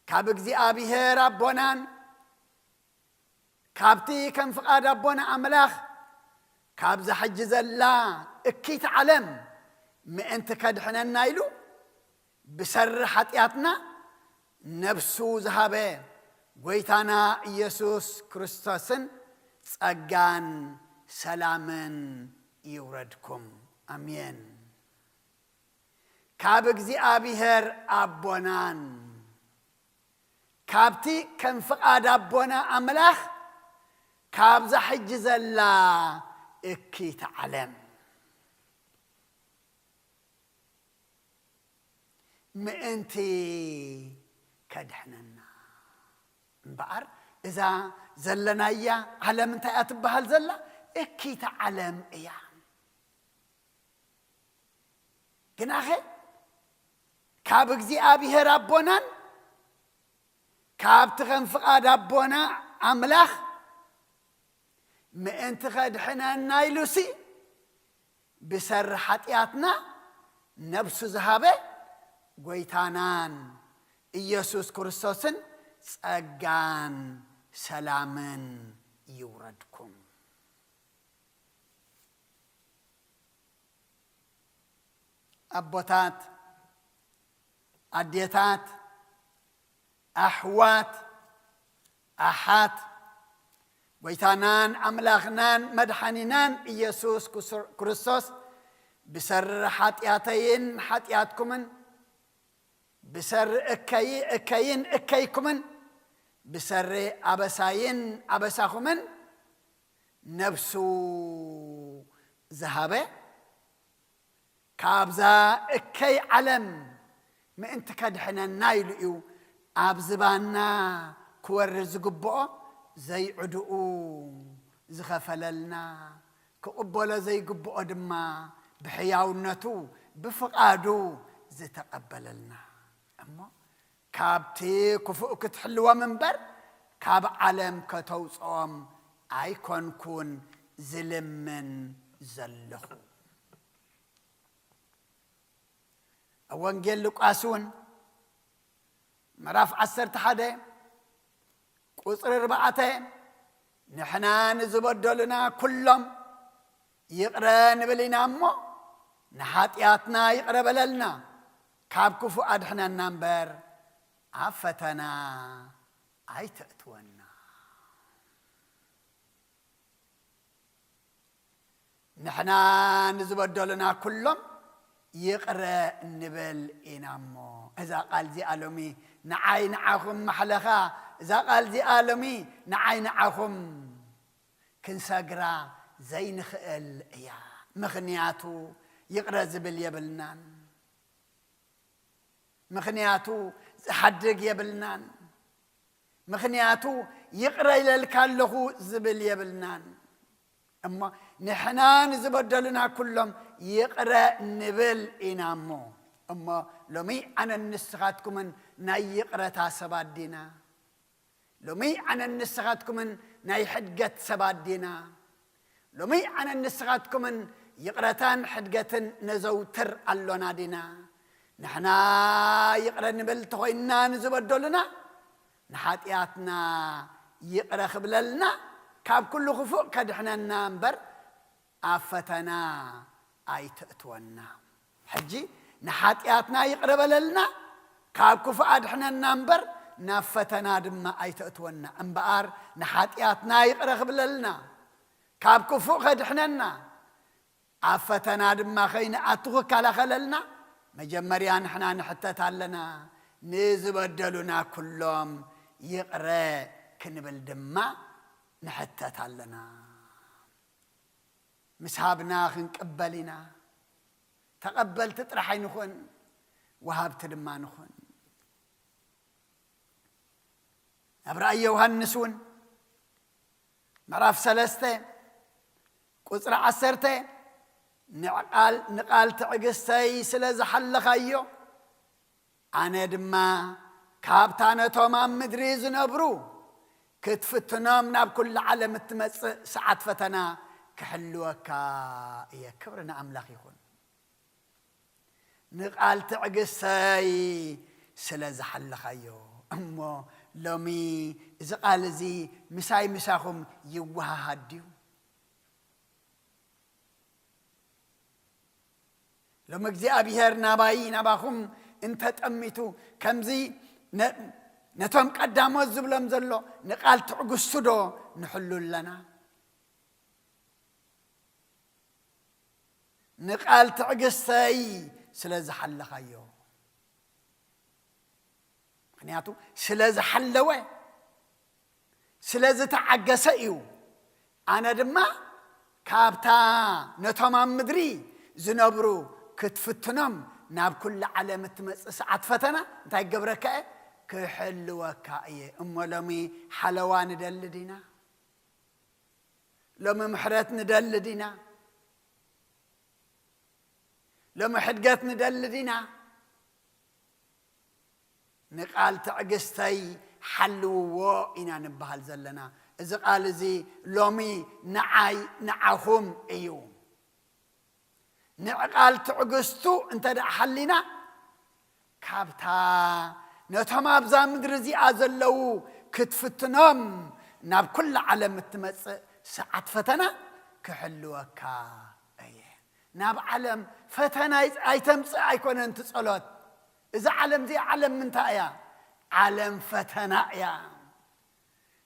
ካብ እግዚኣብሔር ኣቦናን ካብቲ ከም ፍቓድ ኣቦና ኣምላኽ ካብዛ ሕጂ ዘላ እኪት ዓለም ምእንቲ ከድሕነና ኢሉ ብሰሪ ሓጢኣትና ነብሱ ዝሃበ ጐይታና ኢየሱስ ክርስቶስን ጸጋን ሰላምን ይውረድኩም። ኣሜን። ካብ እግዚኣብሔር ኣቦናን ካብቲ ከም ፍቓድ ኣቦና ኣምላኽ ካብዛ ሕጂ ዘላ እኪት ዓለም ምእንቲ ከድሕነና እምበኣር እዛ ዘለናያ ዓለም እንታይ እያ ትበሃል ዘላ? እኪት ዓለም እያ። ግናኸ ካብ እግዚኣብሔር ኣቦናን ካብቲ ከም ፍቓድ ኣቦና ኣምላኽ ምእንቲ ከድሕነና ኢሉሲ ብሰሪ ሓጢኣትና ነብሱ ዝሃበ ጐይታናን ኢየሱስ ክርስቶስን ጸጋን ሰላምን ይውረድኩም። ኣቦታት፣ ኣዴታት፣ ኣሕዋት፣ ኣሓት፣ ጐይታናን ኣምላኽናን መድሓኒናን ኢየሱስ ክሱ-፣ ክርስቶስ ብሰሪ ሓጢኣተይን ሓጢኣትኩምን ብሰሪ እከይ-፣ እከይን እከይኩምን ብሰሪ ኣበሳይን ኣበሳኹምን ነብሱ ዝሃበ ካብዛ እከይ ዓለም ምእንቲ ከድሕነና ኢሉ እዩ ኣብ ዝባና ክወርድ ዝግብኦ ዘይዕድኡ ዝኸፈለልና፣ ክቕበሎ ዘይግብኦ ድማ ብሕያውነቱ ብፍቓዱ ዝተቐበለልና እሞ ካብቲ ክፉእ ክትሕልዎም እምበር ካብ ዓለም ከተውፅኦም ኣይኮንኩን ዝልምን ዘለኹ። ኣብ ወንጌል ሉቃስ እውን ምዕራፍ ዓሰርተ ሓደ ቁፅሪ ኣርባዕተ ንሕና ንዝበደሉና ኩሎም ይቕረ ንብል ኢና እሞ ንሓጢኣትና ይቕረ በለልና፣ ካብ ክፉእ ኣድሕነና እምበር ኣብ ፈተና ኣይተእትወና። ንሕና ንዝበደሉና ኩሎም ይቕረ ንብል ኢና እሞ። እዛ ቃል እዚኣ ሎሚ ንዓይ ንዓኹም ማሕለኻ፣ እዛ ቃል እዚኣ ሎሚ ንዓይ ንዓኹም ክንሰግራ ዘይንኽእል እያ። ምኽንያቱ ይቕረ ዝብል የብልናን። ምኽንያቱ ዝሓድግ የብልናን። ምኽንያቱ ይቕረ ኢለልካ ኣለኹ ዝብል የብልናን። እሞ ንሕና ንዝበደሉና ኩሎም ይቕረ ንብል ኢና እሞ። እሞ ሎሚ ኣነን ንስኻትኩምን ናይ ይቕረታ ሰባት ዲና? ሎሚ ኣነን ንስኻትኩምን ናይ ሕድገት ሰባት ዲና? ሎሚ ኣነን ንስኻትኩምን ይቕረታን ሕድገትን ነዘውትር ኣሎና ዲና? ንሕና ይቕረ ንብል ተኾይንና ንዝበደሉና፣ ንሓጢኣትና ይቕረ ክብለልና፣ ካብ ኩሉ ክፉእ ከድሕነና እምበር፣ ኣብ ፈተና ኣይተእትወና። ሕጂ ንሓጢኣትና ይቕረ በለልና፣ ካብ ክፉእ ኣድሕነና እምበር፣ ናብ ፈተና ድማ ኣይተእትወና። እምበኣር ንሓጢኣትና ይቕረ ክብለልና፣ ካብ ክፉእ ከድሕነና፣ ኣብ ፈተና ድማ ከይንኣቱ ክከላኸለልና፣ መጀመርያ ንሕና ንሕተት ኣለና። ንዝበደሉና ኩሎም ይቕረ ክንብል ድማ ንሕተት ኣለና። ምስ ሃብና ክንቅበል ኢና። ተቐበልቲ ጥራሕ ኣይንኹን፣ ወሃብቲ ድማ ንኹን። ኣብ ራእይ ዮሃንስ እውን ምዕራፍ ሰለስተ ቁጽሪ ዓሰርተ፣ ንቓል፣ ንቓል ትዕግስተይ ስለ ዝሓለኻዮ፣ ኣነ ድማ ካብታ ነቶም ኣብ ምድሪ ዝነብሩ ክትፍትኖም ናብ ኩሉ ዓለም እትመጽእ ሰዓት ፈተና ክሕልወካ እየ። ክብሪ ንኣምላኽ ይኹን። ንቓል ትዕግስተይ ስለ ዝሓለኻዮ። እሞ ሎሚ እዚ ቃል እዚ ምሳይ ምሳኹም ይወሃሃድ ድዩ? ሎም እግዚኣብሔር ናባይ ናባኹም እንተጠሚቱ፣ ከምዚ ነ-፣ ነቶም ቀዳሞት ዝብሎም ዘሎ ንቓል ትዕግስቱ ዶ ንሕሉ ኣለና? ንቓል ትዕግስተይ ስለ ዝሓለኻዮ። ምኽንያቱ ስለ ዝሓለወ፣ ስለ ዝተዓገሰ እዩ። ኣነ ድማ ካብታ ነቶም ኣብ ምድሪ ዝነብሩ ክትፍትኖም ናብ ኩሉ ዓለም እትመጽእ ሰዓት ፈተና እንታይ ክገብረካ እየ? ክሕልወካ እየ። እሞ ሎሚ ሓለዋ ንደሊ ዲና? ሎሚ ምሕረት ንደሊ ዲና? ሎሚ ሕድገት ንደሊ ዲና? ንቓል ትዕግስተይ ሓልውዎ ኢና ንበሃል ዘለና። እዚ ቃል እዚ ሎሚ ንዓይ ንዓኹም እዩ። ንዕቓል ትዕግስቱ እንተ ደኣ ሓሊና፣ ካብታ ነቶም ኣብዛ ምድሪ እዚኣ ዘለዉ ክትፍትኖም ናብ ኩላ ዓለም እትመጽእ ሰዓት ፈተና ክሕልወካ እየ። ናብ ዓለም ፈተና ኣይ-፣ ኣይተምጽእ ኣይኮነን እቲ ጸሎት። እዛ ዓለም እዚኣ ዓለም ምንታይ እያ? ዓለም ፈተና እያ።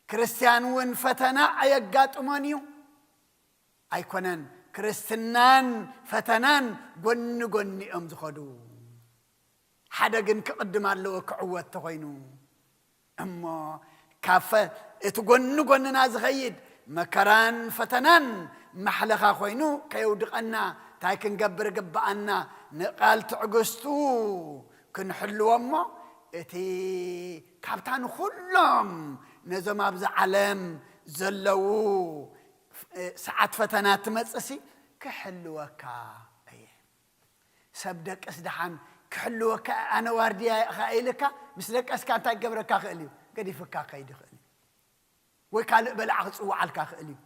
ክርስትያን እውን ፈተና ኣየጋጥሞን እዩ። ኣይኮነን፣ ክርስትናን ፈተናን ጎኒ ጎኒ እዮም ዝኸዱ። ሓደ ግን ክቕድም ኣለዎ ክዕወት ተኾይኑ። እሞ ካብ ፈ-፣ እቲ ጎኒ ጎንና ዝኸይድ መከራን ፈተናን ማሕለኻ ኮይኑ ከየውድቐና እንታይ ክንገብር ግብኣና? ንቓል ትዕግስቱ ክንሕልዎ እሞ እቲ ካብታ ንኹሎም ነዞም ኣብዚ ዓለም ዘለዉ ሰዓት ፈተና ትመጽእሲ ክሕልወካ እየ። ሰብ ደቅስ ደሓን ክሕልወካ ኣነ ዋርድያ እኻ ኢልካ ምስ ደቀስካ እንታይ ክገብረካ ክእል እዩ? ገዲፍካ ከይድ ይኽእል እዩ። ወይ ካልእ በላዕ ክጽውዓልካ ክእል እዩ።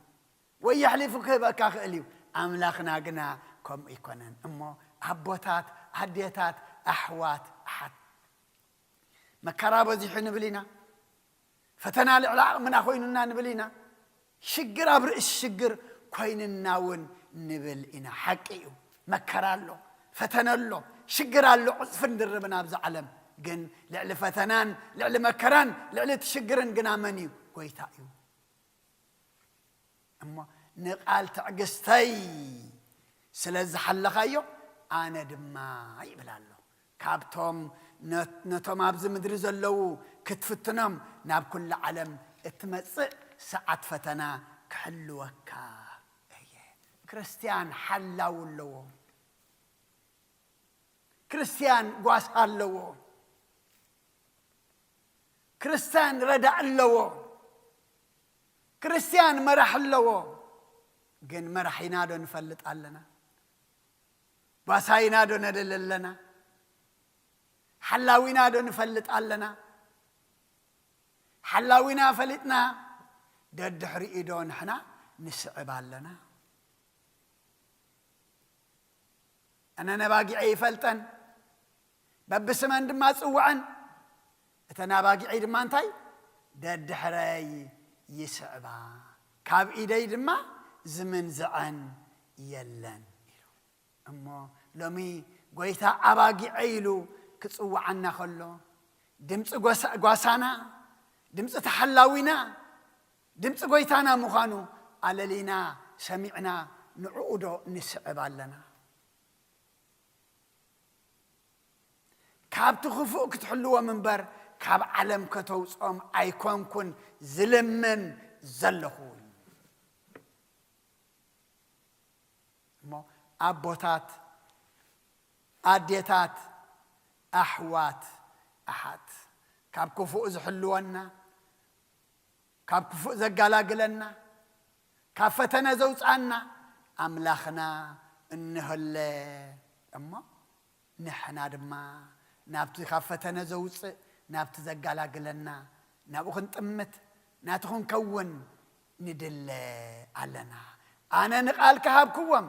ወይ የሕሊፉ ክህበካ ክእል እዩ። ኣምላኽና ግና ከምኡ ኣይኮነን። እሞ ኣቦታት፣ ኣዴታት፣ ኣሕዋት፣ ኣሓት፣ መከራ በዚሑ ንብል ኢና። ፈተና ልዕሊ ዓቕምና ኮይኑና ንብል ኢና። ሽግር ኣብ ርእሲ ሽግር ኮይንና እውን ንብል ኢና። ሓቂ እዩ። መከራ ኣሎ፣ ፈተና ኣሎ፣ ሽግር ኣሎ፣ ዕጽፍን ድርብን ኣብዚ ዓለም። ግን ልዕሊ ፈተናን ልዕሊ መከራን ልዕሊ እቲ ሽግርን ግና መን እዩ? ጎይታ እዩ። እሞ ንቓል ትዕግስተይ ስለ ዝሓለኻዮ ኣነ ድማ ይብል ኣሎ። ካብቶም ነ-፣ ነቶም ኣብዚ ምድሪ ዘለዉ ክትፍትኖም ናብ ኩሉ ዓለም እትመጽእ ሰዓት ፈተና ክሕልወካ እየ። ክርስትያን ሓላው ኣለዎ። ክርስትያን ጓሳ ኣለዎ። ክርስትያን ረዳእ ኣለዎ። ክርስትያን መራሕ ኣለዎ። ግን መራሒና ዶ ንፈልጥ ኣለና? ጓሳይና ዶ ነደሊ ኣለና? ሓላዊና ዶ ንፈልጥ ኣለና? ሓላዊና ፈሊጥና ደድሕሪኡ ዶ ንሕና ንስዕብ ኣለና? ኣነ ነባጊዐይ ይፈልጠን፣ በብስመን ድማ ጽውዐን። እተን ኣባጊዐይ ድማ እንታይ? ደድሕረይ ይስዕባ፣ ካብ ኢደይ ድማ ዝምንዝዐን የለን ኢሉ። እሞ ሎሚ ጎይታ ኣባጊዐይ ኢሉ ክጽውዓና ከሎ፣ ድምፂ ጓሳ-፣ ጓሳና፣ ድምፂ ተሓላዊና፣ ድምፂ ጎይታና ምዃኑ ኣለሊና ሰሚዕና ንዕኡ ዶ ንስዕብ ኣለና? ካብቲ ክፉእ ክትሕልዎም እምበር ካብ ዓለም ከተውፅኦም ኣይኮንኩን ዝልምን ዘለኹ። እሞ ኣቦታት፣ ኣዴታት፣ ኣሕዋት፣ ኣሓት፣ ካብ ክፉእ ዝሕልወና፣ ካብ ክፉእ ዘጋላግለና፣ ካብ ፈተነ ዘውፅኣና ኣምላኽና እንሀለ እሞ፣ ንሕና ድማ ናብቲ ካብ ፈተነ ዘውፅእ፣ ናብቲ ዘጋላግለና፣ ናብኡ ክንጥምት፣ ናቱ ክንከውን ንድለ ኣለና። ኣነ ንቓል ከሃብክዎም፣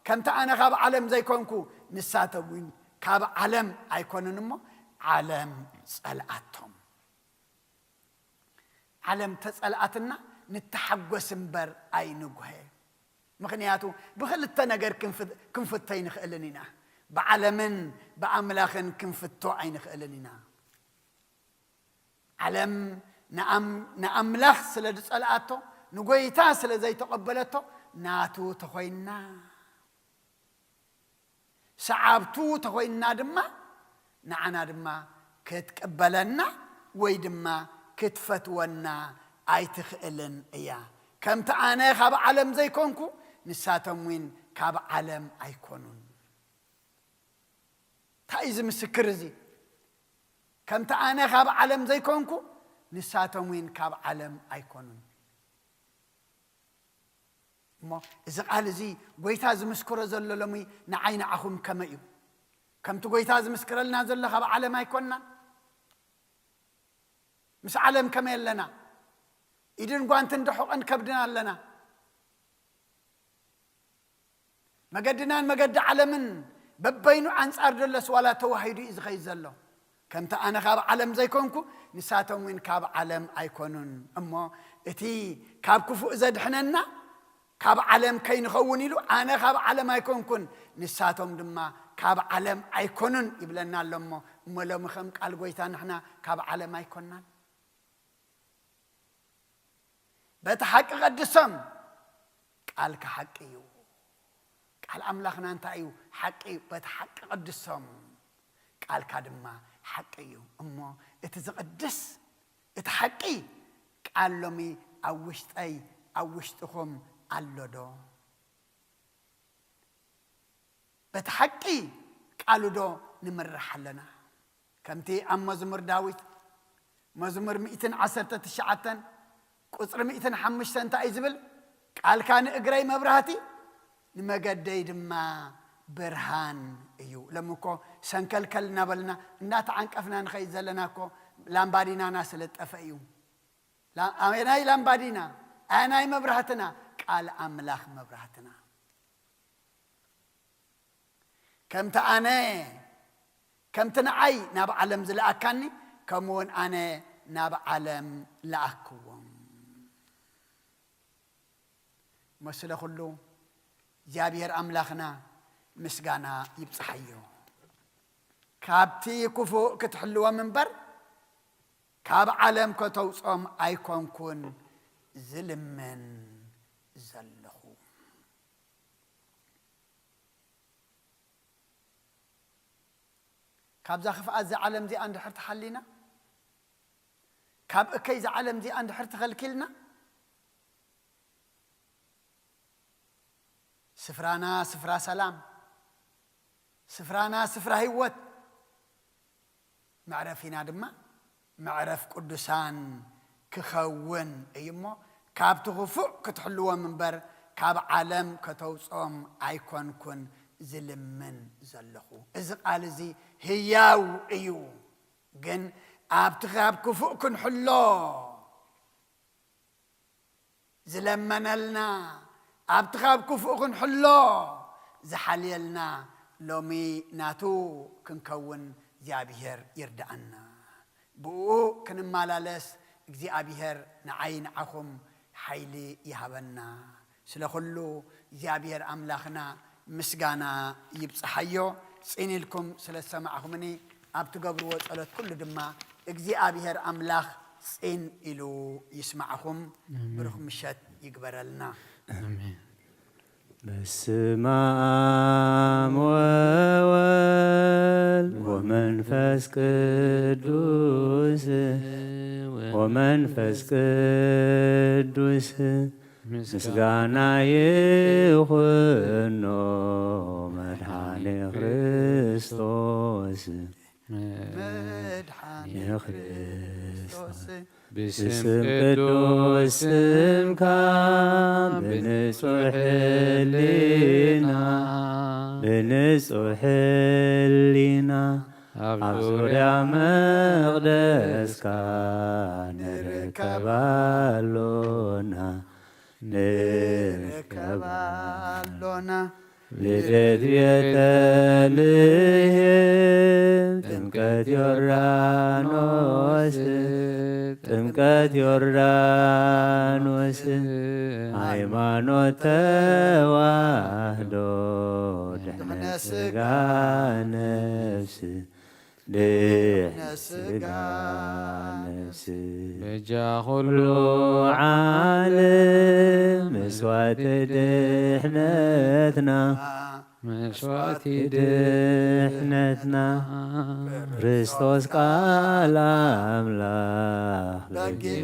ከምቲ ኣነ ካብ ዓለም ዘይኮንኩ፣ ንሳቶም እውን ካብ ዓለም ኣይኮኑን እሞ፣ ዓለም ጸልኣቶም። ዓለም ተጸልኣትና፣ ንተሓጎስ እምበር ኣይንጉሀ። ምኽንያቱ፣ ብኽልተ ነገር ክንፍ-፣ ክንፍቶ ኣይንኽእልን ኢና። ብዓለምን ብኣምላኽን ክንፍቶ ኣይንኽእልን ኢና። ዓለም ንኣም-፣ ንኣምላኽ ስለ ዝጸልኣቶ፣ ንጎይታ ስለ ዘይተቐበለቶ፣ ናቱ ተኾይንና። ሰዓብቱ ተኾይንና ድማ፣ ንዓና ድማ ክትቅበለና ወይ ድማ ክትፈትወና ኣይትኽእልን እያ። ከምቲ ኣነ ካብ ዓለም ዘይኮንኩ፣ ንሳቶም እውን ካብ ዓለም ኣይኮኑን። እንታይ እዩ እዚ ምስክር እዚ? ከምቲ ኣነ ካብ ዓለም ዘይኮንኩ፣ ንሳቶም እውን ካብ ዓለም ኣይኮኑን። እሞ እዚ ቃል እዚ ጎይታ ዝምስክሮ ዘሎ ሎሚ ንዓይ ንዓኹም ከመይ እዩ? ከምቲ ጎይታ ዝምስክረልና ዘሎ ካብ ዓለም ኣይኮንናን? ምስ ዓለም ከመይ ኣለና? ኢድን ጓንትን ዶ ሕቖን ከብድን ኣለና? መገድናን መገዲ ዓለምን በበይኑ ኣንጻር ደለስ ዋላ ተዋሂዱ እዩ ዝኸይድ ዘሎ። ከምቲ ኣነ ካብ ዓለም ዘይኮንኩ፣ ንሳቶም እውን ካብ ዓለም ኣይኮኑን። እሞ እቲ ካብ ክፉእ ዘድሕነና ካብ ዓለም ከይንኸውን ኢሉ፣ ኣነ ካብ ዓለም ኣይኮንኩን፣ ንሳቶም ድማ ካብ ዓለም ኣይኮኑን ይብለና ኣሎ። እሞ፣ እሞ ሎሚ ከም ቃል ጎይታ ንሕና ካብ ዓለም ኣይኮናን። በቲ ሓቂ ቀድሶም፣ ቃልካ ሓቂ እዩ። ቃል ኣምላኽና እንታይ እዩ? ሓቂ እዩ። በቲ ሓቂ ቀድሶም፣ ቃልካ ድማ ሓቂ እዩ። እሞ እቲ ዝቕድስ፣ እቲ ሓቂ ቃል ሎሚ ኣብ ውሽጠይ፣ ኣብ ውሽጥኹም ኣሎ ዶ? በቲ ሓቂ ቃሉ ዶ ንምራሕ ኣለና? ከምቲ ኣብ መዝሙር ዳዊት፣ መዝሙር ሚእትን ዓሰርተ ትሽዓተን ቁጽሪ ሚእትን ሓሙሽተን እንታይ እዩ ዝብል? "ቃልካ ንእግረይ መብራህቲ፣ ንመገደይ ድማ ብርሃን እዩ። ሎም እኮ ሰንከልከል እናበልና እናተዓንቀፍና ንኸይድ ዘለና እኮ ላምባዲናና ስለ ዝጠፈ እዩ። ላ-፣ ኣበናይ ላምባዲና? ኣየናይ መብራህትና? ቃል ኣምላኽ መብራህትና። ከምቲ ኣነ፣ ከምቲ ንዓይ ናብ ዓለም ዝለኣካኒ፣ ከምኡ እውን ኣነ ናብ ዓለም ለኣክዎም። እሞ ስለ ኩሉ እግዚኣብሔር ኣምላኽና ምስጋና ይብጽሓዮ። ካብቲ ክፉእ ክትሕልዎም እምበር፣ ካብ ዓለም ከተውጾም ኣይኮንኩን ዝልምን ዘለኹ። ካብዛ ክፍኣት እዛ ዓለም እዚኣ እንድሕር ተሓሊና፣ ካብ እከይ እዛ ዓለም እዚኣ እንድሕር ተኸልኪልና፣ ስፍራና ስፍራ ሰላም፣ ስፍራና ስፍራ ህይወት፣ መዕረፊና ድማ መዕረፍ ቅዱሳን ክኸውን እዩ እሞ፣ ካብቲ ክፉእ ክትሕልዎም እምበር፣ ካብ ዓለም ከተውጽኦም ኣይኮንኩን ዝልምን ዘለኹ። እዚ ቃል እዚ ህያው እዩ። ግን ኣብቲ ካብ ክፉእ ክንሕሎ ዝለመነልና፣ ኣብቲ ካብ ክፉእ ክንሕሎ ዝሓልየልና፣ ሎሚ ናቱ ክንከውን እግዚኣብሔር ይርድኣና። ብኡ ክንመላለስ እግዚኣብሔር ንዓይ ንዓኹም ሓይሊ ይሃበና። ስለ ኩሉ እግዚኣብሔር ኣምላኽና ምስጋና ይብጽሓዮ። ጽን ኢልኩም ስለ ዝሰማዕኹምኒ፣ ኣብ ትገብርዎ ጸሎት ኩሉ ድማ እግዚኣብሔር ኣምላኽ ጽን ኢሉ ይስማዕኹም። ኣሜን። ብሩኽ ምሸት ይግበረልና። ኣሜን። በስመ አብ ወወልድ ወመንፈስ ቅዱስ፣ ወመንፈስ ቅዱስ ምስጋና ይኹኖ መድኃኔ ክርስቶስ። መድኃኔ ክርስቶስ። ብስም ቅዱስ ስምካ ብንጹሕ ሕሊና፣ ብንጹሕ ሕሊና ኣብ ዙርያ መቕደስካ ንርከብ ኣሎና። ንርከብ ኣሎና። ልደት ቤተልሔም፣ ጥምቀት ዮርዳኖስ፣ ጥምቀት ዮርዳኖስ፣ ሃይማኖት ተዋህዶ፣ ድሕነት ሥጋ ነፍስ፣ ድሕነት ሥጋ ነፍስ፣ በጃ ኩሉ ዓለም መስዋዕቲ ድሕነትና፣ መስዋዕቲ ድሕነትና፣ ክርስቶስ ቃል ኣምላኽ በጊዕ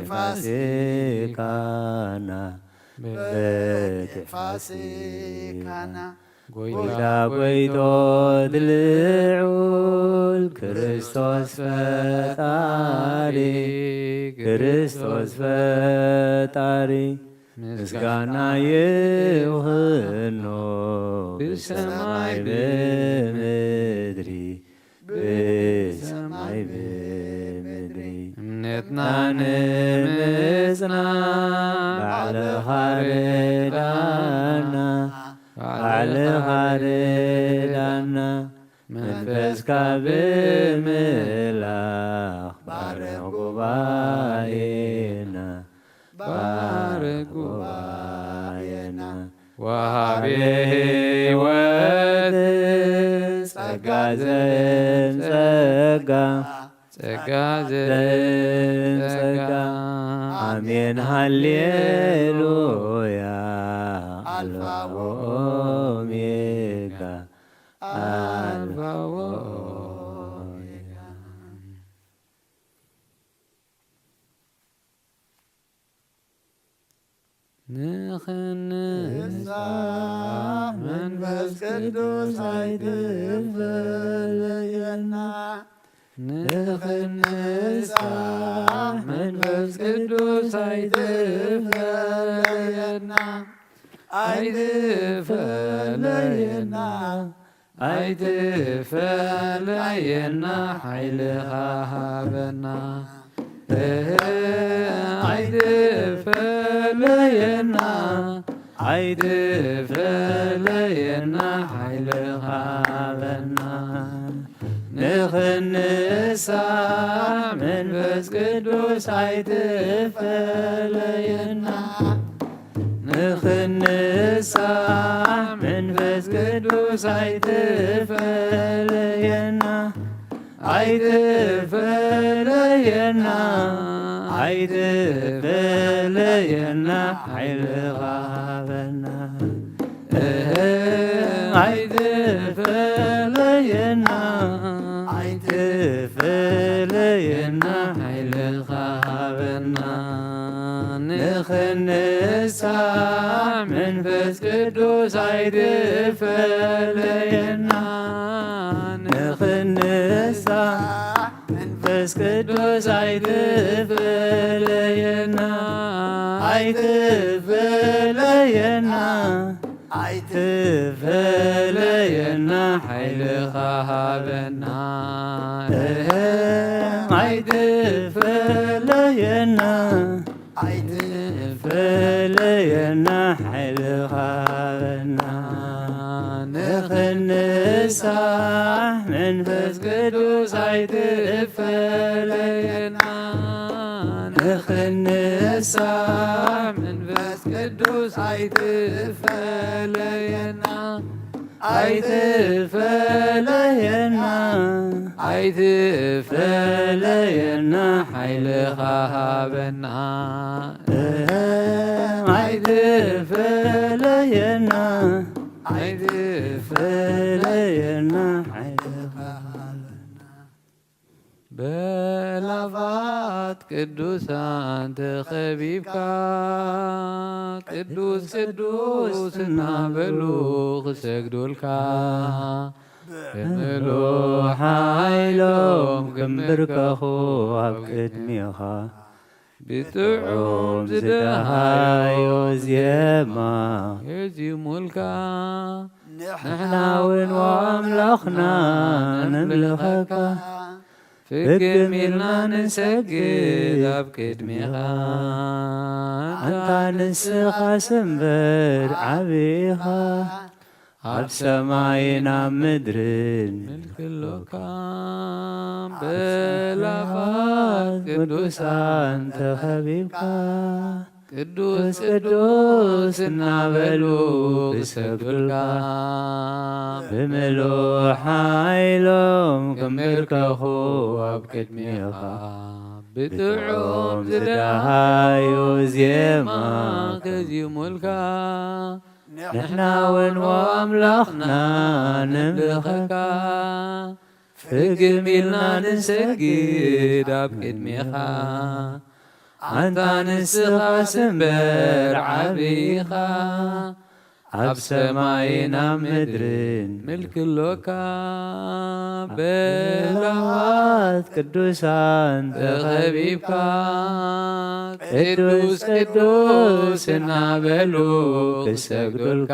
ፋሲካና፣ በጊዕ ፋሲካና፣ ጎይታ ጎይቶት ልዑል ክርስቶስ ፈጣሪ፣ ክርስቶስ ፈጣሪ፣ ምስጋና ይኹኖ ብሰማይ ብምድሪ፣ ብሰማይ ብምድሪ። እምነትና ንምጽና ባዕልኻ ርዳና፣ ባዕልኻ ርዳና። መንፈስካ ብምላኽ ባርኽ ጉባኤና፣ ባርኽ ጉባኤና። ወሃቤ ሕይወት ጸጋ ዘእም ጸጋ፣ ጸጋ ዘእም ጸጋ። ኣሜን ሃሌሉያ፣ ኣልፋ ወኦሜጋ፣ ኣልፋ ወኦሜጋ። ንኽንሳሕ መንፈስ ቅዱስ ኣይትፈለየና። ንኽንሳሕ መንፈስ ቅዱስ ኣይትፈለየና። ኣይትፈለየና። ኣይትፈለየና ሓይልኻ ሃበና። እህ፣ ኣይትፈለየና፣ ኣይትፈለየና ሓይልኻ ሃበና። ንኽንሳዕ መንፈስ ቅዱስ ኣይትፈለየና። ንኽንሳዕ መንፈስ ቅዱስ ኣይትፈለየና። ኣይትፈለየና፣ ኣይትፈለየና ሓይልኻ ሃበና። እህ፣ ኣይትፈለየና፣ ኣይትፈለየና ሓይልኻ ሃበና። ንኽንሳዕ መንፈስ ቅዱስ ኣይትፈለየና። ንኽንሳዕ መንፈስ ቅዱስ ኣይትፈለየና፣ ኣይትፈለየና፣ ኣይትፈለየና ሓይልኻ ሃበና። እህ፣ ኣይትፈለየና፣ ኣይትፈለየና ሓይልኻ ሃበና። ንኽንሳዕ መንፈስ ቅዱስ ኣይትፈለየና። ንኽንሳዕ መንፈስ ቅዱስ ኣይትፈለየና። ኣይትፈለየና፣ ኣይትፈለየና ሓይልኻ ሃበና። እህ፣ ኣይትፈለየና፣ ኣይትፈለየና ሓይልኻ ሃበና። በላፋት ቅዱሳን ተኸቢብካ፣ ቅዱስ ቅዱስ እናበሉ ክሰግዱልካ፣ ብምሉእ ሓይሎም ክምብርከኹ ኣብ ቅድሜኻ፣ ብጥዑም ዝደሃዮ ዜማ የዚሙልካ። ንሕና እውን ወኣምላኽና ነምልኸካ፣ ፍግም ኢልና ንሰግድ ኣብ ቅድሜኻ። ኣንታ ንስኻስ እምበር ዓቢ ኢኻ፣ ኣብ ሰማይን ኣብ ምድርን ምልኪ ኣሎካ። በላፋት ቅዱሳን ተኸቢብካ፣ ቅዱስ ቅዱስ እናበሉ ክሰግዱልካ፣ ብምሉእ ሓይሎም ክምብርከኹ ኣብ ቅድሜኻ፣ ብጥዑም ዝደሃዩ ዜማ ከዚሙልካ። ንሕና እውን ወኣምላኽና ነምልኸካ፣ ፍግም ኢልና ንሰግድ ኣብ ቅድሜኻ። ኣንታ ንስኻስ እምበር ዓቢ ኢኻ፣ ኣብ ሰማይን ኣብ ምድርን ምልኪ ኣሎካ። በላፋት ቅዱሳን ተኸቢብካ፣ ቅዱስ ቅዱስ እናበሉ ክሰግዱልካ፣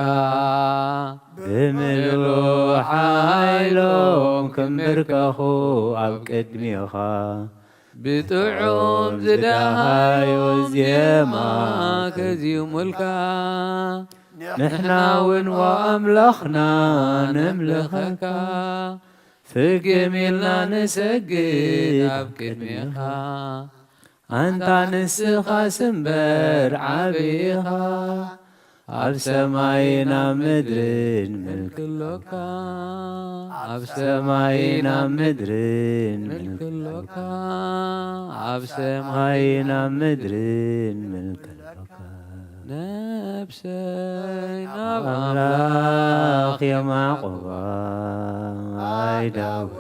ብምሉእ ሓይሎም ክምብርከኹ ኣብ ቅድሜኻ፣ ብጥዑም ዝደሃዩ ዜማ ከዚሙልካ። ንሕና እውን ወኣምላኽና ነምልኸካ፣ ፍግም ኢልና ንሰግድ ኣብ ቅድሜኻ። ኣንታ ንስኻስ እምበር ዓቢ ኢኻ፣ ኣብ ሰማይን ኣብ ምድርን ምልኪ ኣሎካ። ኣብ ሰማይን ኣብ ምድርን ምልኪ ኣሎካ። ኣብ ሰማይን ኣብ ምድርን ምልኪ ኣሎካ። ነፍሰይ ናብ ኣምላኽ የማቑባ፣ ኣይ ዳዊት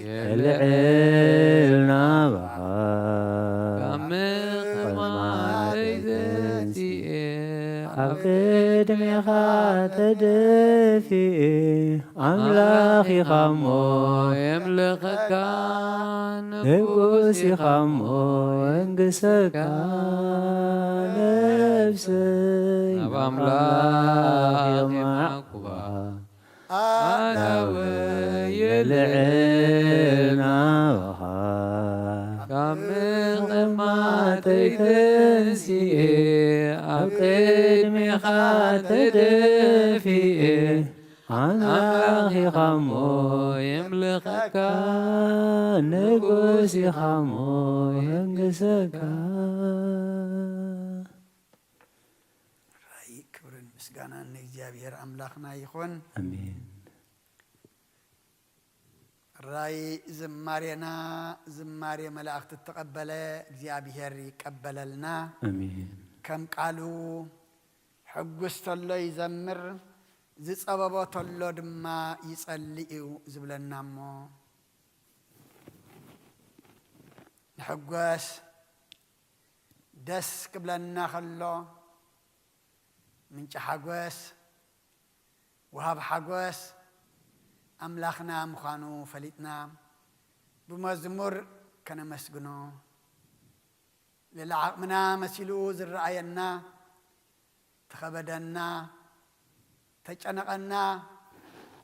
የልዕል ናባኻ። ካብ ምቕማጠይ ዘንሲኤ ኣብ ቅድሜኻ ተደፊኤ፣ ኣምላኽ ኢኻ እሞ የምልኸካ፣ ንጉስ ኢኻ እሞ የንግሰካ። ነፍሰይ ናብ ኣምላኽ የማዕቁባ፣ ኣታወየ ልዕል ናባኻ ካብ ምቕማጠይ ተንሲኤ ኣብ ቅድሜኻ ተደፊኤ ኣምላኽ ኢኻ እሞ የምልኸካ ንጉስ ኢኻ እሞ የንግሰካ። ራእይ ክብርን ምስጋናን ንእግዚኣብሔር ኣምላኽና ይኹን። ኣሜን። ራእይ ዝማሬና ዝማሬ መላእኽቲ እተቐበለ እግዚኣብሔር ይቀበለልና። ኣሜን። ከም ቃሉ ሕጉስ ተሎ ይዘምር፣ ዝጸበቦ ተሎ ድማ ይጸሊ እዩ ዝብለና እሞ ንሕጎስ። ደስ ክብለና ከሎ ምንጪ ሓጎስ፣ ወሃብ ሓጎስ ኣምላኽና ምዃኑ ፈሊጥና ብመዝሙር ከነመስግኖ፣ ልዕሊ ዓቕምና መሲሉ ዝረኣየና፣ ተኸበደና፣ ተጨነቐና፣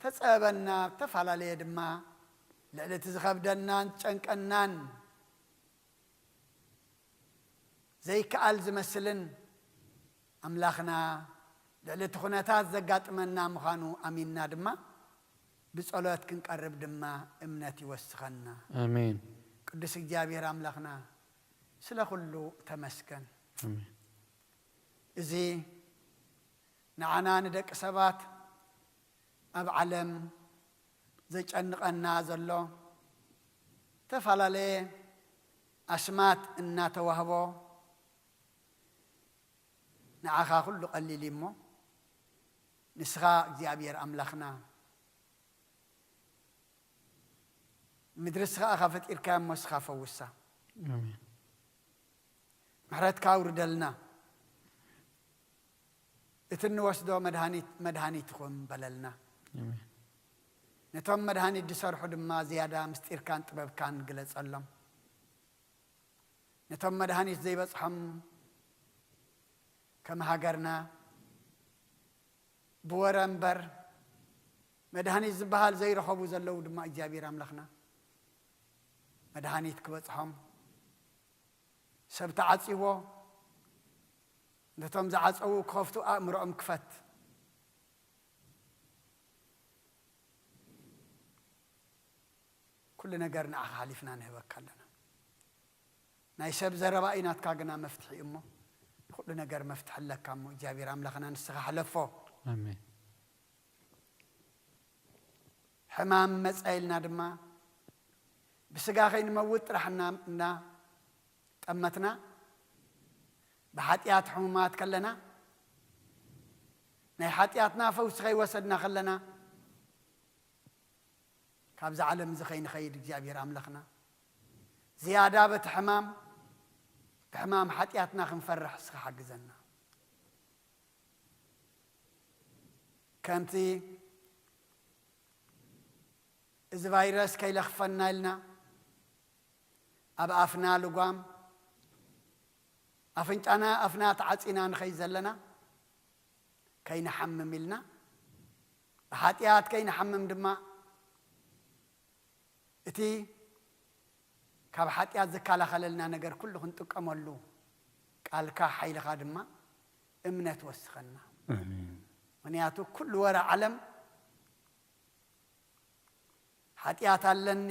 ተጸበበና፣ ዝተፈላለየ ድማ ልዕሊ እቲ ዝኸብደናን ዝጨንቀናን ዘይከኣል ዝመስልን ኣምላኽና ልዕሊ እቲ ኩነታት ዘጋጥመና ምዃኑ ኣሚንና ድማ ብጸሎት ክንቀርብ ድማ እምነት ይወስኸና። ኣሜን። ቅዱስ እግዚኣብሔር ኣምላኽና ስለ ኩሉ ተመስገን። ኣሜን። እዚ ንዓና ንደቂ ሰባት ኣብ ዓለም ዘጨንቐና ዘሎ ዝተፈላለየ ኣስማት እናተዋህቦ ንዓኻ ኩሉ ቀሊል እዩ እሞ ንስኻ እግዚኣብሔር ኣምላኽና ምድሪ ንስኻ ኢኻ ፈጢርካያ እሞ ንስኻ ፈውሳ። ኣሜን። ምሕረትካ ኣውርደልና። እቲ እንወስዶ መድሃኒት መድሃኒት ይኹን በለልና። ኣሜን። ነቶም መድሃኒት ዝሰርሑ ድማ ዝያዳ ምስጢርካን ጥበብካን ግለጸሎም። ነቶም መድሃኒት ዘይበጽሖም ከም ሃገርና ብወረ እምበር መድሃኒት ዝበሃል ዘይረኸቡ ዘለዉ ድማ እግዚኣብሔር ኣምላኽና መድሃኒት ክበጽሖም ሰብ ተዓጺዎ ነቶም ዝዓጸዉ ክኸፍቱ ኣእምሮኦም ክፈት። ኩሉ ነገር ንዓኻ ሓሊፍና ንህበካ ኣለና። ናይ ሰብ ዘረባ እዩ ናትካ ግና መፍትሒ እዩ እሞ ንኩሉ ነገር መፍትሒ ኣለካ እሞ እግዚኣብሔር ኣምላኽና ንስኻ ሕለፎ። ኣሜን። ሕማም መጸ ኢልና ድማ ብስጋ ከይንመውት ጥራሕ እና ጠመትና ብሓጢኣት ሕሙማት ከለና ናይ ሓጢኣትና ፈውሲ ከይወሰድና ከለና ካብዚ ዓለም እዚ ከይንኸይድ እግዚኣብሔር ኣምላኽና ዝያዳ በቲ ሕማም ብሕማም ሓጢኣትና ክንፈርሕ እስኻ ሓግዘና። ከምቲ እዚ ቫይረስ ከይለኽፈና ኢልና ኣብ ኣፍና ልጓም ኣፍንጫና ኣፍና ተዓጺና ንኸይድ ዘለና ከይንሓምም ኢልና ብሓጢኣት ከይንሓምም ድማ እቲ ካብ ሓጢኣት ዝከላኸለልና ነገር ኩሉ ክንጥቀመሉ ቃልካ ሓይልኻ ድማ እምነት ወስኸና። ኣሜን። ምክንያቱ ኩሉ ወረ ዓለም ሓጢኣት ኣለኒ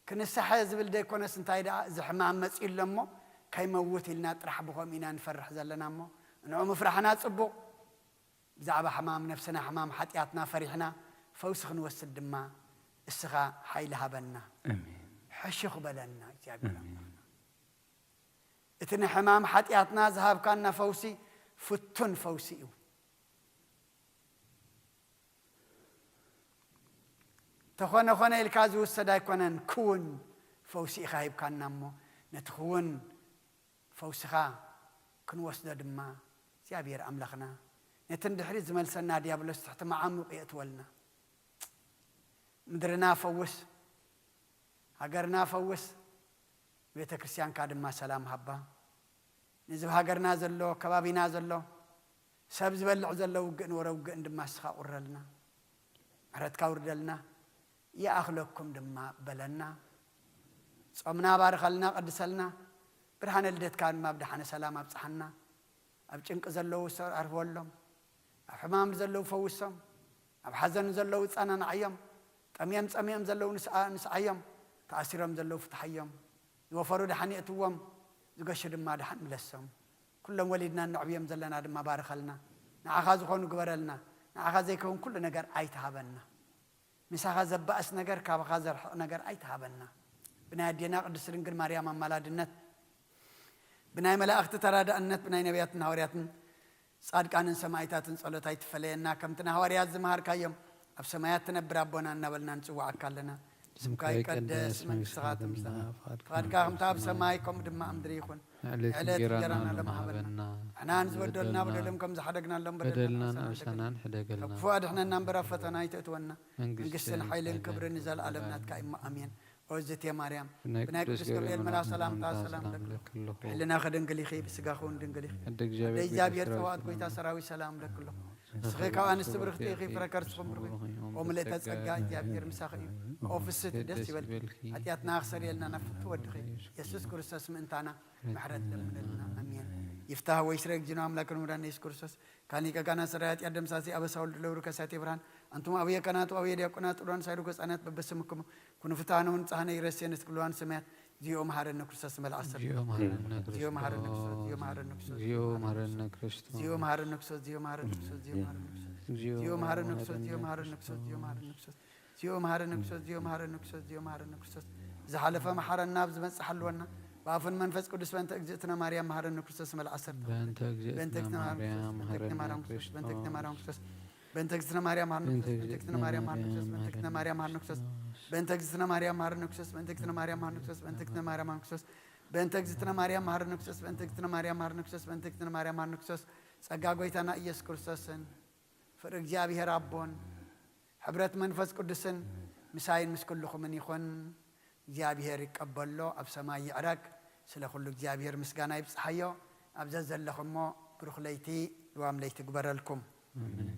ክንሳሐ ዝብል ዘይኮነስ እንታይ ደኣ እዚ ሕማም መፂኡ ኣሎ እሞ ከይመውት ኢልና ጥራሕ ብኸምኡ ኢና ንፈርሕ ዘለና እሞ እንዑ ምፍራሕና ፅቡቕ ብዛዕባ ሕማም ነፍስና ሕማም ሓጢኣትና ፈሪሕና ፈውሲ ክንወስድ ድማ እስኻ ሓይሊ ሃበና። ኣሜን። ሕሹኽ በለና እግዚኣብሔር ኣሜን። ኣምላኽና እቲ ንሕማም ሓጢኣትና ዝሃብካና ፈውሲ ፍቱን ፈውሲ እዩ። ተኾነ ኾነ ኢልካ ዝውሰድ ኣይኮነን ክውን ፈውሲ ኢኻ ሂብካና እሞ ነቲ ክውን ፈውስኻ ክንወስዶ ድማ እግዚኣብሔር ኣምላኽና ነቲ ንድሕሪት ዝመልሰና ዲያብሎስ ትሕቲ መዓሙቕ የእትወልና። ምድርና ፈውስ፣ ሃገርና ፈውስ፣ ቤተ ክርስቲያንካ ድማ ሰላም ሃባ። ነዚ ሃገርና ዘሎ ከባቢና ዘሎ ሰብ ዝበልዕ ዘሎ ውግእን ወረ ውግእን ድማ እስኻ ቁረልና። ምሕረትካ ውርደልና፣ ይኣኽለኩም ድማ በለና። ጾምና ባርኸልና፣ ቀድሰልና። ብርሃነ ልደትካ ድማ ብደሓነ ሰላም ኣብጽሓና። ኣብ ጭንቂ ዘለዉ ኣርህወሎም፣ ኣብ ሕማም ዘለዉ ፈውሶም፣ ኣብ ሓዘን ዘለዉ ጸናንዓዮም፣ ጠምዮም ጸሚኦም ዘለዉ ንስኣ-፣ ንስዓዮም፣ ተኣሲሮም ዘለዉ ፍትሓዮም፣ ዝወፈሩ ደሓን የእትዎም፣ ዝገሹ ድማ ደሓን ምለሶም። ኩሎም ወሊድና እነዕብዮም ዘለና ድማ ባርኸልና። ንዓኻ ዝኾኑ ግበረልና። ንዓኻ ዘይከውን ኩሉ ነገር ኣይትሃበና። ምሳኻ ዘባእስ ነገር፣ ካባኻ ዘርሕቕ ነገር ኣይትሃበና። ብናይ ኣዴና ቅድስት ድንግል ማርያም ኣማላድነት፣ ብናይ መላእኽቲ ተራዳእነት፣ ብናይ ነቢያትን ሃዋርያትን ጻድቃንን ሰማዕታትን ጸሎት ኣይትፈለየና። ከምቲ ንሃዋርያት ዝመሃርካዮም፣ ኣብ ሰማያት ትነብር ኣቦና እናበልና ንጽውዓካ ኣለና። ስምካ ይቀደስ፣ መንግስትኻ ትምጻእ፣ ፍቓድካ ከምቲ ኣብ ሰማይ ከምኡ ድማ ኣብ ምድሪ ይኹን። ዕለት ዕለት እንጀራና እንጀራና ሎሚ ሎሚ ሃበና። ሃበና። ንሕና ንዝበደሉና በደሎም ከም ዝሓደግናሎም በደልና በደልና ንኣሳልፍ። ንእሳና ንሕደገልና። ካብ ክፉእ ኣድሕነና እምበር ኣብ ፈተና ኣይተእትወና። መንግስትን መንግስትን ሓይልን ሓይልን ክብርን ንዘለኣለም ክብርን ናትካ እዩ። ኣሜን። ኦ እዝእትየ ማርያም፣ ብናይ ብናይ ቅዱስ ቅዱስ ገብርኤል ገብርኤል መልኣክ መልኣክ ሰላምታ ሰላምታ ሰላም ሰላም ለኪ። ለክለኹ። ብሕልናኺ ድንግል ኢኺ፣ ብስጋኺ እውን ድንግል ኢኺ። ኣደ ኣደ እግዚኣብሔር እግዚኣብሔር ጸባኦት ጸባኦት ጎይታ ሰላም ሰራዊት ሰላም ለክለኹ። ንስኺ ካብ ኣንስቲ ብርኽቲ ኢኺ፣ ፍረ ከርስኹም ብሩኽ እዩ። ኦ ምልእተ ጸጋ፣ እግዚኣብሔር ምሳኺ እዩ። ኦ ፍስሕቲ ደስ ይበልኪ። ሓጢኣትና ኣኽሰር የልና ናብ ፍቱ ወድኺ የሱስ ክርስቶስ ምእንታና ምሕረት ለምንልና። ኣሜን። ይፍታህ ወይ ስረ እግዚእነ አምላክነ ወመድኃኒነ ኢየሱስ ክርስቶስ ካን ሊቀ ካህናት ሠራየ ኃጢአት ደምሳሴ አበሳ ወልድ ለውሩ ከሳቴ ብርሃን። አንቱም አብየ ካህናት ወአብየ ዲያቆናት ጥሉዋን ሳይሩ ገጻናት በበስምክሙ ኩኑ ፍትሐነ ወንጽሐነ ይረሴነ እስክ ልዋን ሰማያት። እግዚኦ መሐረነ ክርስቶስ መልአ ዐሰርተ። እግዚኦ መሐረነ እግዚኦ መሐረነ ክርስቶስ። ክርስቶስ፣ እግዚኦ መሐረነ ክርስቶስ፣ እግዚኦ መሐረነ ክርስቶስ። እግዚኦ መሐረነ ክርስቶስ፣ እግዚኦ መሐረነ ክርስቶስ፣ እግዚኦ መሐረነ ክርስቶስ። እግዚኦ መሐረነ ክርስቶስ፣ እግዚኦ መሐረነ ክርስቶስ፣ እግዚኦ መሐረነ ክርስቶስ። እግዚኦ መሐረነ ክርስቶስ፣ እግዚኦ መሐረነ ክርስቶስ፣ እግዚኦ መሐረነ ክርስቶስ። ዝሓለፈ መሐረና፣ ኣብ ዝመጽእ ሓልወና። ብኣፍን መንፈስ ቅዱስ በእንተ እግዝእትነ ማርያም መሐረነ ክርስቶስ መልአ ዐሰርተ። በእንተ እግዝእትነ በእንተ እግዝእትነ ማርያም ማርያም ክርስቶስ፣ በእንተ እግዝእትነ መሐረነ ማርያም ክርስቶስ፣ ክርስቶስ። በእንተ እግዝእትነ ማርያም መሐረነ ክርስቶስ፣ በእንተ በእንተ እግዝእትነ እግዝእትነ ማርያም መሐረነ ክርስቶስ፣ በእንተ እግዝእትነ ማርያም መሐረነ ክርስቶስ። ማርያም መሐረነ ክርስቶስ፣ በእንተ እግዝእትነ ማርያም መሐረነ ክርስቶስ፣ በእንተ እግዝእትነ ማርያም መሐረነ ክርስቶስ። በእንተ እግዝእትነ ማርያም መሐረነ ክርስቶስ፣ በእንተ እግዝእትነ ማርያም መሐረነ ክርስቶስ። ጸጋ ጎይታና ኢየሱስ ክርስቶስን ፍቅሪ እግዚኣብሔር ኣቦን ሕብረት መንፈስ ቅዱስን ምሳይን ምስ ኩልኹምን ይኹን። እግዚኣብሔር ይቀበሎ፣ ኣብ ሰማይ ይዕረግ። ስለ ኩሉ እግዚኣብሔር ምስጋና ይብጽሓዮ። ኣብ ዘዘለኹሞ ብሩኽ ለይቲ ልዋም ለይቲ ግበረልኩም። ኣሜን።